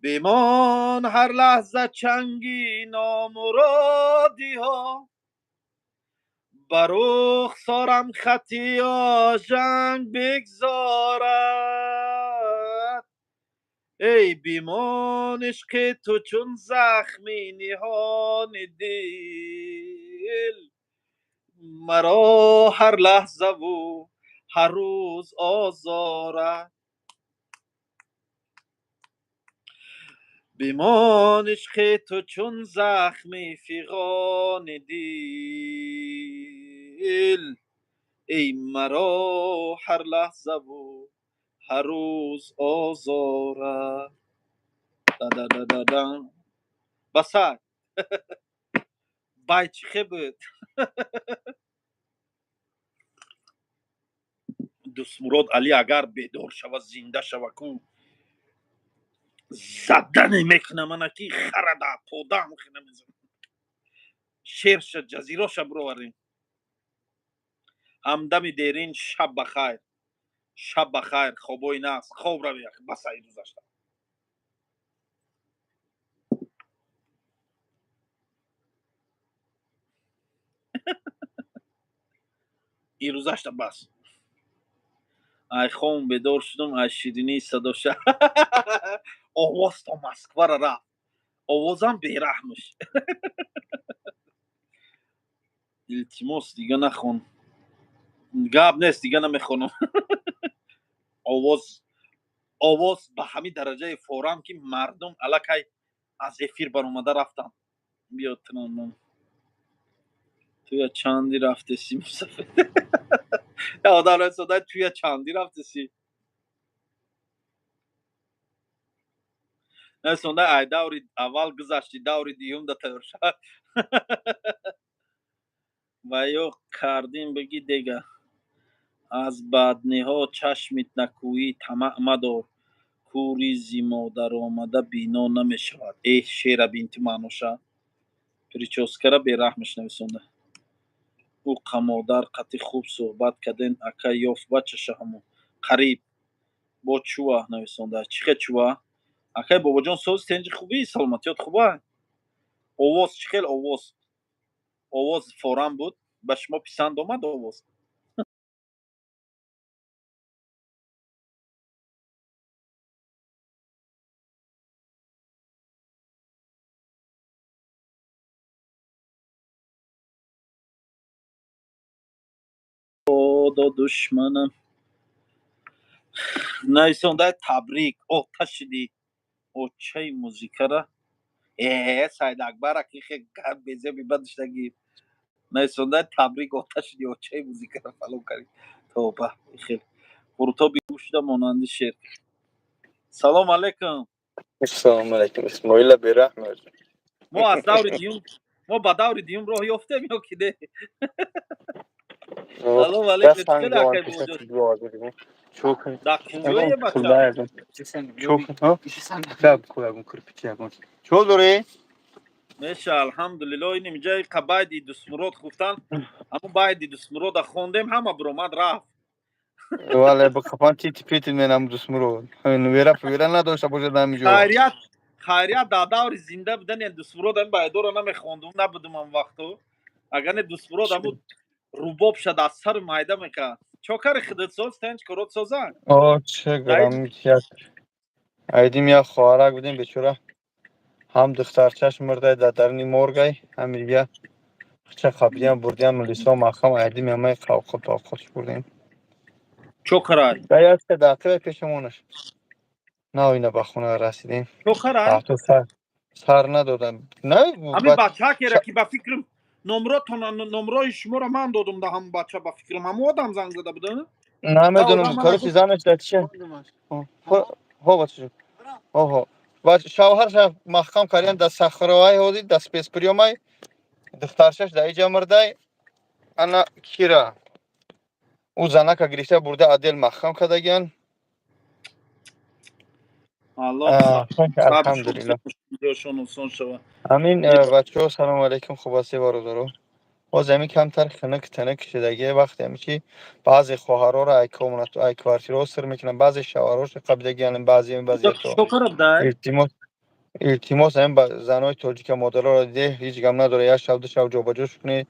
A: Бимон, ҳар лаҳза чанги номуродиҳо. Ба рухсорам хати ожанг бигзорад. Эй бимон, ишқи ту чун захми ниҳони дил. Маро ҳар лаҳзаву ҳар рӯз озорад. Бимон, ишқи ту чун захми фиғони дил. Эй маро ҳар лаҳзаву ҳар рӯз озорад. Да-да-да-да-да. Басак. Бай чӣ хе буд? Дустмурод Али агар бедор шава, зинда шава, ку задане мекуна мана, ки харада подам хина мезанам. Шерша ҷазироша бироварем. Ҳамдами дерин, шаб ба хайр. Шаб ба хайр, хобои нағз, хоб рави, баса ирӯзашта. Ирӯзашта бас. Ай хом бедор шудам, ай ширинии садоша. Овоз то Москвара рафт. Овозам бераҳмш. Илтимос, дига нахон. Гап нест, дига намехонам. Овоз ба ҳамин дараҷаи форам, ки мардум аллакай аз эфир баромада рафтанд. Биё тунам. Туя чанди рафтеси, мусафир? Одам расода, туя чанди рафтеси? Насонда, ай даври аввал гузашти, даври дуюм да тайёр шав. Ва ё кардин бигӣ дега. Аз бадниҳо чашмит накӯӣ, тамаъ мадор. Кӯри зи модаромада бино намешавад. Эҳ, шера бинти маъноша. Прическара бераҳмаш нависонда. Ӯ қамодар қати хуб суҳбат карден, ака ёфт бачаша ҳамон. Қариб. Бо чуа нависонда, чӣ хел чуа? Акай Бобоҷон, сози, тенҷи, хубӣ, саломатиёт хуба? Овоз чӣ хел? Овоз форам буд, ба шумо писанд омад овоз? До душманам нависонда, табрик, оташиди очаи музикара. Сайд Акбар аки гап безеби бадиштаги нависонда, табрик, оташиди очаи музикара фалон карди. Тоба, хел қуртоби гӯшта монанди шер. Салом алейкум.
C: Салом алейкум, Исмоила, бераҳм.
A: Мо аз даври дуюм, мо ба даври дуюм роҳ ёфтем ё ки не? Салом алейкум, чӣ акай Бобоҷон? Дар куҷое, бача?
C: Чо дорӣ?
A: Меша, алҳамдулилло. Ин инҷаи қабайди Дустмурод гуфтан, ҳамун байди Дустмурода хондем, ҳама биромад рафт.
C: Вале бақапан тити пити менам Дустмурод. Вера вера надошта бошад ҳаминҷо.
A: Хайрият, хайрият, дар даври зинда будани Дустмурод ин байдора намехондум, набудум ҳам вақту. Агар не, Дустмурод ҳамун рубоб шад, аз сару майда мекард. Чо кари, худат соз, тенч, корот соза?
C: О, чӣ гарам, як айдим, як хоҳарак будем, бечора, ҳам духтарчаш мурдай дар даруни моргай, ҳам дигар ча қаблиям бурдиам милисо маҳкам, айдим ҳамаи қавқот тавқотш бурдем.
A: Чо карай?
C: Да як дақиқа пешамонаш нав ина ба хона расидем.
A: Чо карай?
C: Сар сар надодам, на.
A: Ҳамин бачакера ки, ба фикрам, номротон, номрои шуморо ман додум да ҳамун бача, ба фикрам, ҳамун одам занг зада буда?
C: Намедонам, короче, занаш да чия, ҳо, бача, ҳо, шавҳарша маҳкам кардиам дар сахровай, ҳозир дар спецприём ай, духтаршаш дар иҷа мурдай. Ана кира ӯ занака гирифта бурда, отдел маҳкам кардагиан. Алҳамдулилло. Амин. Бачаҳо, салому алайкум, хуб ҳастед, бародаро? Боз ҳамин камтар хунук тинук шудагӣ вақте ҳами чи баъзе хоҳарҳоро ай комнат, ай квартираҳо сир мекунанд, баъзе шавҳарҳоша қабидагиан, баъзе вазъиятҳо. Илтимос, илтимос, ҳамин занои тоҷика, модароро деҳ, ҳеҷ гап надора, як шаб, ду шаб ҷобаҷош кунед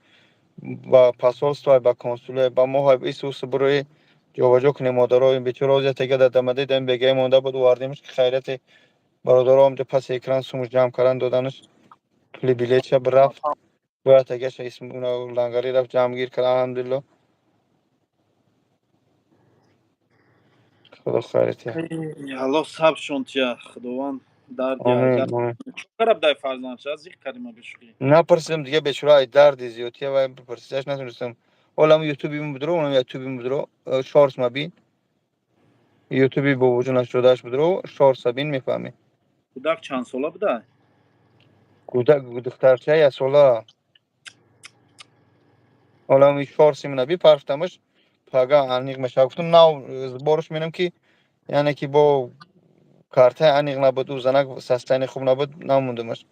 C: ба посольство, ба консулия, ба моҳ ису усу бирои ҷобаҷо кунед модаро. Ин бечора ҳозир тега дар дамадаи дами бегае монда буд, овардемш, ки хайрияте, бародаро ҳамҷо паси экран сумуш ҷамъ кардан доданаш, пули билетша рафт, бояд тагаша лангари рафт, ҷамъгир кард, алҳамдулилло, худо хайрите.
A: Аллоҳ сабршон тия, худованд дарди дай фарзандша зиқ кардима бешухӣ.
C: Напарсидам дига, бечора, ай дарди зиёдтия ва пурсидаш натонистам. Олам ютуби будро, онам ютуби будро, шортс мабин, ютуби бобоҷон 88 будро, шортс бин, мефаҳмӣ.
A: Кӯдак чанд сола буда?
C: Кӯдак духтарча яксола. Олам шортси мена бипарфтамаш, пага аниқ мешава. Гуфтам, нав сбор ш менам, ки яъне ки бо картаи аниқ набуд, ӯ занак состояние хуб набуд, намондамаш.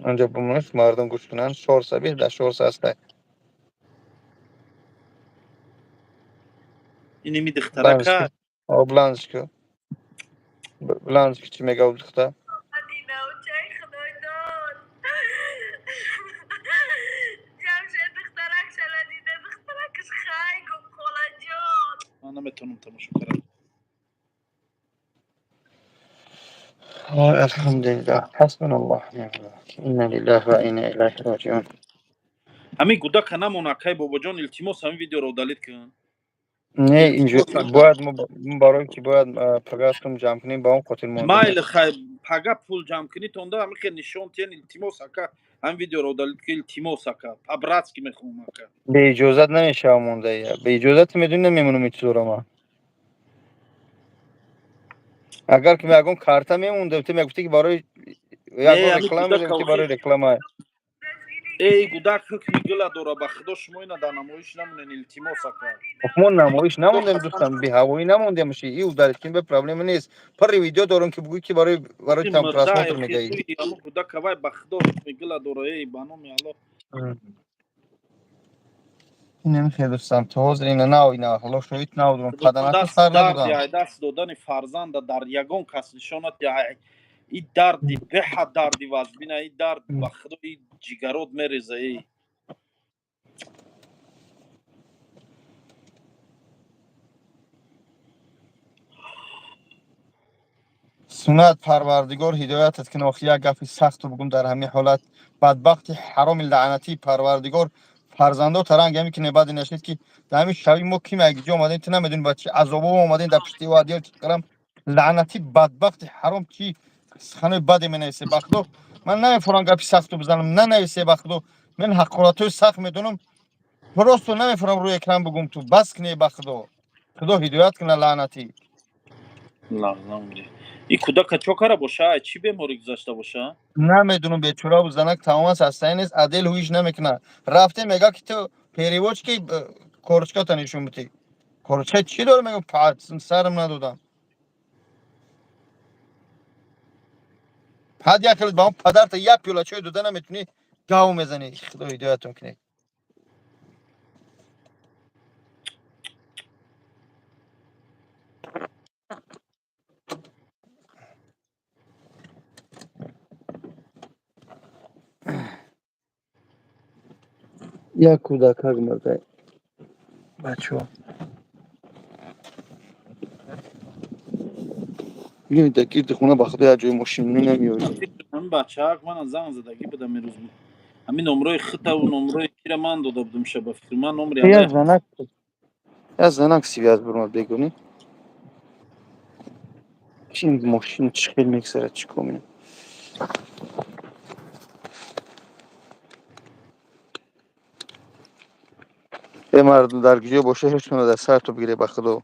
C: Онҷо бимонаш, мардум гӯш кунанд, шортса би, дар шортс ҳастай.
A: Иними духтарака?
C: Бландш ку, бландш ку, чӣ мега духтар?
B: Динавчаи худойдод, Ҷамшед духтарак шала дида, духтаракаш хай гуфт, холаҷон.
A: Ман наметавонам тамошо карам.
C: Алҳамдулиллаҳ, ҳасбуналлоҳ, инна лиллаҳи ва инна илайҳи роҷиун.
A: Ҳамин гудака намон, акай Бобоҷон, илтимос, ҳамин видеоро удалить кун.
C: Не, инҷо бояд мо барои ки бояд пагастум ҷамъ кунем, ба он хотир мондем.
A: Майли, хай, пага пул ҷамъ кунӣ, тонда ҳамин хел нишон тиен. Илтимос, ака, ҳамин видеоро удалить кун, илтимос, ака, по-братски мехоҳам, ака.
C: Беиҷозат намешава мондаия, беиҷозат медонӣ, намемонам ин чизоро ман. Агар ки ягон карта мемондем, ту мегуфтӣ, ки барои ягон реклама, мегуфтӣ, барои реклама.
A: Эй, гудак ҳукми гула дора, ба худо, шумо ина дар намоиш намонен, илтимос, ака.
C: Мо намоиш намондем, дӯстам, беҳавоӣ намондем. И ударить кин бе проблема нест. Пари видео дорам, ки бугӯй, ки барои там просмотр мегаӣ.
A: Гудака вай, ба худо, ҳукми гула дора, эй, ба номи Аллоҳ.
C: Инами хел, дӯстам, то ҳозир ина нав, ина ҳало шоҳид нав дорам, паданаку сар набудам.
A: Даст додани фарзанда дар ягон кас нишонат и дарди беҳад, дарди вазбина, и дард, ба худо, и ҷигарот мереза, эй.
C: Суннат, Парвардигор ҳидоятат кун. Охи, як гапи сахту бугум: дар ҳамин ҳолат, бадбахти ҳароми лаънатии Парвардигор фарзандо таранг ҳами ки баъде нашнид, ки дар ҳамин шаби мо ким якҷо омадем, ту намедонӣ ба чи азобо омадем, дар пушти адёл чиқарам. Лаънатӣ, бадбахти ҳаром, чи суханои баде менависе. Ба худо, ман намефорам гапи сахту бизанам. Нанависе, ба худо, ман ҳақоратҳои сахт медонам, просто намефорам рӯи экран бугум. Ту бас кунӣ, ба худо, худо ҳидоят куна, лаънатӣ.
A: И кӯдака чо кара боша? Чӣ беморӣ гузашта боша?
C: Намедонам, бечораву занак тамоман састаи нест, адел ҳуиш намекуна. Рафте, мега, ки ту переводчики корочката нишон битӣ. Корочка чӣ дора? Мегам, сарам надодам. Ҳад як хел ба он падарта як пиёла чой дода наметунӣ, гав мезанӣ. Худо ҳидоятон кунед. Як кӯдакак мурда, бачаҳо. Бинед, гирди хона, ба худо, як ҷои мошин намеёрӣ.
A: Ҳамин бачаак мана занг задагӣ будам имрӯз. Ҳамин номрои хитаву номрои кира ман дода будум ша, ба фикр ман номри.
C: Як занак, як занак связь бурмад бегунӣ. Чи мошин чӣ хел мегзарад, чӣ кор менам? Э, мардум, дар куҷо боша, ҳечтона дар сарто бигире, ба худо.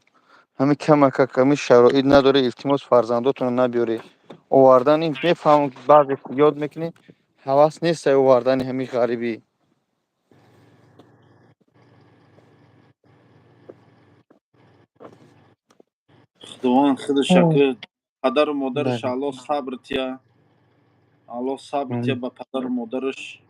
C: Ҳамин камакак ҳамин шароит надоре, илтимос, фарзандотонро набиёре. Овардан ин мефаҳмам, ки баъзе ёд мекунӣ, ҳавас нестай овардани ҳамин ғарибӣ.
A: Худованд худаш ки падару модараш Аллоҳ сабр тия, Аллоҳ сабр тия ба падару модараш.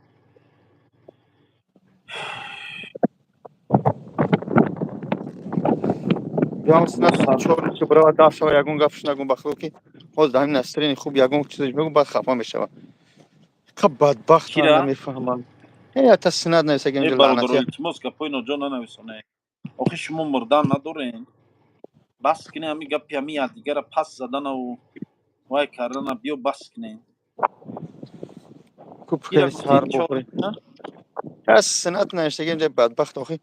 C: Чор даф шава, ягон гапш нагум, ба худо, ки ҳозир дар ҳамин настроение хуб ягон чизаш мегум, баъд хафа мешава. Қа бадбахт, намефаҳмам. Ята синат нависагим.
A: Илтимос, гапои ноҷо нанависоне. Охи, шумо мурдан надорен? Бас кунед ҳамин гапи ҳамин якдигара пас заданаву вай кардана, биё, бас кунед.
C: Куб сар бохӯре. Синат навиштагим, бадбахт, охи.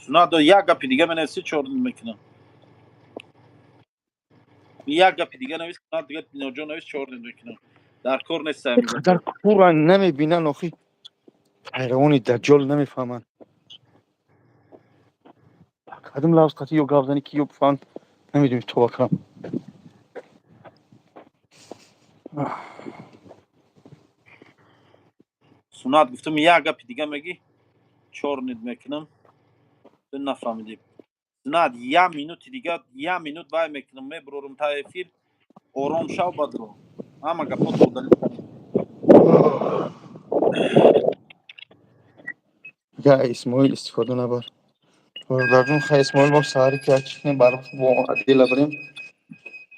A: Сунат, як гапи дига менависи, чор мекунам. Як гапи дига навис, сунат, дига ноҷо навис, чор мекунам. Дар кор нест.
C: Қадар кӯран, намебинан, охи, пайравони даҷҷол намефаҳманд. Кадом лафз қати ё гап зани, ки ё бифаҳманд, намедонем, тоба кунам.
A: Сунат, гуфтам, як гапи дига мегӣ, чор нид мекунам. Ту нафаҳмидӣ. Сунат, як минути дига, як минут вай мекунам, мебурорам та эфир. Ором шав, бадро ҳама гапото удалить.
C: Я Исмоил истифода набар, бародарҷон. Хай, Исмоил, мо саҳари ки чӣ кунем, бар бо адила барем.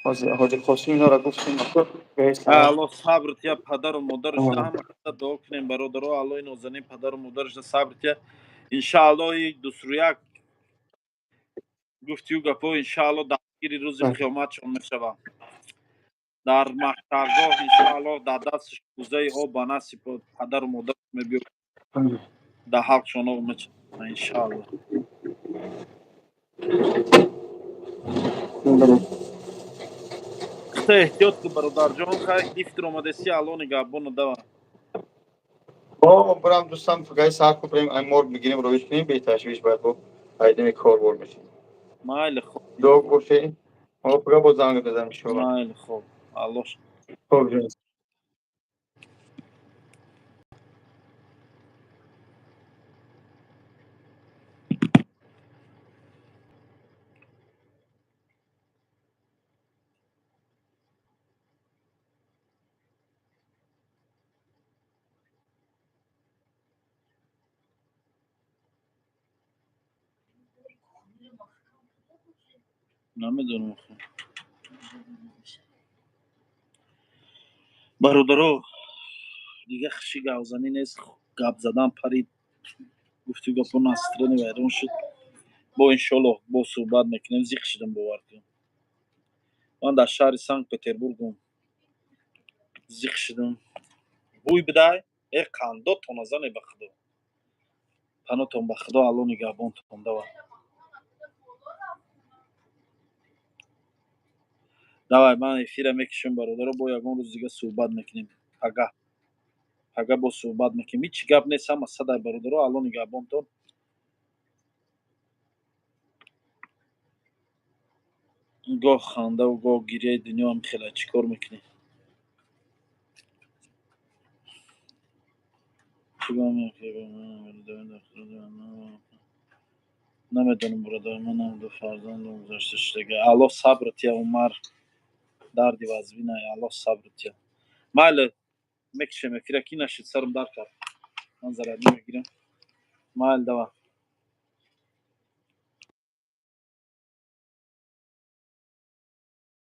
C: Ҳоҷи Қосим инора гуфтем.
A: Аллоҳ сабр тия падару модараш, ҳама каса дуо кунем, бародаро. Аллоҳи нозанин падару модараш сабр тия, иншааллоҳ. Дусрӯяк гуфтию гапо, иншааллоҳ, дастгири рӯзи қиёматшон мешавад дар маҳшаргоҳ, иншааллоҳ. Дар дасташ кӯзаи об ба насиб падару модараш мебиёрад, дар ҳалқшон об мечашад, иншааллоҳ. Эҳтиёт ку, бародарҷон. Хай, лифтр омадаси, алло нигаҳбону дава.
C: О, бирам, дӯстам, гаи сар ку, бирем, ай морг бигирем, ровиш кунем, беташвиш, бояд бо айдами кор бор мешем.
A: Майли, хоб.
C: Дуо боше. Хоб, пага боз занг мезанам иншоалло.
A: Майли, хоб, Аллоҳ.
C: Хоб ҷон.
A: Намедонам, бародаро, дига хиши гапзанӣ нест, гап задан парид, гуфту гапо, настроение вайрон шуд. Бо иншоаллоҳ бо суҳбат мекунем. Зиқ шудам, бовар кун, ман дар шаҳри Санкт Петербургум, зиқ шудам. Бӯй бидай, э қандотона зане, ба худо, панотон ба худо, Алло нигаҳбонтон. Давай, давай, ман эфира мекушам, бародаро, бо ягон рӯз дига суҳбат мекунем. Пага, пага бо суҳбат мекунем. Ҳичи гап нест, ҳама садай, бародаро, Алло нигаҳбонтон. Гоҳ хандаву гоҳ гиряи дунёам хела, чӣ кор мекунӣ? Намедонам, бародар, манам ду фарзандам гузашта шудага. Аллоҳ сабр тия, Умар, дарди вазвинай, Аллоҳ сабр тия. Майли, мекушем эфира, ки нашид, сарам дард кард, ман зарядӣ мегирам. Майли, давай.